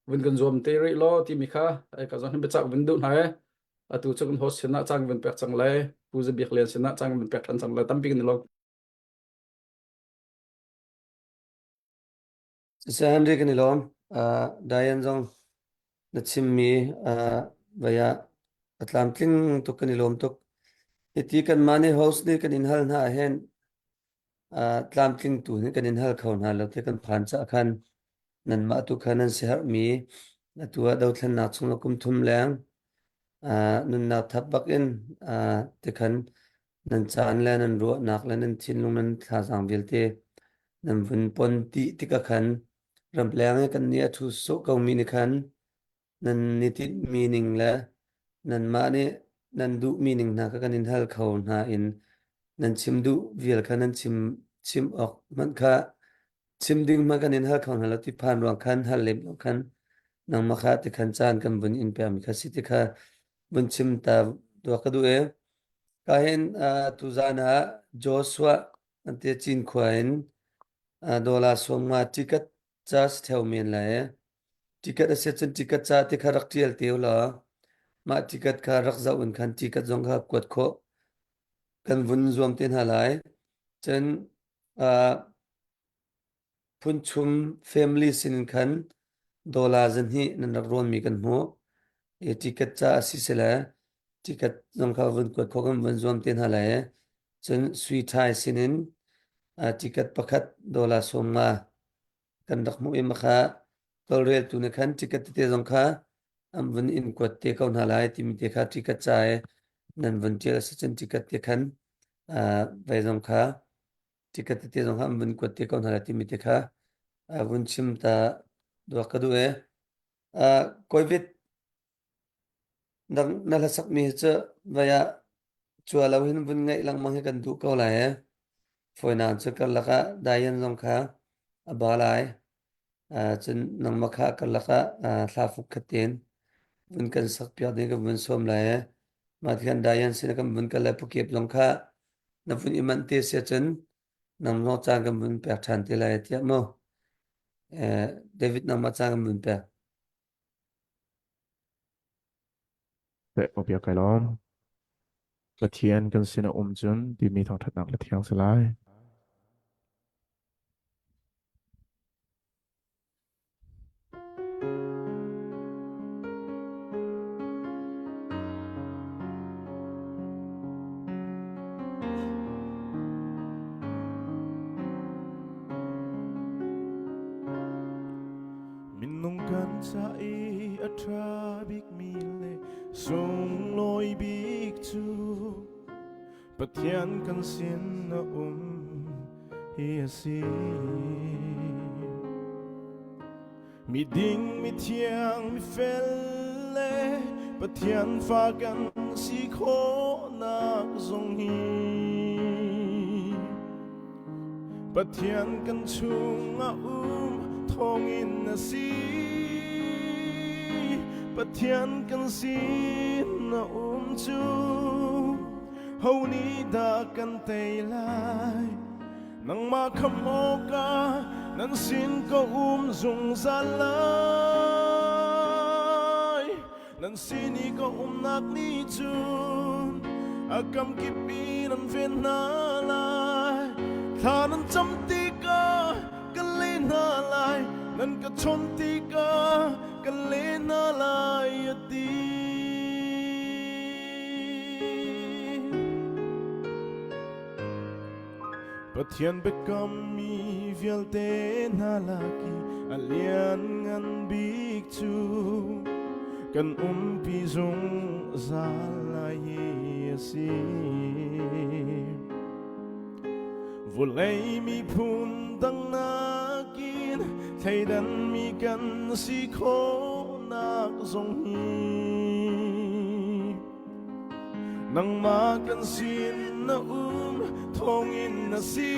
vun kan zuam te rih law timi kha ai ka zong hin biacak vun duh hna e atu cu kan host sinah cang vun pek cang lai Pu Za Biak Lian sinah cang vun pek than cang lai tampi kan i lawm. Siseh Henry kan i lawm. Uh, Diane zong na chimmi uh, vai ah a tlamtling tuk kan i lawm tuk. Hiti kanmah nih host nih kan in hal hna ahhin uh, tlamtling tu hin kan in hal kho hna lo ti kan phan caah khan nanmah tu kha nan siaherhmi atu ah dothlennak chung kum thum leng uh, nunnak thap bak in uh, tikhan nan caan le nan ruahnak le nan thinlung nan thazaang vialte nan vun pon ti tikah khan ramleng i kan nih a thu sawh ko mi nih khan nan ni tinhmi ning le nanmah nih nan duhmi ning hna kha kan in hal kho hna in nan chim duh vial kha nan chim chim awk hmanh kha chim ding hmanh kan in hal kho hna lo ti phan ruang khan hal lem lo khan nangmah kha ti khan caan kan vun in pekmi kha si ti kha vun chim ta dua ka duh e ka hin tuzan ah Joshua an te Cinkhua in dollar 50 ticket ca si theo men lai Ticket a si cun ticket ca ti kha rak ṭial te ulaw mah ticket kha rak zoh in khan ticket zong kha kuat khawh kan vun zuam te hna lai. Cun uh, phunchum family sin in khan dollar zahnih nan rak rawnmi kan hmuh. I ticket ca a si sile ticket zong kha vun kuat khawh kan vun zuam te hna lai. Cun sui ṭhai sin in uh, ticket pakhat dollar 50 kan rak hmuh i makha tawlreltu nih khan ticket tete zong kha an vun in kuat te ko hna lai timi te kha ticket ca i nan vun ṭial a si cun ticket te khan vai zong kha ticket tete zong kha an vun kuat te ko hna lai timi te kha vun chim ta duak ka duh e Covid Na hlasakmi hi cu vei ah cua lo hin vun ngaih lengmang hi kan duh ko lai ee. Fawinak cu karlak ah Diane zong kha a ba lai. Uh, cun nangmah kha karlak ah uh, thla fuk khat tein vun kan sak piak ding kan vun sawm lai ee. Mah tikhan Diane sin kan vun kal lai pukep zong kha na vun i manh te sia cun. Nang zong caan kan vun pek ṭhan te lai tiah mu. Eh, David nangmah caan kan vun pek. Teh bia kai lawm. Pathian kan sin a um cun timi thangṭhatnak le thiang si lai. Minung kan ca i a ṭha bikmi le sunglawi bik cu Pathian kan sin a um hi a si. Miding, mithiang, mifel le Pathian fa kan si khawhnak zong hi Pathian kan chungah um thawngin a si. Pathian kan sin a um cu ho nih dah kan tei lai? Nangmah khamh awkah nan sin ka um zungzal lai. Nan sin i ka umnak nih cun a kamkip in an ven hna lai. Thla nan cam tikah ka leh hna lai, nan ka chawnh tikah ka leh hna lai, a ti. Pathian biakammi vialte hna lak i a lianngan bik cu kan umpi zungzal lai hi a si. Vawlei miphun dang nakin thleidanmi kan si khawhnak zong hi Nangmah kan sin na um thawngin na si.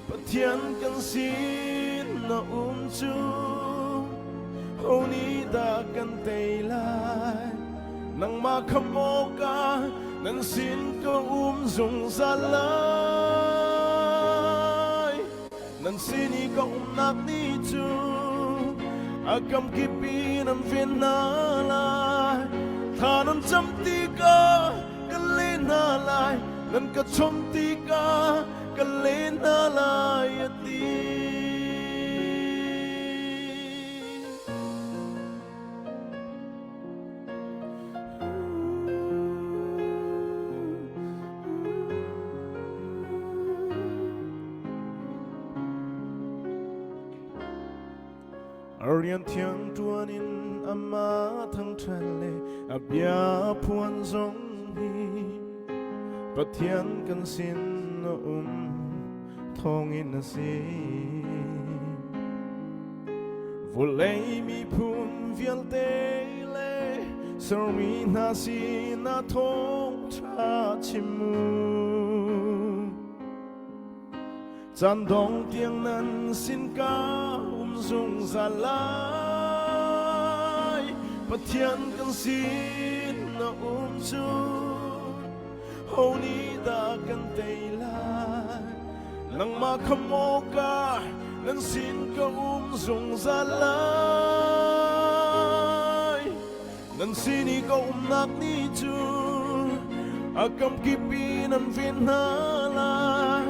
Pathian kan sin na um cu ho nih dah kan tei lai? Nangmah khamh awkah nan sin ka um zungzal lai. Nan sin i ka umnak ni cu a kamkip in an ven hna lai. Thla nan cam tikah ka leh hna lai, nan ka chawnh tikah ka leh hna lai, a ti. A rian thiang ṭuan in amah thangṭhat le a bia phuan zong hi Pathian kan sin a um thawngin a si. Vawlei miphun vialte le sermi hna sinah thawngṭha chim u. Caan dong tiang nan sin ka um zungzal lai. Pathian kan sin na um cu ho nih dah kan tei lai? Nangmah khamh awkah nan sin ka um zungzal lai. Nan sin i ka umnak ni cu a kamkip in an ven hna lai.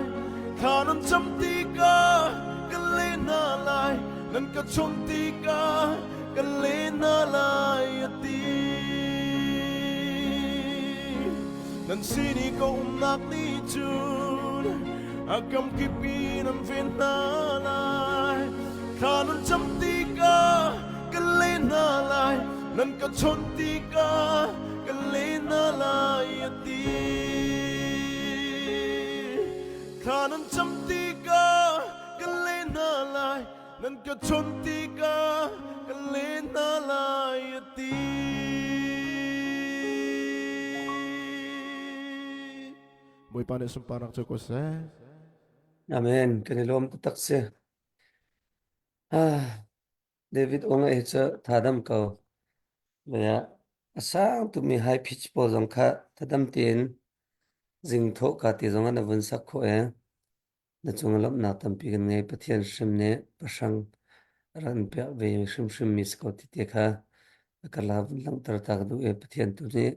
Thla nan cam tikah ka leh hna lai, nan ka chawnh tikah ka leh hna lai, a ti. Nan sin i ka umnak nih cun a kamkip in an ven hna lai. Thla nan cam tikah ka leh hna lai, nan ka chawnh tikah ka leh hna lai, a ti. Thla nan cam tikah ka leh hna lai, nan ka chawnh tikah ka leh hna lai, a ti. Bawipa nih sunparnak cu ko seh. Amen. Kan i lawm taktak si. Ah, David aw ngaih hi cu thadam ko. Bia a sang tukmi high pitch pawl zong kha thadam tein. Zing thawh ka ti zong ah na vun sak khawh e. Na cung ah lawmhnak tampi kan ngei. Pathian hrim nih pahrang ran piak ve hrimhrim mi si ko ti te kha a ka la vun langhter ta ka duh i Pathian tu nih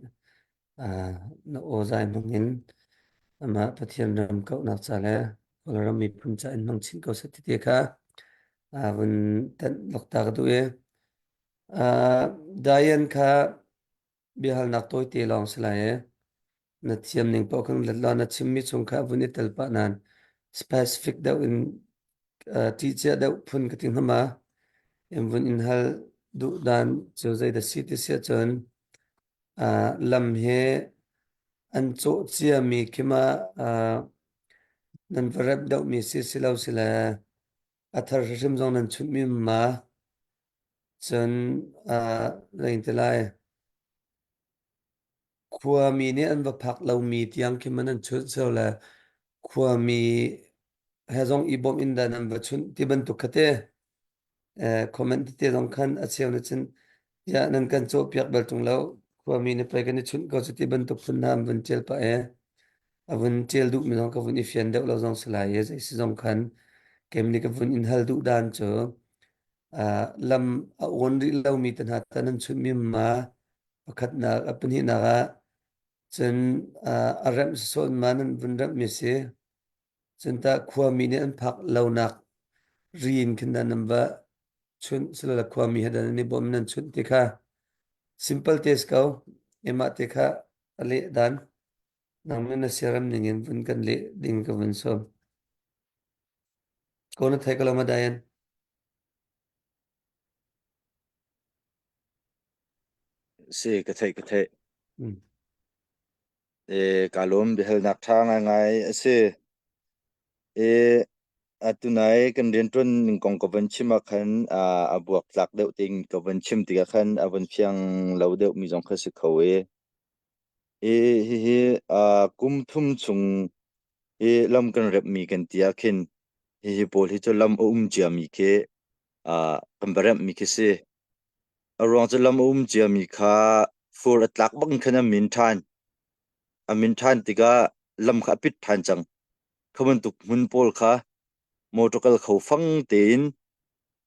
na aw zai hmang in amah Pathian ram kauhnak ca le Kawlram miphun ca in hmang chin ko seh ti te kha vun tanh lok ta ka duh i Diane kha biahalnak tawite lawng si lai i na thiam ning paoh khan let law na chimmi chung kha vun i tel pah nain specific deuh in ṭihcia deuh phun ka ti hnga ma in vun in hal duh dan cu zei dah si ti si ahcun lam hi an cawh ciami khi ma nan va remh deuhmi si si lo si le a thar hrimhrim zong nan chunhmi ma cun zei ti lai Khuami nih an va phak lomi tiang khi man an chunh sio le khuami he zong i bawmh in dah nan va chunh ti bantuk kha te comment tete zong khan a cheu na cun ya nan kan cawhpiak bal ṭung lo khuami nih pei kan i chunh ko cu ti bantuk phun hna an vun ṭial pah i a vun ṭial duhmi zong ka vun i fian deuh lo zong si lai i zei si zong khan kem nih ka vun in hal duh dan cu lam a awn rih lomi te hna ta nan chunhmi ma Pakhatnak, a pahnihnak ah cun a remh sawn ma nan vun remhmi si. Cun tah khuami nih an phak lonak ri in khin dah nan va chunh silole khuami he dah nan i bawm nan chunh ti kha simple te si ko. Emah te kha a leh dan. Nang nih na siarem ning in vun kan leh ding ka vun sawm. Ko na thei ko lo ma Diane? Si ka theih ka theih. Mm. E ka lawm biahalnak ṭha ngaingai a si. E atunai kan rianṭuan ning kong ka van chim ah khan a buak tlak deuh ting ka van chim tikah khan a van fiang lo deuh mi zong kha si kho e. E hihi kum thum chung hi lam kan rep mi kan ti ah khin hihi pawl hi cu lam a um cia mi khi kan va remh mi khi si. A ruang cu lam a um ciami kha fur a tlak bang khan a min ṭhan. A min ṭhan tikah lam kha a pit ṭhan cang. Kha bantuk hmun pawl kha motor kal kho fang tein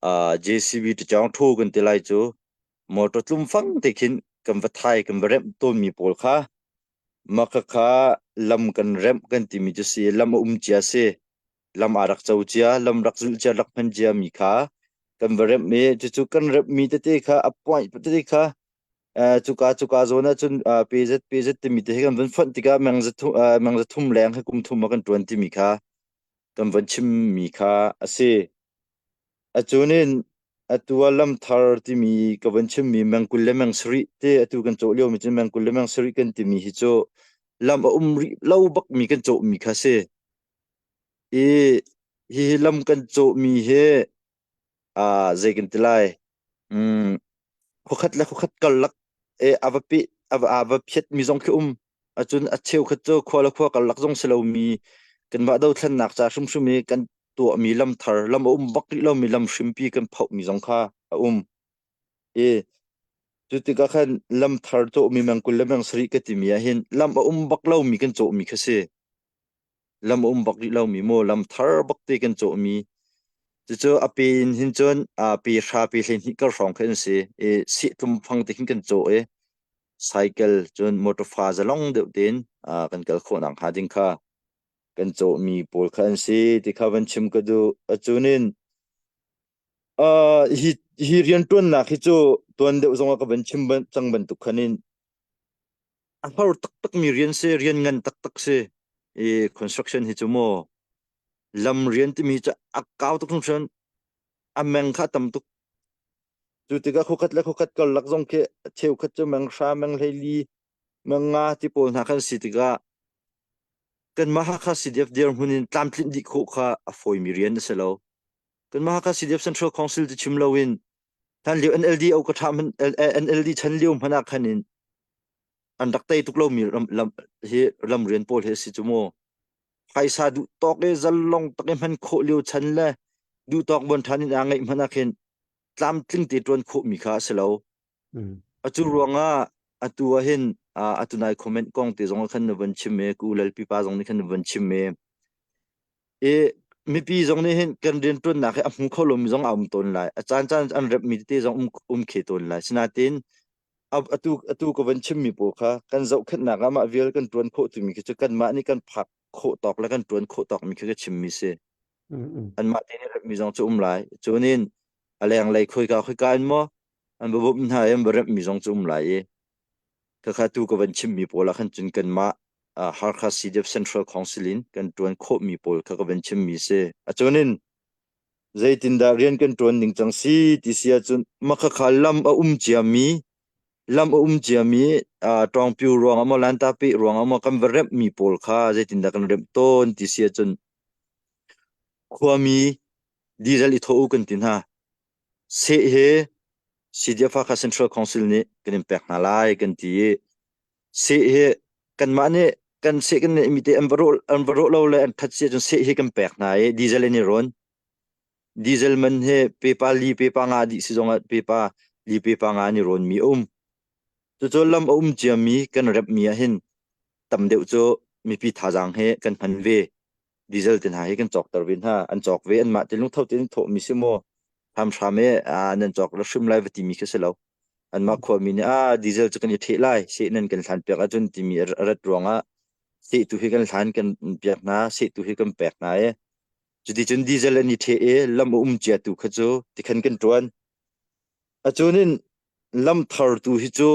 uh, JCB ṭiṭawng ṭhu kan ti lai cu motor tlum fang te khin kan va thai kan va remh tawnmi pawl kha maka kha lam kan remh kan timi cu si lam a um cia si. Lam aa rak co cia, lam rak zulh cia, rak hman cia mi kha kan va remh i cucu kan remh mi tete kha a point tete kha cuka cuka zawn ah cun pezet pezet timi te hi kan van fonh tikah meng za thum leng hi kum thum ah kan ṭuan timi kha kan van chim mi kha a si. Acunin atu ah lam thar timi ka van chim mi meng 20 le meng sarih te atu kan cawh lio mi cu meng 20 le meng sarih kan timi hi cu lam a um rih lo bak mi kan cawh mi kha si. I hihi lam kan cawhmi hi aa zei kan ti lai mm, khuakhat le khuakhat karlak e a va peh a va, a va phiatmi zong khi um acun a cheukhat cu khua le khua karlak zong si lomi kanmah dothlennak ca hrimhrim i kan tuahmi lam thar lam a um bak rih lomi lam hrimpi kan phohmi zong kha a um i cu tikah khan lam thar cawhmi meng 20 le meng sarih ka timi ah hin lam a um bak lomi kan cawhmi kha si Lam a um bak rih lomi maw lam thar bak te kan cawhmi cucu a pe in hin cun pe hra pe 12 kar hrawng khi an si i sehtlum fang te khin kan cawh i cycle cun motor fa zalong deuh tein kan kal khawh nak hnga ding kha kan cawhmi pawl kha an si ti kha van chim ka duh acunin hi hi rianṭuannak hi cu tuan deuh zong ah ka van chim cang bantuk khan in A har taktakmi rian si, rian ngan taktak si. I construction hi cu maw lam rian timi cu a kau tuk hringhran. A meng kha a tam tuk. Cu tikah khuakhat le khuakhat karlak zong khi cheukhat cu meng hra, meng 14, meng nga ti pawl hna khan si tikah kanmah Hakha CDF dirhmun in tlamtlinh dih khawh kha a fawimi rian a si lo. Kanmah Hakha CDF Central Council ti chim loin hlan lio NLD au ka ṭha NLD chan lio hmanh ah khan in an rak tei tuk lomi ram, lam, hi lamrian pawl hi a si cu mu. Phaisa duh tawk i zalong tak i hman khawh lio chan le duh tawk bon ṭhan in aa ngeih hmanh ah khin tlamtling te ṭuan khawhmi kha a si lo. Mm. Acu ruangah Atu ah hin atu nai comment kong te zong ah khan na von chim i ku lalpi pa zong nih khan na von chim i i mipi zong nih hin kan rianṭuannak hi a hmu kho lomi zong a um tawn lai. A caan caan an remmi tete zong um um khe tawn lai. Sinain atu atu ka van chimmi pawl kha kan zohkhenhnak ah mah vial kan ṭuan khawh timi khi cu kanmah nih kan phak khawh tawk le kan ṭuan khawh tawkmi khi ka chimmi si. Anmah te nih remmi zong cu um lai. Cunin a lenglei khoika khoika in maw an va bawmh hna i an va remhmi zong cu um lai i khakha tu ka van chimmi pawl ah khan cun kanmah Hakha CDF Central Council in kan ṭuan khawhmi pawl kha ka van chimmi si. Acunin zeitindah rian kan ṭuan ning cang si ti si ahcun makhakha lam a um ciami lam a um ciami ṭawngpiu ruangah maw lantapi ruangah maw kan va remhmi pawl kha zeitindah kan remh tawn ti si ahcun khuami diesel i thawh u kan ti hna. Seh hi CDF Hakha Central Council nih kan in pek hna lai kan ti i seh hi kanmah nih kan seh kan neihmi te an va rawh an va rawh lo le an that si ahcun seh hi kan pek hna i diesel in i rawn. Diesel man hi pepa li pepa nga dih si zongah pepa li pepa nga an i rawnmi a um. Cucu lam a um ciami kan remhmi ah hin tam deuh cu mipi thazaang he kan hman ve. Diesel te hna hi kan cawkter ve hna. An cawk ve anmah te lungtho tein thawhmi si maw hramhram e nan cawk la hrim lai va timi khi si lo. Anmah khuami nih ah diesel cu kan i ṭheh lai seh nan kan hlan piak ahcun timi a rat ruangah seh tu hi kan hlan kan piak hna seh tu hi kan pek hna i cuticun diesel an i ṭheh i lam a um cia tu kha cu tikhan kan ṭuan. Acunin lam thar tu hi cu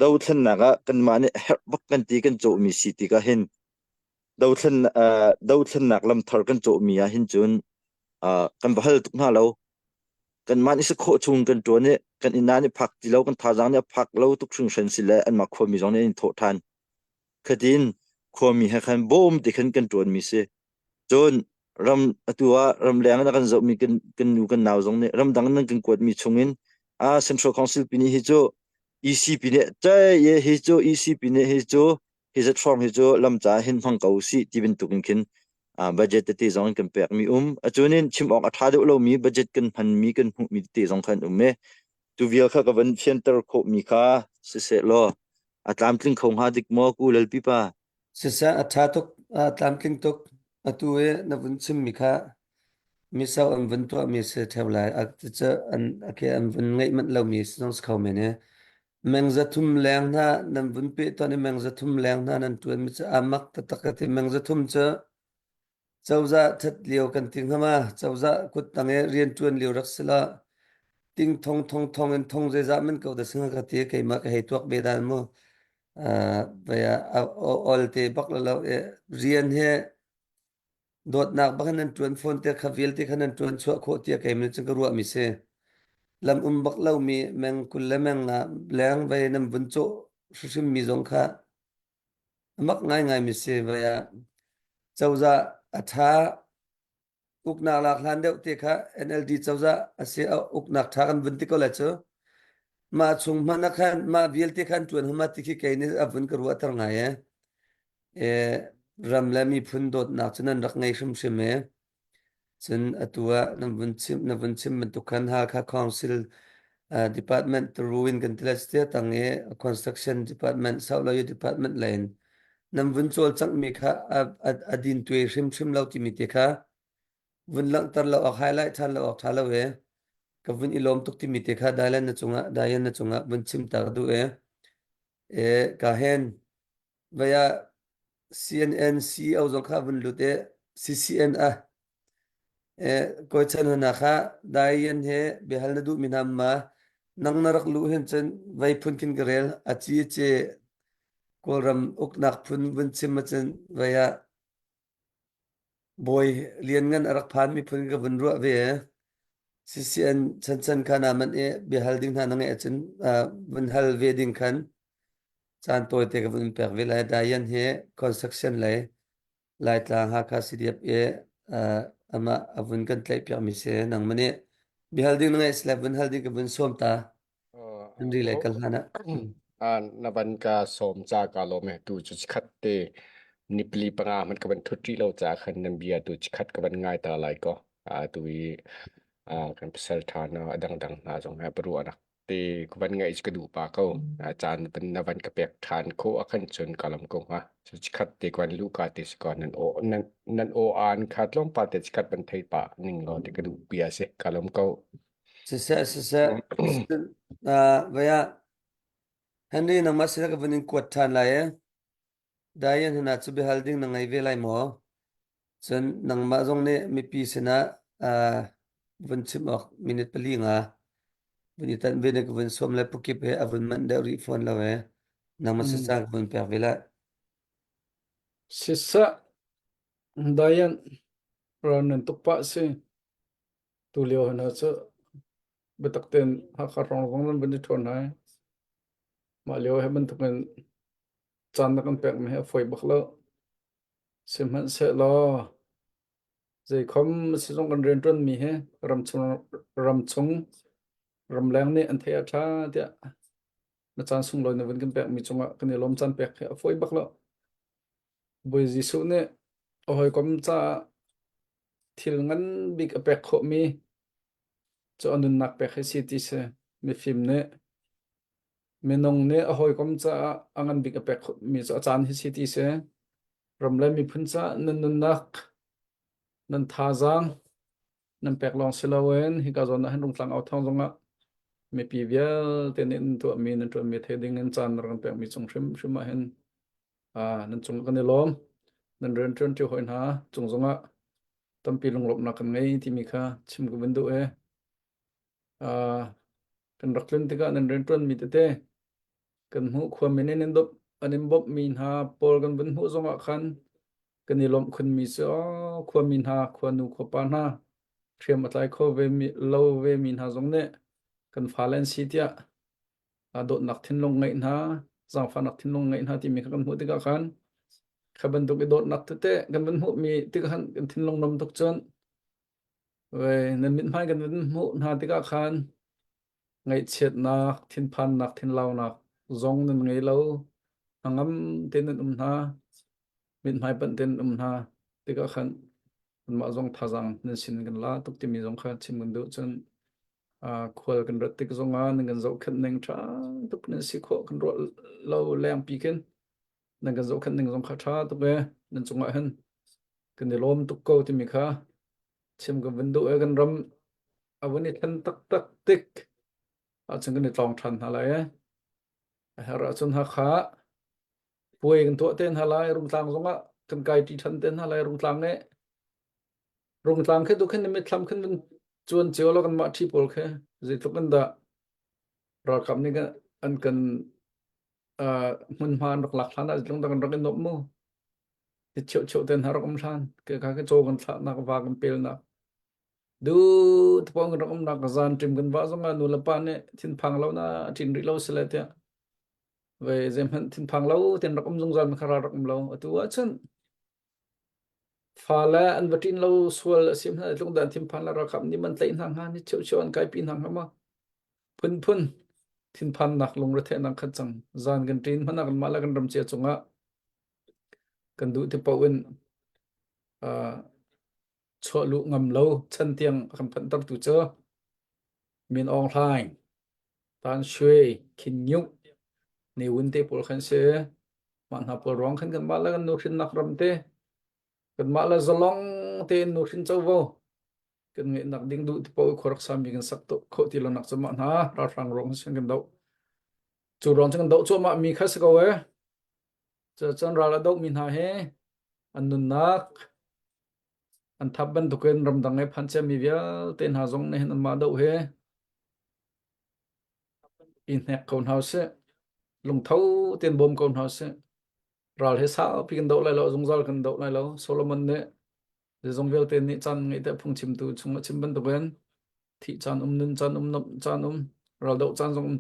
dothlennak ah kanmah nih herh bak kan ti kan cawhmi si tikah hin dothlen dothlennak lam thar kan cawhmi ah hin cun kan va hal tuk hna lo. Kanmah nih si khawh chung kan ṭuan i kan inn ah nih phak ti lo kan thazaang nih a phak lo tuk hringhran si le anmah khuami zong nih an in thawh ṭhan. Khatin khuami he khan bawm ti khan kan ṭuanmi si. Cun ram atu ah ramleng in a kan zohmi kan kan nu kan nau zong nih ramdang in nan kan kuatmi chungin ah Central Council pi nih hi cu EC pi nih cei ye hi cu EC pi nih hi cu hi zat hrawng hi cu lam ca hin hmang ko usih ti bantuk in khin budget tete zong in kan pekmi um. Acunin chim awk a ṭha deuh lomi budget kan hmanmi kan hmuhmi tete zong khan um i tu vial kha ka van fianter khawhmi kha siseh law a tlamtling kho hnga dik maw ku lalpi pa? Siseh a ṭha tuk, a tlamtling tuk. Atu i na vun chimmi kha misau an vun tuahmi si ṭheo lai. A cu an a ke an vun ngeih manh lomi si zong si kho men i meng 300 leng hna nan vun peh tawn i meng 300 leng hna nan ṭuanmi cu aa mak taktak ka ti. Meng 300 cu cozah ṭhat lio kan ti hnga ma? Cozah kuttang i rianṭuan lio rak si lo. Ting thong thong thong in thong zeizah man ko dah si hnga ka ti. Keimah ka hei tuak ve dan mu. Ol te bak lo lo rian he dawtnak bak in nan ṭuan fawn te kha vialte kha nan ṭuan chuah khawh tiah keimah nih cun ka ruahmi si. Lam um bak lomi meng 20 le meng nga leng vei nan vun cawh hrimhrimmi zong kha a mak ngaingaimi si. Vei ah cozah a ṭha uknak lak hlan deuh te kha NLD cozah a si uknak ṭha kan vun ti ko lai cu. Mah chung hmanh ah khan mah vialte khan ṭuan hama ti khi kei nih a vun ka ruahter ngai ee. Ram le miphun dawtnak cu nan rak ngei hrimhrim ee. Cun atu ah nan vun chim na vun chim bantuk khan Hakha Council uh, Department ruin kan ti lai tang i Construction Department Sauloyo Department lei in nan vun cawlcanghmi kha a, a, a din tuai hrimhrim lo timi te kha vun langhter lo awk highlight ṭhan lo awk ṭha lo e ka vun i lawm tuk timi te kha Dailan na cungah Dayan na cungah vun chim ta ka duh e e ka hen Vei ah CNN CEO zong kha vun lut i CCN ah kawi chan hna kha Diane he biahal na duhmi hna ma nang na rak luh hin cun vei phun khin ka rel a ci ci Kawlram uknak phun vun chim ahcun vei ah Bawi lianngan a rak phanmi phun ka vun ruah ve. CCN chanchan kha na man i biahal ding hna na ngeih ahcun vun hal ve ding khan caan tawite ka vun pek ve lai. Dayan hi construction lei Laitlang Hakha CDF i amah a vun kan tlaih piakmi si. Nangmah nih biahal ding na ngeih sile vun hal ding ka vun sawm ta. An ri lei kal hlan ah. Na van ka sawm ca ka lawm e tu cu chikhat te nipli panga man ka van thut rih lo ca khan nan bia tu chikhat ka van ngai ta lai ko tu i kan pasal tha na adang dang hna zong he paru anak. te ka van ngaih cu ka duh pa ko. A caan van na van ka pek ṭhan khawh ah khan cun ka lawm ko hnga. Cu chikkhat te ka van luh ka te si ko nan aw nan nan aw aan kha tlawmpal te chikkhat van thei pah ning law ti ka duh bia si ka lawm ko. Siseh siseh uh, vaya Henry nangmah sila ka van in kuat ṭhan lai e. Diane hna cu biahal ding na ngei ve lai maw? Cun nangmah zong nih mipi sinah uh, vun chim awk minute pali nga vun i tanh ve na ka vun sawm le pukip he a vun manh deuh rih fawn lo e. Nangmah Mm. sasa ka vun pek ve lai. Siseh Diane ral nan tuk pah si. Tu lio hna cu biatak tein Hakha hrawng zong nan van i ṭhawn hai. Mah lio he bantukin caan na kan pekmi hi a fawi bak lo. Sihmanhsehlaw zeikhom sizung kan rianṭuanmi hi ramchung ramchung ramleng nih an theih a ṭha tiah na caan sunglawi na vun kan pekmi cungah kan i lawm caan pek hi a fawi bak lo. Bawi Jesuh nih a hawikom caah thil ngan bik a pek khawhmi cu a nunnak pek hi si ti si. Mifim nih Minung nih a hawikom caah a ngan bik a pek mi cu a caan hi si ti si. Ram le miphun caah nan nunnak, nan thazaang nan pek lawng si loin hika zawn ah hin Rungtlang au thawng zongah mipi vialte nih nan tuahmi nan ṭuanmi thei ding in caan nan rak kan pekmi cung hrimhrim ah hin nan cung kan i lawm. Nan rianṭuan ṭi hawi hna cung zongah tampi lunglawmhnak kan ngei timi kha chim ka vun duh e. Kan rak tlun tikah nan rianṭuanmi tete kan hmuh khuami nih an an in bawmhmi hna pawl kan vun hmuh zongah khan kan i lawmh khunmi cu khuami hna khuanu khuapa hna hriam a tlai kho ve mi lo ve mi hna zong nih kan fale an si tiah dawtnak thinlung ngeih hna zaangfahnak thinlung ngeih hna timi kha kan hmuh tikah khan kha bantuk i dawtnak tete kan vun hmuhmi tikah khan kan thinlung nom tuk cun Nan mithmai kan vun hmuh hna tikah khan ngaihchiatnak, thinphannak, thinlaunak zong nan ngei lo. Hnangam tein nan um hna, mithmai panh tein nan um hna tikah khan kanmah zong thazaang nan sin kan la tuk timi zong kha chim kan duh. Cun khual kan rat tik zongah nan kan zohkhenh ning ṭha tuk nan si khawh kan ruah lo lengpi khin nan kan zohkhenh ning zong kha ṭha tuk ee. Nan cungah hin kan i lawm tuk ko timi kha chim kan vun duh i kan ram a vun i thlen taktak tik ahcun kan i tlawng ṭhan hna lai i a herh ahcun Hakha puai kan tuah te hna lai Rungtlang zongah kan kai ṭi ṭhan te hna lai Rungtlang i Rungtlang khi tu khin mitthlam khin vun cuan cio law kanmah ṭhi pawl khi zeitluk in dah ralkap nih an kan hmunhma an rak lak hlan ah zeitluk dah kan rak i nuamh mu Ti cheucheu ten rak um hlan ke ka ke chaw kan thlahnak va kan pelnak du tupong kan rak umnak zan ṭim kan va zongah nu le pa nih thinphang lo na ṭin rih lo sile tiah ve zeihmanh thinphang lo ten rak um zungzal mi kha ral rak um lo atu ahcun fale an va ṭin lo sual a si hmanh tlung dan thinphan la ralkap nih man tlaih hna hnga ni cheucheu an kaipi hna hnga ma phunphun thinphannak lungretheihnak khat cang zan kan ṭin hmanh ah kanmah le kan ram cia cungah Kan duh ti paoh in uh, chuah luh ngam lo chan tiang a kan phanhtertu cu Min Aung Hlaing, Tan Shwe, Khin Nyunt, Ne Win te pawl khan si. Mah hna pawl ruang khan kanmah le kan nuhrinnak ram te kanmah le zalong tein nuhrin covo kan ngeihnak ding duh ti paoh khuarak sami kan sak khawh ti lonak cu mah hna ralhrang ruang sin kan doh. Cu ruang cu kan doh cuahmah mi kha si ko ee. Cucun ral a dohmi hna hi an nunnak an thap bantukin ramdang i phan ciami vialte hna zong nih hin anmah doh hi i hnek ko hna usih. Lungtho tein bawm ko hna usih. Ral hi saupi kan doh lai lo, zungzal kan doh lai lo. Solomon nih zeizong vialte nih caan ngeih te phungchimtu chung a chim bantukin thih caan um, nun caan um, nuamh caan um, ral doh caan zong um.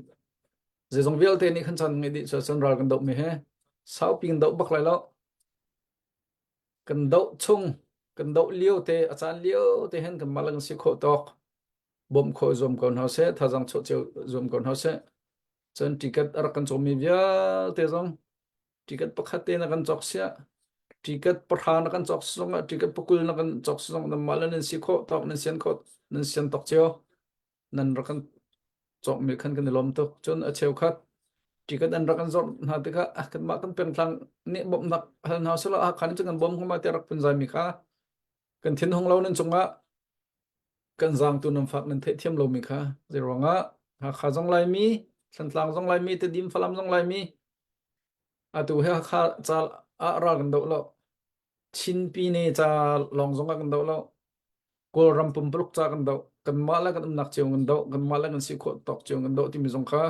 Zeizong vialte nih khan caan ngeih dih cuacun ral kan dohmi hi saupi kan doh bak lai lo. Kan doh chung, kan doh lio te, a caan lio te hin kanmah le kan si khawh tawk bawmh khawh zuam ko hna seh, thazaang chuah cio zuam ko hna seh. Cun ticket a rak kan cawmi vialte zong ticket pakhat te na kan cawk siah ticket pahra na kan cawk zong ah ticket pakul na kan cawk zong nan mah le nan si khawh tawk nan sian khawh nan sian tawk cio nan rak kan. cawkmi khan kan i lawm tuk. Cun a cheukhat ticket an rak an zawrh hna tikah ah kanmah kan pengtlang nih bawmhnak hal hna usih Hakha nih cun kan bawm hnga tiah rak phunzai mi kha kan thinhung lo nan cungah kan zaangtu nan fak nan theihthiam lomi kha zei ruangah Hakha zong Laimi, Thantlang zong Laimi, Tedim Falam zong Laimi atu hi Hakha ca ah ral kan doh lo. Chin Pyine ca lawng zong ah kan doh lo. Kawlram pumpuluk ca kan doh. Kanmah le kan umnak cio kan doh. Kanmah le kan si khawh tawk cio kan doh timi zong kha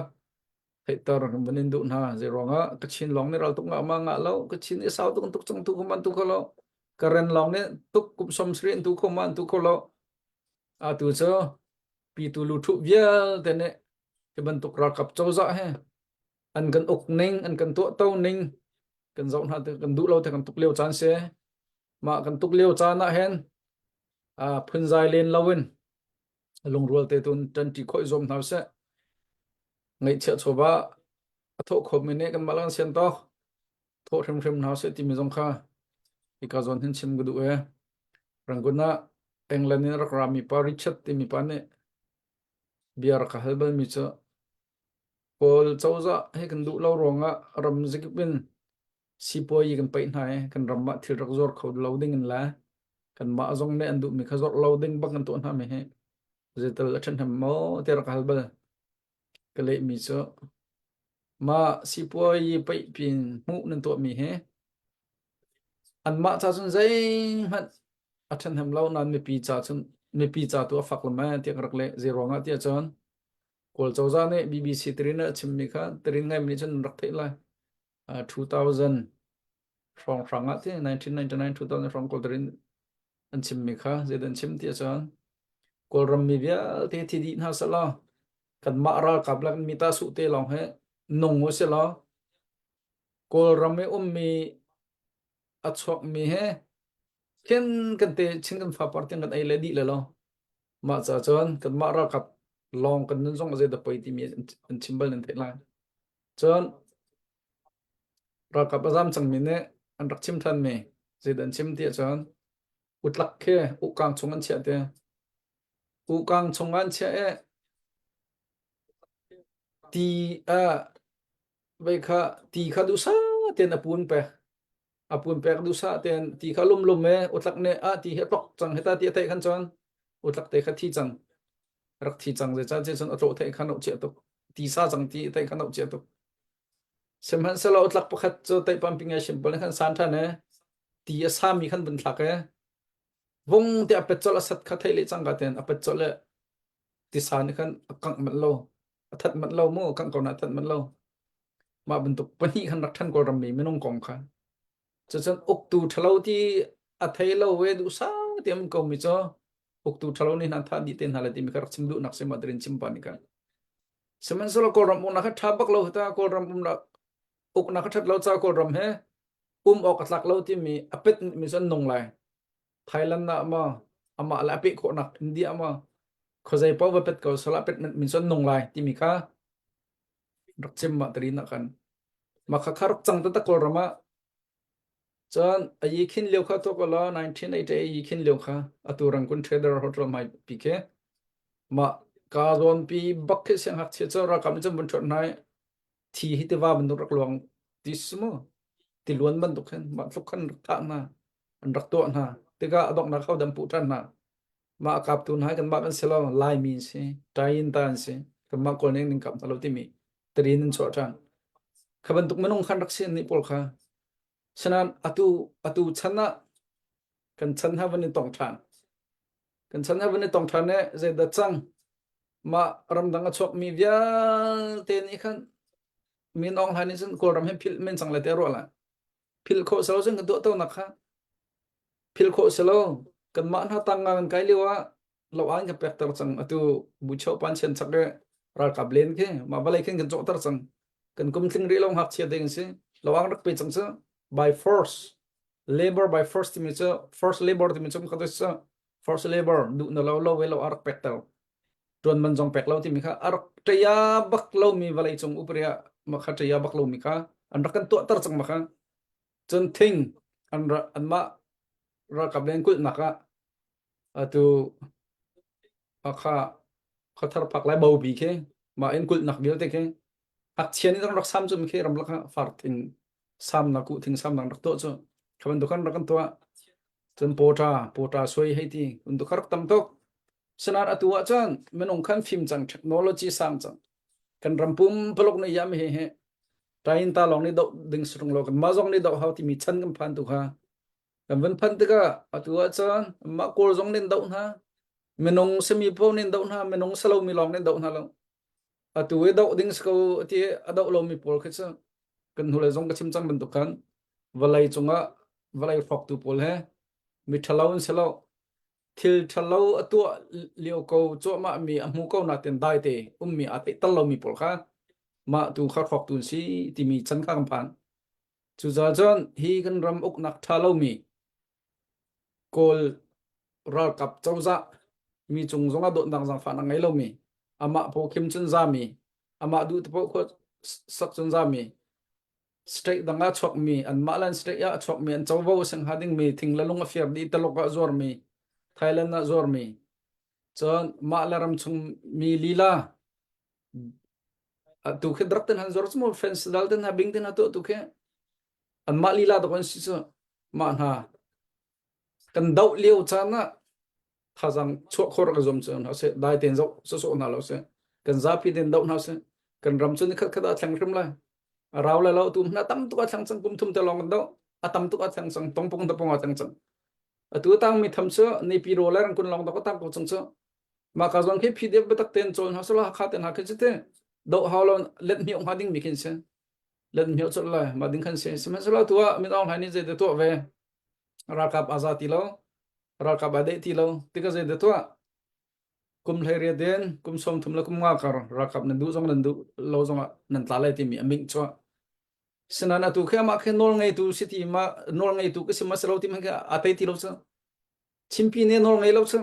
theihter kan van in duh hna. Zei ruangah Kachin lawng nih ral tuk ngah ma ngah lo. Kachin i sau tuk an tuk cang tu kho man tu kho lo. Karen lawng nih tuk kum som sri an tu kho ma an tu kho lo. Atu cu pitu lu thuh vialte nih hi bantuk ralkap cozah he an kan uk ning an kan tuahto ning kan zoh hna kan duh lo te kan tuk lio caan si mah kan tuk lio caan ah hin phunzai len loin lungrual te tun ṭanṭi khawh i zuam hna usih ngaihchiah chawva a thawh khomi nih kanmah le kan sian tawk thawh hrimhrim hna usih timi zong kha hika zawn hin chim ka duh e Rangoon ah England in rak rami pa Richard timi pa nih bia rak ka hal balmi cu Kawl cozah he kan duh lo ruangah ram zakip in sipuayi kan paih hna i kan ram ah thil rak zuar kho lo ding in le kanmah zong nih an duhmi kha zuarh lo ding bak kan tuah hna mi hi zeital a ṭhahnem maw ti rak hal bal. Ka lehmi cu mah sipuayi paih pin hmuh nan tuahmi hi anmah ca cun zeihmanh a ṭhahnem lo nain mipi ca cun mipi ca tu a fak lam eh tiah ka rak leh. Zei ruangah tiah cun Kawl cozah nih BBC tirin a chimmi kha tirin ngaimi nih cun an rak theih lai. 2000 hrawnghrang ah ti 1999 2000 hrawng Kawl tirin an chimmi kha zeidah an chim ti ahcun Kawlram mi vialte thi dih hna selaw kanmah ralkap le kan mita suh te lawng hi nung u silaw Kawlram i ummi a chuakmi he khin kan te chin kan fapar tiang kan ei le dih le lo Mah ca cun kanmah ralkap lawng kan nun zong a zeidah poi timi an chim bal nan theih lai. Cun ralkap a zam cangmi nih an rak chim thanmi zeidah an chim ti ahcun utlak khi ukang chung an chiah te. Ukang chung an chiah i ti a vei kha ti kha duhsah tein a pun pek. A pun pek duhsah tein ti kha lum lum e utlak nih ah ti hi a tlok cang hita ti a theih khan cun utlak te kha thi cang rak thi cang zeicah ti cun a tlawh theih khan chia tuk ti sa cang ti theih khan chia tuk sihmanhsehlaw utlak pakhat cu teihpam pi ngai simple khan san than e ti a sami khan vun thlak e vung te a pet colh a sat kha theih le cang ka ten a pet colh le tisa nih khan a kangh manh lo a that manh lo mu kangh ko na that manh lo mah bantuk pahnih khan rak ṭhan Kawlram mi minung kong kha cucun uktu ṭhalo ti a thei lo we duhsa ti am ko mi cu uktu ṭhalo nih hna thah dih te hna le timi kha rak chim duhnak si ma tirin chim pa nih khan sihmanhsehlaw Kawlram umnak kha ṭha bak lo ta Kawlram umnak uknak kha ṭhat lo ca Kawlram he um awk a tlak lo timi a pet mi cu an nung lai Thailand ah maw amah le a peh khawhnak India maw khuazei paoh va pet ko sala pet min cu an nung lai timi kha rak chim ma tarin ah khan ma kha kha rak cang taktak Kawlram ah cun a yi khin lio kha to ko la 1988 yi khin lio kha atu Rangoon Trader Hotel mai pi ke ma ka zawn pi bak khi siang hak chia cu ralkap nih cun vun ṭhuat hna i thi hi tiva bantuk rak luang ti si mu ti luan bantuk khin mah tluk khan rak thah hna an rak tuah hna tikah a donghnak ho dam puh ṭhan hna mah a kaptu hna kanmah kan si lo Laimi an si Tayin ta an si kanmah Kawl nih ning kap hna lo timi tarin an chuah ṭhan kha bantuk minung khan rak si an nih pawl kha sanan atu atu chan ah kan chan ha van i tong ṭhan kan chan ha van i tong ṭhan e zeidah cang mah ramdang a chuakmi vialte nih khan min Aung Hlaing nih cun Kawlram hi philh men cang le te ruah la philh khawh selo cun kan tuah to nak kha philh khawh selo kanmah hna tang nga kan kai lio ah lo an ka pek ter cang atu bucho pan chen chak e ralkap len khi mah vawlei khin kan cawhter cang kan kum tling rih lo ngakchia ding si lo ang rak pe cang cu by force labor by force timi cu force labor timi cu kha cu force labor duh na lo lo we lo a rak pek ter tuan man zong pek lo timi kha a rak ṭaya bak lomi vawlei cung upria ma kha ṭaya bak lomi kha an rak kan tuahter cang ma kha cun thing an anmah ralkap len kulhnak ah atu kha khathar phak lai bobi khi. Mah in kulhnak vialte khi ngakchia nih rak sam cu khi ramlak ah far thing samnak kuh thing samnak rak tuah cu kha bantuk kan rak kan tuah. Cun pawṭa pawṭa suai hei ti bantuk kha rak tam tuk. Sinain atu ah cun minung khan fim cang technology sang cang. Kan ram pumpuluk nih yam hi hi tain ta lawng nih doh ding surung lo kan mah zong nih doh hau timi chan kan phan tu kha kan van phan tikah atu ah cun mah kawl zong nih doh hna minung simi paoh nih doh hna minung salomi lawng nih doh hna lo atu i doh ding si ko ti a doh lomi pawl khi cu kan hnulei zong ka chim cang bantuk khan vawlei cungah vawlei hrawktu pawl he mi ṭhalo an si lo thil ṭhalo a tuah lio ko cuahmah mi a hmu ko natin dai te ummi aa theihter lomi pawl kha mah tu kha hrawktu an si timi chan kha kan phan cucaah cun hi kan ram uknak ṭha lomi Kawl ralkap cozah mi cung zongah dawtnak zaangfahnak ngei lomi amah pawkhim cun zami amah duh te paoh sak cun zami state dang ah chuakmi anmah lan state ah chuakmi an covo a sing hnga dingmi thing le lung a fir dih Taluk ah zuarmi Thailand ah zuarmi cun mah le ram chung mi lila tu khi drug ten han zuar cu mu fence dal ten ha bing ten ha tu tu khi anmah lila to kan si cu mah hna kan doh lio caan ah thazang chuah khor ka zuam cu hna seh dai ten zoh sawsawh hna lo seh kan zapi ten doh hna seh kan ram cu ni khat khat ah thleng hrim lai a rau le lo tu hna tam tuk a thleng cang kum thum te lawng kan doh a tam tuk a thleng cang tongpong tapong a thleng cang atu tang mi tham cu ni pi ro le rang kun long dok tang ko cang cu ma ka zong khi PDF biatak ten chawl hna sala kha ten ha khin te do hau lo let mi ong ha ding mi khin se let mi chol lai ma ding khan se sihmanhsehlaw tu ah min aung hlaing nih zei te tuah ve ralkap aza ti lo ralkap a deh ti lo tika zei te tuah kum hlei riat in kum som thum le kum nga kar ralkap nan duh zong nan duh lo zong ah nan tla lai timi a ming chuah sinan atu khi amah khi nawl ngeitu si ti ma nawl ngeitu ka si ma si lo ti man khi a tei ti lo cu chimpi ne nawl ngei lo cu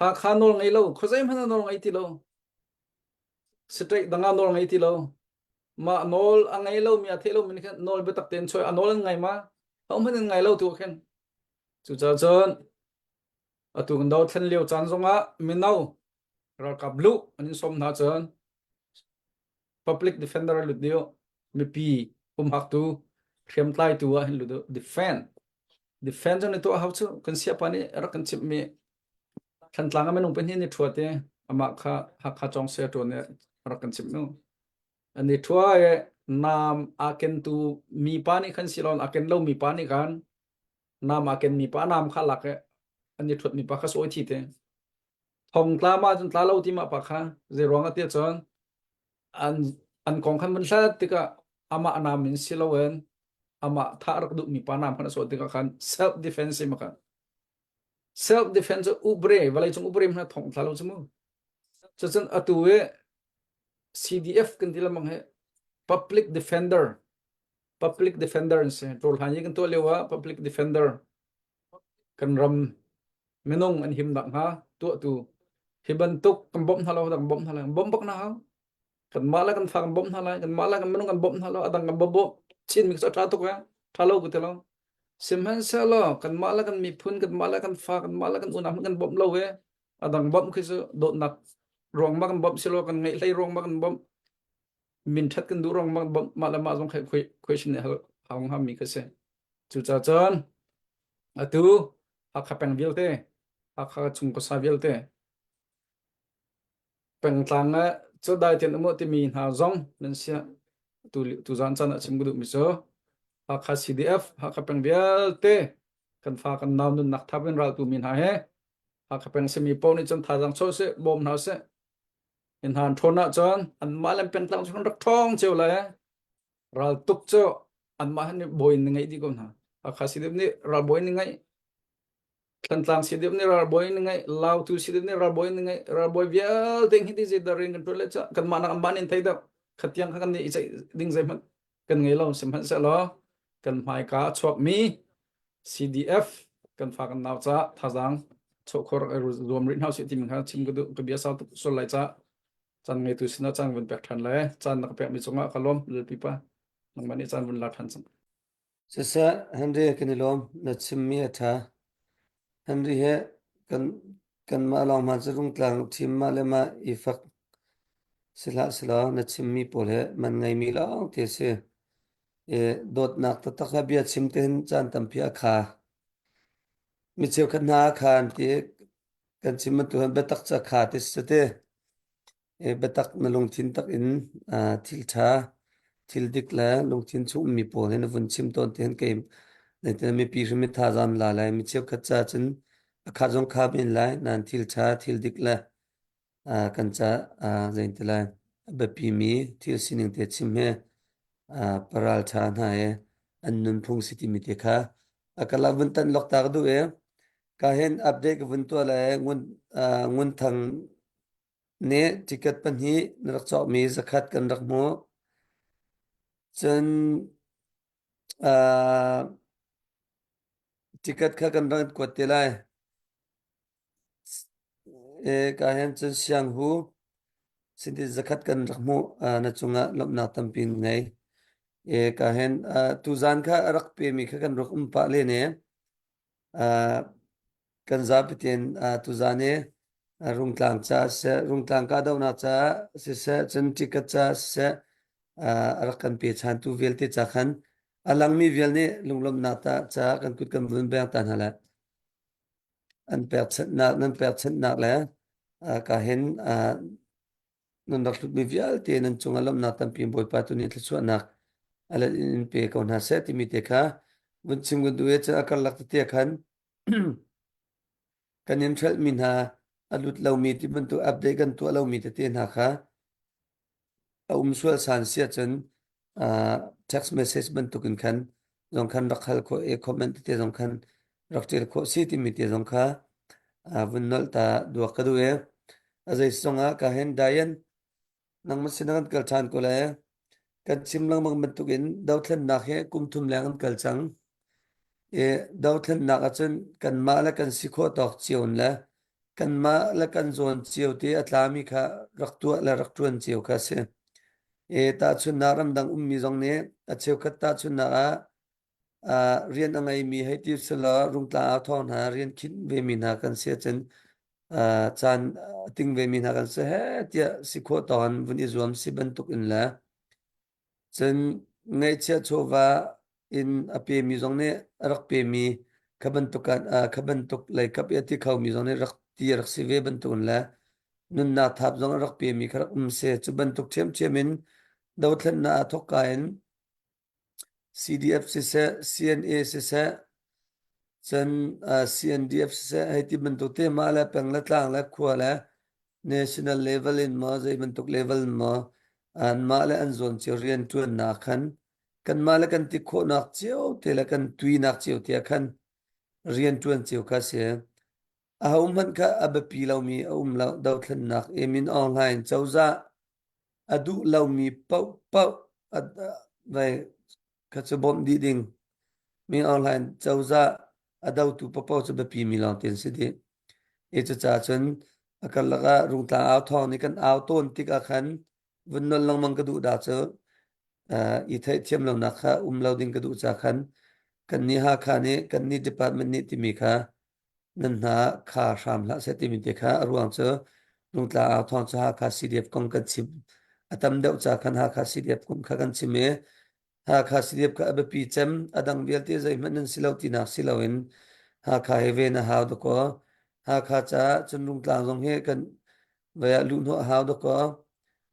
Hakha nawl ngei lo khuazei hmanh ah nawl ngei ti lo state dang ah nawl ngei ti lo mah nawl a ngei lo mi a thei lo mi khan nawl biatak tein choi a nawl an ngai ma ho hmanh an ngai lo tu khin cucaah cun atu kan dothlen lio caan zongah mino ralkap luh an in sawm hna cun public defender lut deu mipi humhaktu hriamtlaitu ah hin lut defend defend cu ni tuah hau cu kan siapa nih rak kan chimh mi Thantlang a minung pahnih ni ṭhua te amah kha Hakha cawng se ṭuan nih rak kan chimh nu. An i ṭhua i naam aa kentu mipa nih khan silon aa ken lo mipa nih khan naam aa ken mipa naam kha lak i an i ṭhuat mipa kha sawi thi te. Thong tla ma cun tla lo ti ma pa kha zei ruang ah tiah cun an an kong khan van hlat tikah amah naam in si loin amah thah rak duh mipa naam khan a sawh tikah khan self defense ma khan Self defense cu ubre vawlei cung ubre hna thong thla lo cu mu. Cucun atu i CDF kan ti lengmang hi public defender public defender an si. Rawl hlan i kan tuah lio ah public defender kan ram minung an him nak hnga tuahtu hi bantuk kan bawmh hna lo kan bawmh hna lai kan bawmh bak na hau kanmah le kan fa kan bawmh hna lai kanmah le kan minung kan bawmh hna lo adang kan bawmh bawmh Chinmi cu a ṭha tuk eh ṭha lo ka ti lo sihmanhsehlaw kanmah le kan miphun kanmah le kan fa kanmah le kan unau kan bawmh lo eh adang bawmh khi cu dawtnak ruang ma kan bawmh si lo kan ngeih hlei ruang ma kan bawmh min ṭhat kan duh ruang ma kan bawmh mah le mah zong khi question hal hau hnga mi ka si cucaah cun atu Hakha peng vialte Hakha chung khuasa vialte Pengtlang ah cudai tian um timi hna zong nan siah tu tuzaan caan ah chim ka duhmi cu Hakha CDF Hakha peng vialte kan fa kan nau nunnak thap in raltu mi hna he Hakha peng simi paoh nih cun thazaang chuah seh bawm hna seh in hna an ṭhawn ahcun anmah le pengtlang cu kan rak ṭhawng cio lai ral tuk cu anmah han nih bawi in ngeih dih ko hna Hakha CDF nih ralbawi in ngeih Thantlang CDF nih ralbawi nih ngeih, Lautu CDF nih ralbawi nih ngeih, ralbawi vialte hi ti zeidah rian kan ṭuan le ca kanmah nak an ban in thei deuh. Khatiang kha kan nih i ceih ding zeihmanh kan ngei lo. Sihmanhsehlaw kan hmaika a chuakmi CDF kan fa kan nau ca thazaang chawhkhor zuam rih hna usih timi kha chim ka duh ka bia sau tuk sual lai ca caan ngeitu sinah caan vun pek ṭhan le caan na ka pekmi cungah ka lawm Lalpipa nangmah nih caan vun la ṭhan cang. Siseh, Henry kan i lawm. Na chimmi a ṭha. Henry he kan kanmah lawng hmanh cu Rungtlang thim mah le mah i fak. Sihlah selaw na chimmi pawl hi man ngeimi lawng te si. I dawtnak taktak he bia chim te hin caan tampi a kha. Mi cheukhat hna a kha an ti kan chim bantuk hin biatak cu a kha ti si te. I biatak na lungthin tak in thil ṭha, thil dik le lungthin chung ummi pawl hi na vun chim tawn ti hin kei zeitin mipi hrim i thazaang la lai. Mi cheukhat ca cun a kha zong kha men lai nain thil ṭha, thil dik le kan ca zeiti lai a biapimi thil sining te chim hi paral ṭha hna i an nunphung si timi te kha a ka la vun tan lok ta ka duh i ka hin update ka vun tuah le ngun ngun thang nih ticket pahnih na rak cawkmi zakhat kan rak hmuh cun ticket kha kan rak kuat te lai Ka hen cun sianghu sinti zakhat kan rak hmuh na cungah lawmhnak tampi ngei. Ka hen tuzan kha a rak pemi kha kan rak um pah len i kan zapi tein tuzan i rungtlang ca siseh rungtlang kahdohnak caah siseh cun ticket ca siseh a rak kan pe ṭhantu vialte ca khan a langmi vial nih lunglawmhnak ta caah kan kut kan vun beng ta hna lai. An pekchanhnak nan pekchanhnak le ka hin nan rak hlutmi vialte nan cungah lawmhnak tampi Bawipa tu nih thluachuahnak a let in pe ko hna seh timi te kha vun chim kan duh i cun a karlak tete khan kan in hrelhmi hna a lut lomi ti bantuk update kan tuah lomi tete hna kha A um sual san si ahcun text message bantuk in khan zong khan rak hal khawh i comment tete zong khan rak ṭial khawh si timi te zong kha vun nolh ta duak ka duh i a zei zong ah ka hin Diane nangmah sin ah kan kal ṭhan ko lai. Kan chim lengmang bantuk in dothlennak hi kum thum leng an kal cang. I dothlennak ahcun kanmah le kan si khawh tawk cio in le kanmah le kan zawn cio te a tlami kha rak tuah le rak ṭuan cio kha a si. I tahchunhnak ramdang ummi zong nih a cheukhat tahchunhnak ah uh, rian a ngeimi hei ti selaw rungtlang au thawng hna rian khinh vemi hna kan si ahcun uh, caan a ting vemi hna kan si he tiah si khawh tawn vun i zuam si bantuk in le Cun ngaihchiah chawva in a pemi zong nih a rak pemi kha bantuk ah kha bantuk leikap i a ti khomi zong nih rak ti a rak si ve bantukin le nunnak thap zong a rak pemi kha rak um si. Cu bantuk ṭhiamṭhiam in dothlennak aa thawkka in CDF siseh, CNA siseh, cun CNDF siseh hei ti bantuk te mah le peng le tlang le khua le national level in maw zei bantuk level in maw anmah le an zawn cio rian ṭuannak khan kanmah le kan ti khawhnak cio te le kan tuinak cio te ah khan rian ṭuan cio kha si. Ahohmanh kha a biapi lomi a um lo dothlennak i Min Aung Hlaing cozah a duh lomi paohpaoh vai kha cu bawmh dih ding. Min Aung Hlaing cozah a dotu paohpaoh cu biapi mi lawng te an si dih. I cucaah cun a karlak ah Rungtlang au thawng nih kan au tawn tikah khan vun nolh lengmang ka duh dah cu i theihthiam lonak kha um lo ding ka duh ca khan kannih Hakha nih kannih department nih timi kha nan hna kha hram hlah seh timi te kha a ruang cu Rungtlang au thawng cu Hakha CDF kong kan chim a tam deuh ca khan Hakha CDF kong kha kan chim i Hakha CDF kha a biapi cem a dang vialte zeihmanh nan si lo tinak si loin Hakha he ven a hau dakaw Hakha caah cun Rungtlang zong hi kan vai ah luhhnawh a hau dakaw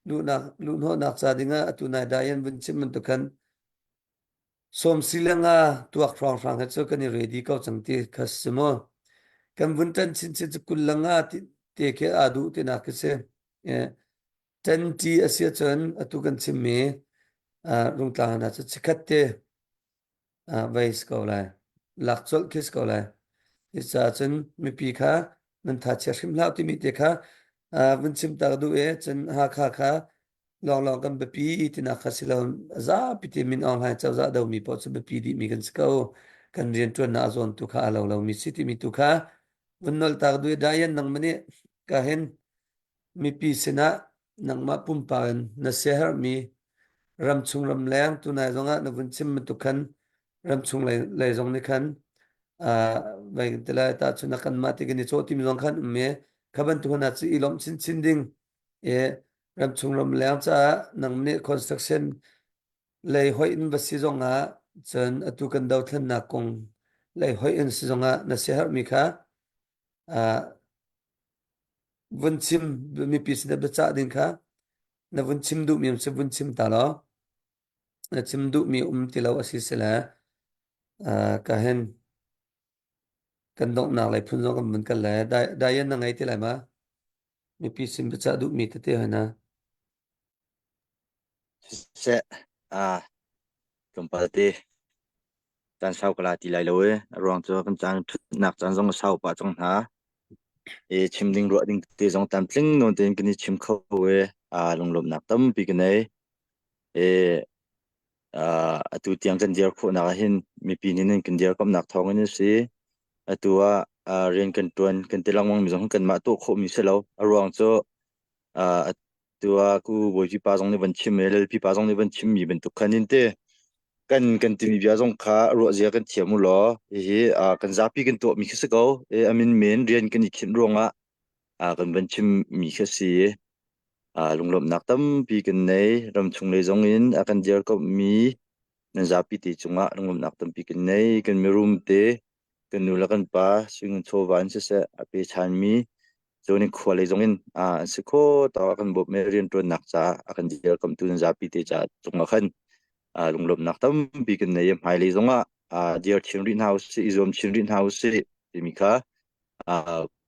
luhnak luhhnawhnak ca dingah atu nai dai an vun chim bantuk khan Sawm si le nga tuak hrawnghrang he cu kan i ready ko cang ti kha si mu. Kan vun ṭan chinchin cu 20 le nga ti, te khi aa duh tinak khi si. Eh, ṭan ṭi a si ahcun atu kan chimmi uh, rungtlang hna cu chikkhat te uh, vei si ko lai. Lak colh khi si ko lai. Cucaah cun mipi kha nan tha chia hrim hlah timi te kha uh, vun chim ta ka duh i cun Hakha kha lawnglawng kan biapi tinak kha si lo zapi te Min Aung Hlaing cozah domi paoh cu biapi dihmi kan si ko kan rianṭuannak a zawn tu kha a lo lomi si timi tu kha vun nolh tak duai Diane nangmah nih ka hin mipi sinah nangmah pumpak in na siaherhmi ramchung ramleng tunai zongah na vun chim bantuk khan ramchung lei, lei zong nih khan uh, vai ti lai ta chun kan mah ti kan i chaw tim zong khan um i kha bantuk hna cu i lawmh chinchin ding e. Ramchung ramleng caah nang nih construction lei hoih in va si zongah cun atu kan dothlennak kong lei hoih in si zongah na siaherhmi kha uh, vun chim mipi sin biacah ding kha na vun chim duhmi um si vun chim ta law na chim duhmi um ti lo a si sile uh, ka hen kan donghnak lei phun zong kan vun kal le Diane na ngei ti lai ma mipi sin biacah duhmi tete hoi na Siseh, ah, tlawmpal te caan sau ka la ti lai lo e. A ruang cu kan caan ṭhutnak caan zong a sau pah cang hna. E chim ding ruah ding te zong tlamtling nawn tein kan i chim kho e. Ah, lunglawmhnak tampi ka nei. E, ah, atu tiang kan dir khawhnak ah hin mipi nih nan kan dirkamhnak thawng in a si. Atu ah, ah rian kan ṭuan kan ti lengmang mi zong hi kanmah tuah khawhmi si lo. A ruang cu ah, tua ku bawipi pa zong nih van chim e lalpi pa zong nih van chim mi bantuk khan in te kan kan timi bia zong kha ruah zia kan thiam u law hihi kan zapi kan tuah mi khi si ko e amin men rian kan i khinh ruangah kan van chim mi khi si lunglawmhnak tampi kan nei ramchung lei zong in a kan dir ko mi nan zapi te cungah lunglawmhnak tampi kan nei kan mirum te kan nu le kan pa suingun chawva in siseh a pe chan mi Cun khua lei zong in an si kho tawk a kan bawmh i rianṭuannak caah a kan dirkamhtu nan zapi te caah cungah khan lunglawmhnak tampi kan nei i hmailei zongah dir chin rih hna usih, i zuam chin rih hna usih timi kha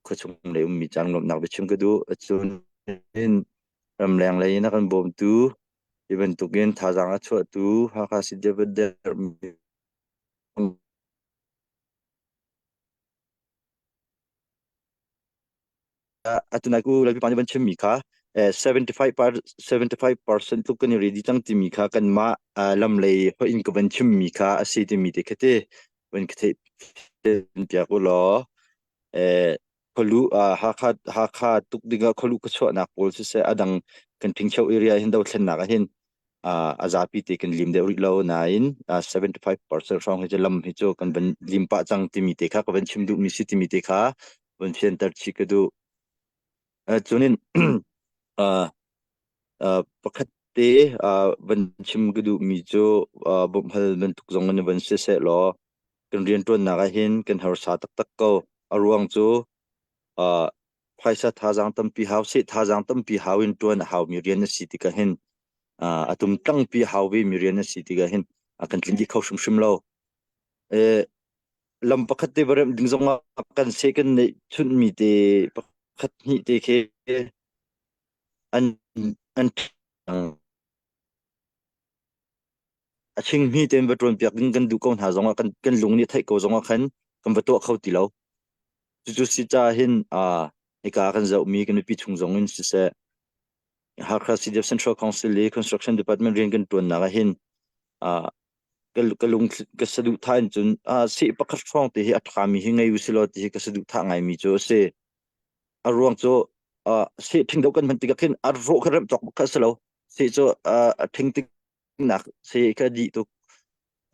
khuachung lei ummi caan lunglawmhnak biachim ka duh. Cun ramleng lei in a kan bawmtu hi bantukin thazaang a chuahtu Hakha City Atu nai ku Lalpi pa nih van chimmi kha 75 par 75% tluk kan i ready cang timi kha kanmah lam lei hoih in ka van chimmi kha a si timi te kha te van ka theih piak u law khualu Hakha Hakha tuk dingah khualu ka chuahnak pawl siseh a dang kan Ṭhingcho area hin dothlennak ah hin a zapi te kan lim deuh rih lo nain 75% hrawng hi cu lam hi cu kan van lim pah cang timi te kha ka van chim duhmi si timi te kha van fianter chih ka duh. Cunin pakhat te van chim ka duhmi cu bawmhhal bantuk zong in van si seh law kan rianṭuannak ah hin kan harsa taktak ko. A ruang cu phaisa thazaang tampi hau seh thazaang tampi hau in ṭuan a haumi rian a si tikah hin a tumtlangpi hau ve mi rian a si tikah hin a kan tlinh dih kho hrimhrim lo. Lam pakhat te va remh ding zongah kan seh kan neih chunhmi te pakhat hnih te khi an an a chingmi tein va ṭuan piak ding kan duh ko hna zongah kan kan lung nih theih ko zongah khan kan va tuah kho ti lo. Cucu si caah hin hika kan zohmi kan mipi chung zong in siseh Hakha City Central Council i Construction Department rian kan ṭuannak ah hin ka ka lung ka saduhthah in cun seh pakhat hrawng te hi a ṭhami hi ngei usilaw ti hi ka saduhthah ngaimi cu a si. A ruang cu seh ṭhing deuh kan hman tikah khin a rawh kha remh cawk bak kha a si lo. Seh cu a ṭhing tik nak seh kha dih tuk.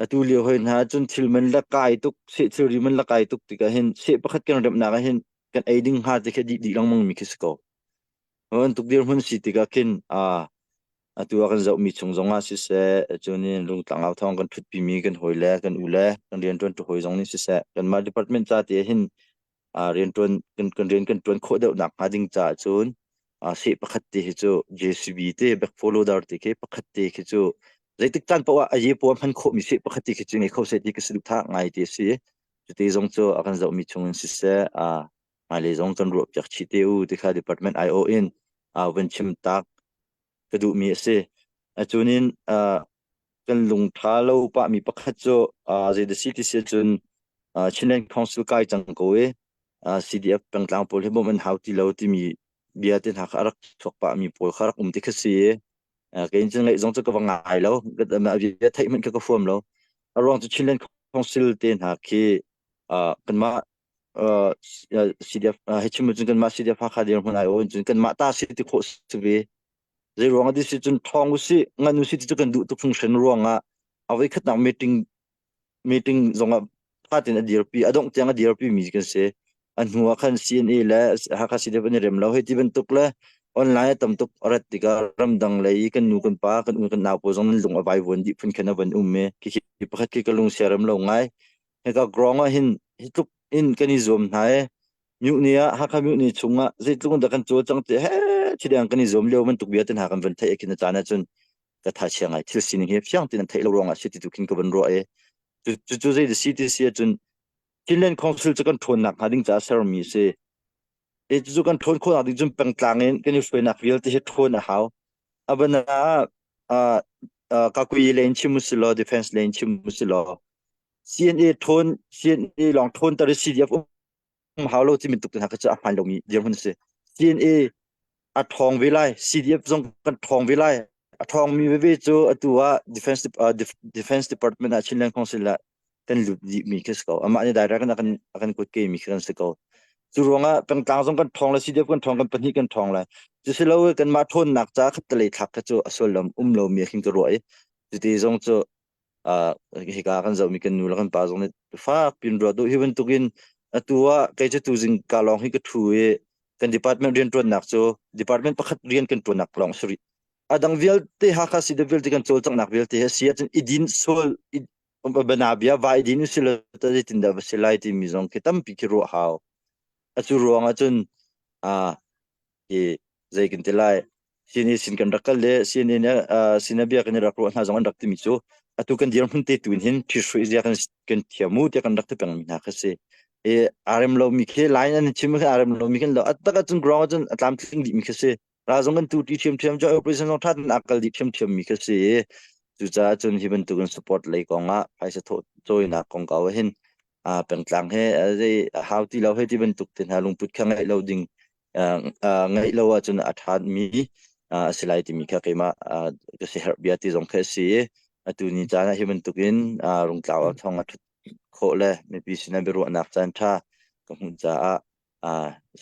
Atu lio hoi hna cun thil man la kai tuk, seh thilri man la kai tuk tikah hin seh pakhat kan remhnak ah hin kan ei ding hnga te kha dih dih lengmang mi khi si ko. Bantuk dirhmun si tikah khin atu ah kan zohmi chung zongah siseh, cunin Rungtlang au thawng kan ṭhutpimi kan hawile, kan ule, kan rianṭuanṭi hawi zong nih siseh, kanmah department ca te hin rianṭuan kan, kan rian kan ṭuan khawh deuh nak hnga ding caah cun seh pakhat te hi cu JCB te backflow loader te khi pakhat te khi cu zeitik caan paoh ah a ye paw hman khawhmi seh pakhat te khi cu ngei kho seh ti ka saduhthah ngai ti a si. Cuti zong cu a kan zohmi chung in siseh, hmailei zong kan ruah piak chih te u ti kha department IO in van chim tak ka duhmi a si. Cunin kan lung ṭha lo pahmi pakhat cu zei si ti si cun Chinland Council kai cang ko i CDF pengtlang pawl hi bawmh an hau ti lo timi bia te hna kha a rak chuak pahmi pawl kha rak um ti kha si. Kei cun ngaih zong cu ka va ngai lo. Bia theih hmanh kha ka huam lo. A ruang cu Chinland Council te hna khi kanmah CDF hei chim cun kanmah CDF Hakha dirhmun ai aw cun kanmah ta si ti khawh si ve. Zei ruang ah si cun ṭhawng usih ngan usih ti cu kan duh tuk hringhran ruang ah a voikhatnak meeting meeting zong ah ṭha tein a dirpi a dongh tiang a dirpi mi kan si. A hnu ah khan CNA le Hakha CDF an i rem lo hei ti bantuk le Online a tam tuk a rat tikah ramdang lei i kan nu kan pa kan u kan nau pawl zong nan lung a vaivuan dih phun khan a van um i khi pakhat khi ka lung siarem lo ngai. Hika grong ah hin hi tluk in kan i zuam hna i Mutiny ah Hakha mutiny chungah zeitluk in dah kan cawlcang ti he thidang kan i zuam lio bantuk bia te hna kan van theih khin a caan ahcun ka tha chia ngai thil sining hi fiang tin an theih lo ruangah si ti tu khin ka van ruah i cu cu zei si ti si ahcun Chinland Council cu kan ṭhawnnak hnga ding caah sermi a si. E cucu kan ṭhawn khawhnak ding cun pengtlang in kan i hruainak vialte hi ṭhawn a hau. Abana ah kakui lane chim usilaw defense lane chim usilaw CNA ṭhawn CNA lawng ṭhawn tar i CDF um hau lo timi tuk te hna kha cu a hmaan lomi dirhmun a si. CNA a ṭhawng ve lai, CDF zong kan ṭhawng ve lai. A ṭhawngmi veve cu atu ah Defense, uh, Defense Department ah Chinland Council ah kan lut dihmi khi si ko. Amah nih direct in a kan, a kan kut ke mi khi kan si ko. Cu ruangah pengtlang zong kan ṭhawng lai, CDF kan ṭhawng, kan pahnih kan ṭhawng lai. Cusilo kanmah ṭhawnnak ca khattelei thlak kha cu a sullam um lomi ah khin ka ruah i cuti zong cu hika kan zohmi kan nu le kan pa zong nih fak pin ruat u hi bantukin atu ah kei cu tuzing ka lawng hi ka thu i kan department rian ṭuannak cu department pakhat rian kan ṭuannak lawng si rih a dang vialte Hakha si vialte kan cawlcanghnak vialte hi si ahcun i din sol bana bia va i din usilo ta zeitin dah va si lai timi zong khi tampi khi ruah hau a cu ruang ahcun hi zei kan ti lai CNA sin kan rak kal le CNA nih sin bia kan i rak ruah hna zong an rak timi cu atu kan dirhmun te tu in hin ṭhithruai zia kan kan thiam u tiah kan rak ti pengmi hna kha si e aa rem lomi khi line an chim khi aa rem lomi khin lo a tak ahcun ground ahcun a tlamtling dihmi khi si ra zong kan tu ti ṭhiamṭhiam joint operation zong ṭha tein aa kal dih ṭhiamṭhiam mi khi si cucaah cun hi bantukin support lei kong ah phaisa thawh cawinak kongkau ah hin pengtlang he zei hau ti lo he ti bantuk te hna lungput kha ngeih lo ding ngeih lo ahcun a ṭhatmi a si lai timi kha keimah ka siaherh bia ti zong khi a si i atu ni caan ah hi bantukin rungtlau ah thong a ṭhut khawh le mipi sinah biaruahnak caan ṭha ka hmuh caah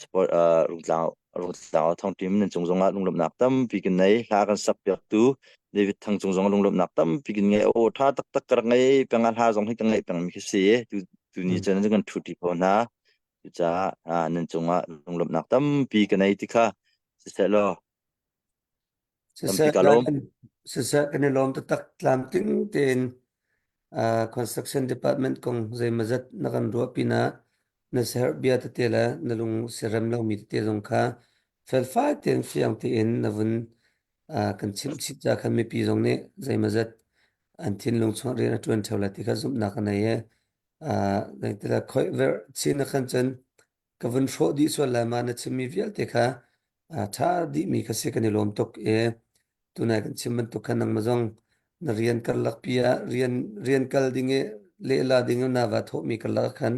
sport rungtlang rungtlang thong team nan cung zongah lunglawmhnak tampi kan nei hla kan sak piaktu David Thang cung zong lunglawmhnak tampi kan ngei aw ṭha taktak ka rak ngei peng ah hla zong hi ka ngaih pengmi khi si tu tu ni cun kan ṭhu ṭi ko hna Cucaah nan cungah lunglawmhnak tampi ka nei ti kha siseh law tampi Siseh, ka lawm. siseh kan i lawm taktak tlamtling tein uh, construction department kong zeimazat na kan ruah pinah na siaherh bia tete le na lung siarem lomi tete zong kha felfai tein fiang tein na vun uh, kan chimh chih ca khan mipi zong nih zeimazat an thinlung chung rian a ṭuan ṭheo lai ti kha zumhnak ka nei i Zeitilah khoih verh chin ah khan cun ka vun hrawh dih sual lai ma na chimmi vialte kha ṭha dihmi kha si kan i lawm tuk i tunai kan chim bantuk khan nangmah zong na rian karlak pi ah rian rian kal ding i lehla ding in na va thawhmi karlak ah khan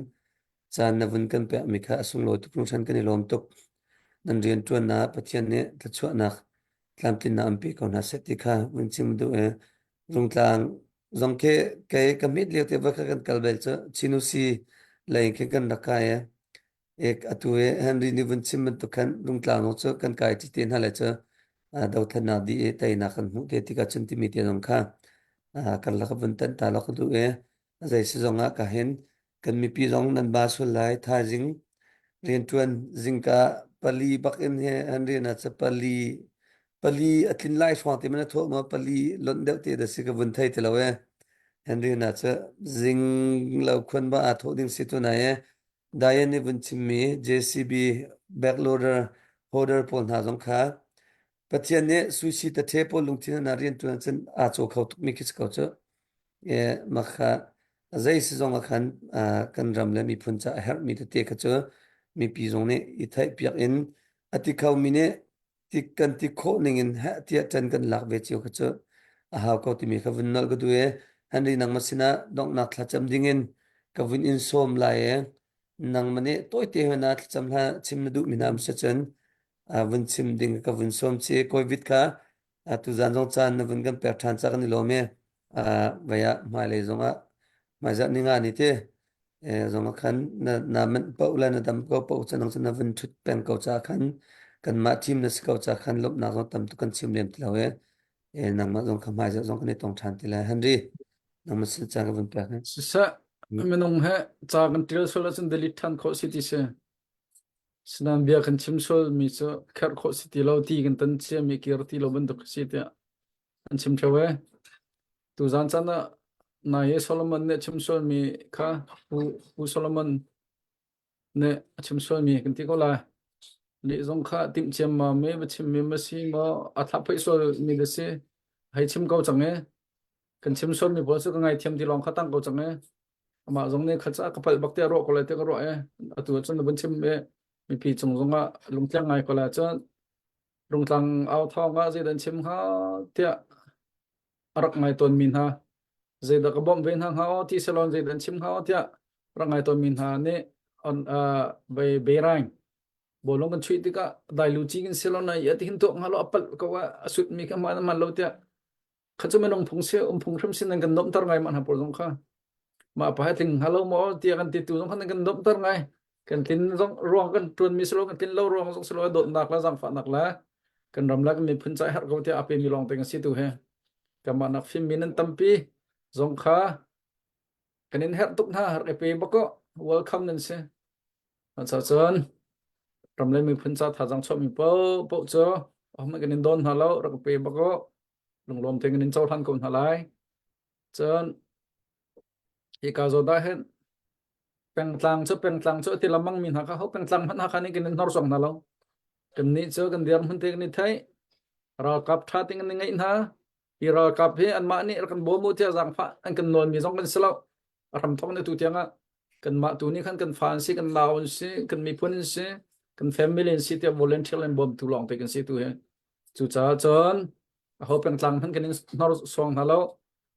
caan na vun kan pekmi kha a sunglawi tuk hringhran kan i lawm tuk. Nan rian ṭuannak ah Pathian nih thluachuahnak tlamtlinnak an pe ko hna seh ti kha vun chim duh i Rungtlang zong khi kei ka mit lio te va kha kan kal bel cu Chinusi lei khi kan rak kai e. Ek atu e Henry nih vun chim bantuk khan Rungtlang zong cu kan kai ti te hna le cu dothlennak di i teinak kan hmuh te tikah cun timi te zong kha karlak vun tan ta lo ka duh e. Zei si zong ah ka hin kan mipi zong nan ba sual lai thaizing rianṭuan zingka pali bak in he an rian ah pali pali a tlin lai hrawng te man a thawh ma pali lonh deuh te da si ka vun thei ti lo e an rian ah cu zing lo khuan ba aa thawh ding si tu nai e Diane nih vun chimmi JCB backloader holder pawl hna zong kha Pathian nih suisi tathe pawl lungthin hna rianṭuan cun aa caw kho tukmi khi si ko cu. E, mah kha zei si zong ah khan kan ram le miphun ca a herhmi tete kha cu mipi zong nih i theihpiak in a ti khomi nih ti kan ti khawh ning in heh tiah ṭan kan lak ve cio kha cu a hau ko timi kha vun nolh ka duh i Henry nangmah sinah donghnak thlacam dingin ka vun in sawm lai i nangmah nih tawite hna thlacam hla chim na duhmi hna um si cun vun chim ding ka vun sawm ci Covid kha tuzan zong caan na vun kan pek ṭhan ca kan i lawm i vai ah hmailei zong ah hmaizarh ni nga ni te zong ah khan na na manh paoh le na dam ko paoh ca nang cu na vun ṭhut peng ko ca khan kanmah team na si ko ca khan lawmhnak zong tam tuk kan chim lem ti lo i nangmah zong kha hmaizarh zong kan i tong ṭhan ti lai Henry nangmah sin caan ka vun pek Siseh minung he ca kan ṭial sual ahcun delete ṭhan khawh si ti si. Sinain bia kan chim sualmi cu kherh khawh si ti lo, ti kan tan ciami kir ti lo bantuk a si tiah an chim ṭheo ee. Tuzaan caan ah nai i Solomon nih a chim sualmi kha Pu, Pu Solomon nih a chim sualmi kan ti ko lai. Lih zong kha timh ciammam i va chimmi ma si maw a thlah phoih sualmi da si hei chim ko cang ee. Kan chim sualmi pawl cu ka ngaithiam ti lawng kha tang ko cang ee. Amah zong nih kha ca ka palh bak tiah ruah ko lai tiah ka ruah ee. Atu ahcun na vun chim i mipi cung zongah lungtliang ngai ko lai cun rungtlang au thawng ah zeidah an chim hnga tiah a rak ngai tawnmi hna zeidah ka bawmh ve hna hnga aw ti salon zeidah an chim hnga aw tiah rak ngai tawnmi hna nih on uh, be beiraing bawlung kan chuih tikah dailu ci kan silon ai ati hin tuak hnga lo a palh ko a a sut mi kha man man lo tiah kha cu minung phung si um phung hrim sin nan kan nomter ngai mah hna pawl zong kha mah pa tling hnga lo maw tiah kan ti tu zong kha nan kan nomter ngai kan tlin zong ruang kan tuan mi silo kan tlin lo ruang zong silo dawtnak la zangfahnak la kan ram la kan miphun ca herh ko tiah a pe mi lawng te kan si tu he kanmah nak fim mi nan tampi zong kha kan in herh tuk hna herh i pe bako welcome nan si Cucaah cun ram le miphun ca thazaang chuahmi paohpaoh cu ahohmanh kan in dawn hna lo, rak pe bak u. Lunglawm tein kan in cohlan ko hna lai. Cun hika zawn ah hin pengtlang cu pengtlang cu a ti lengmang mi hna kha ho pengtlang hmanh Hakha nih kan in hnorsuang hna lo. Kannih cu kan dirhmun te kan i theih. Ralkap ṭha tein kan i ngeih hna. Hi ralkap hi anmah nih rak kan bawm u tiah zaangfah an kan nawlmi zong kan si lo. A hramthawk ni tu tiang ah kanmah tu nih khan kan fa an si, kan nau an si, kan miphun an si, kan family an si tiah volunteer in bawmtu lawng te kan si tu hi. Cucaah cun aho pengtlang hmanh kan in hnor suang hna lo.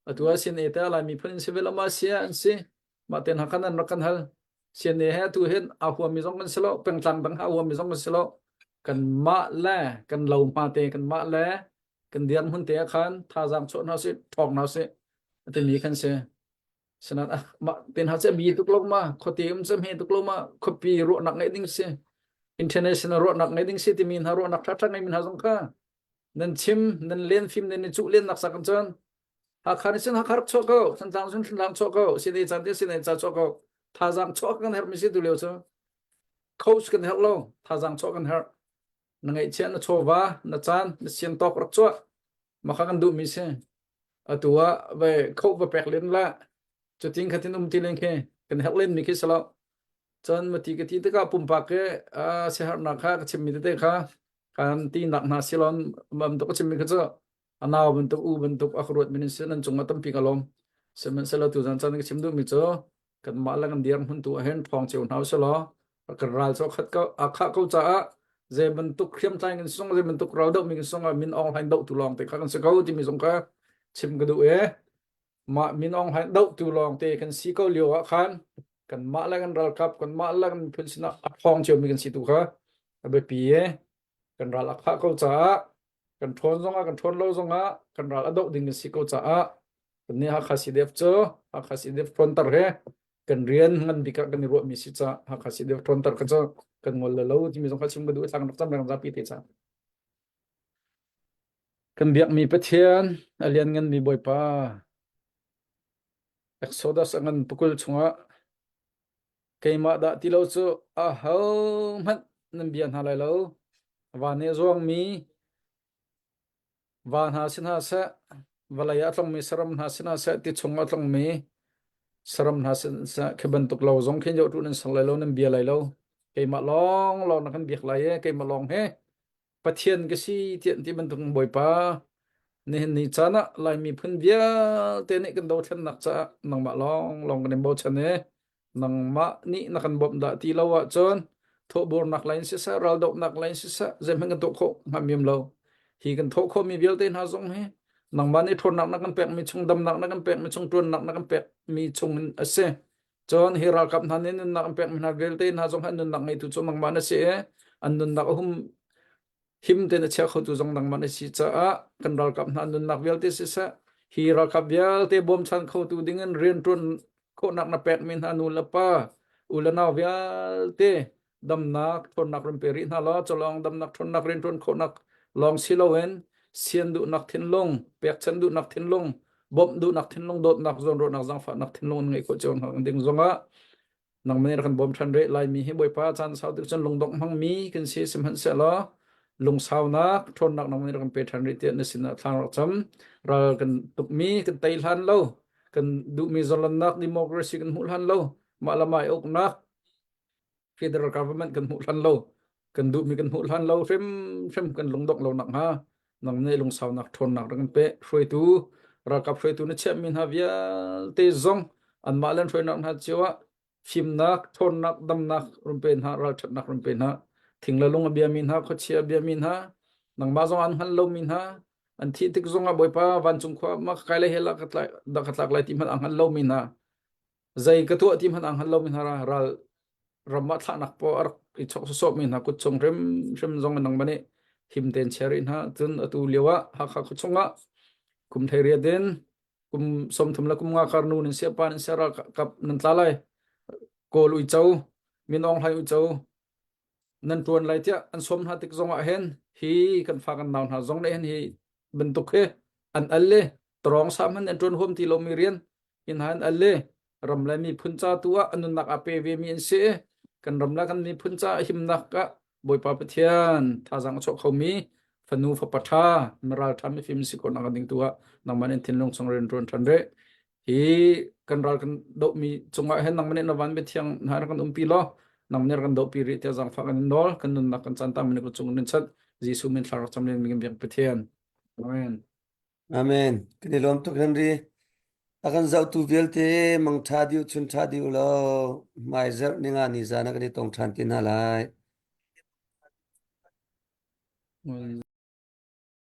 Atu ah CNA te Lai miphun in civil ama sia an si. Mah ten hakhan an rak kan hal. CNA he atu hin a huami zong kan si lo, pengtlang dang ha huami zong kan si lo. Kan mah le kan lo hma te kan mah le kan dirhmun te ah khan thazaang chuah hna sih, ṭhawng hna sih timi khan si. Sinan ah mah ten ha che bi tuk lo ma khuate um che hme tuk lo ma khuapi ruahnak ngeih ding si international ruahnak ngeih ding si timi hna ruahnak ṭha ṭha ngei mi hna zong kha nan chim nan len fim nan i cuh len nak sak cun Hakha nih cun Hakha rak chuah ko Thantlang cun Thantlang chuah ko Sinai caan te Sinai ca chuah ko thazaang chuah kan herh mi si tu lio cu coach kan herh lo thazaang chuah kan herh na ngaihchiah na chawva na caan na sian tawk rak chuah maka kan duh mi si atu ah ve kho va pek len la cutin khatin um ti len khi kan herh len mi khi salo cun mati ka ti tikah pumpak ke siaherhnak kha ka chimmi tete kha kan ti nak hna silon mam to ka chimmi kha cu anau bantuk u bantuk a ka ruat min sin nan cungah tampi ka lawm sihmanhsehlaw tu zan caan ka chim duhmi cu kanmah le kan dir hmun tu ah hin ṭhawng cio hna usih law kan ral cu a khat ko a khah ko caah zei bantuk hriamtlai kan sung zei bantuk ral dohmi kan sung ah Min Aung Hlaing dohtu lawng te kha kan si ko timi zong kha chim ka duh e mah Min Aung Hlaing dohtu lawng te kan si ko lio ah khan kanmah le kan ralkap kanmah le kan miphun sinah a ṭhawng ciomi kan si tu kha a biapi e kan ral a khah ko caah kan ṭhawn zongah kan ṭhawn lo zongah kan ral a doh ding kan si ko caah kannih Hakha CDF cu Hakha CDF ṭhawnter he kan rian ngan bik ah kan i ruahmi si caah Hakha CDF ṭhawnter kha cu kan ngol le lo timi zong kha chim ka duh i thlang rak cam reng zapi te caah kan biakmi Pathian a liannganmi Bawipa Exodus a ngan pakul chungah Keimah dah ti lo cu ahohmanh nan bia hna lai lo. Van i a zuangmi va hna si hna seh, vawlei ah a tlongmi saram hna si hna seh, ti chung ah a tlongmi saram hna si hna seh, khi bantuk lo zong khin zoh nan ser lai lo, nan bia lai lo. Keimah lawnglawng na kan biak lai i keimah lawng hi Pathian ka si tiah ti bantuk Bawipa nihin ni caan ah Lai miphun vialte nih kan dothlennak caah nangmah lawnglawng kan in bochan i nangmah nih na kan bawmh dah ti lo ahcun thawhburnak lei in siseh raldohnak lei in siseh zeihmanh kan tuah khawh hnga miam lo hi kan thawh khawhmi vialte hna zong hi nangmah nih ṭhawnnak na kan pekmi chung damnak na kan pekmi chung ṭuannak na kan pekmi chung in a si Cun hi ralkap hna nih nunnak an pekmi hna vialte hna zong hi an nunnak ngeitu cu nangmah na si i an nunnak a hum him tein a chia khotu zong nangmah na si caah kan ralkap hna nunnak vialte siseh hi ralkap vialte bawmchan khotu dingin rianṭuan khawhnak na pekmi hna nu le pa u le nau vialte damnak ṭhawnnak run pe rih hna law culawng damnak ṭhawnnak rianṭuan khawhnak lawng si loin sian duhnak thinlung pekchanh duhnak thinlung bawmh duhnak thinlung dawtnak zawnruahnak zaangfahnak thinlung an ngeih khawh cio hna ding zongah. Nangmah nih rak kan bawm ṭhan rih. Laimi hi Bawipa caan sau tuk cun lungdongh hmangmi kan si sihmanhsehlaw lungsaunak ṭhawnnak nangmah nih rak kan pe ṭhan rih tiah na sinah thla rak cam. Ral kan tukmi kan tei hlan lo, kan duhmi zalonnak democracy kan hmuh hlan lo, mah le mah i uknak federal government kan hmuh hlan lo, kan duhmi kan hmuh hlan lo hrimhrim kan lungdongh lo nakhnga nang nih lungsaunak ṭhawnnak rak kan pe. Hruaitu ralkap hruaitu na chiahmi hna vialte zong anmah le an hruainak hna cio ah fimnak, ṭhawnnak, damnak run pe hna, ralṭhatnak run pe hna. Thing le lung a biami hna, khuachia a biami hna, nangmah zong an hngal lomi hna, an thih tik zongah Bawipa vancung khua ma ka kai lai hell ah ka tlak dah ka tlak lai ti hmanh a hngal lomi hna, zei ka tuah ti hmanh a hngal lomi hna ral ram ah thlahnak paoh a rak i chok sawsawhmi hna kut chung hrimhrim zong in nangmah nih him tein chia rih hna. Cun atu lio ah Hakha khuachung ah kum 18 in kum 30 le kum nga kar nu nan sia pa nan sia ralkap nan tla lai. Kawl uico, Min Aung Hlaing uico nan ṭuan lai tiah an sawm hna tik zong ah hin hi kan fa kan nau hna zong nih hin hi bantuk hi an al le tawrong sa hmanh an ṭuan huam ti lomi rian hin han al le ram le miphun ca tu ah an nunnak aa pe ve mi an si kan ram le kan miphun ca himnak ah Bawipa Pathian thazaang a chuah khomi fanu fapa ṭha miral ṭha mifim si khawhnak ding tu ah nangmah in thinlung chung rian ṭuan ṭhan rih hi kan ral kan dohmi cungah hin nangmah nih na van biathiang hna rak kan umpi law nang nih rak kan dohpi rih tiah zaangfah kan in nawl kan nunnak kan caan tam in cung in chat Jesuh min thla rak cam len mi kan biak Pathian Amen Amen. Kan i lawm tuk Henry. A kan zohtu vialte mang ṭha dih chun ṭha dih law hmai zarh ninga ni zan ah kan i tong ṭhan te hna lai. Amen.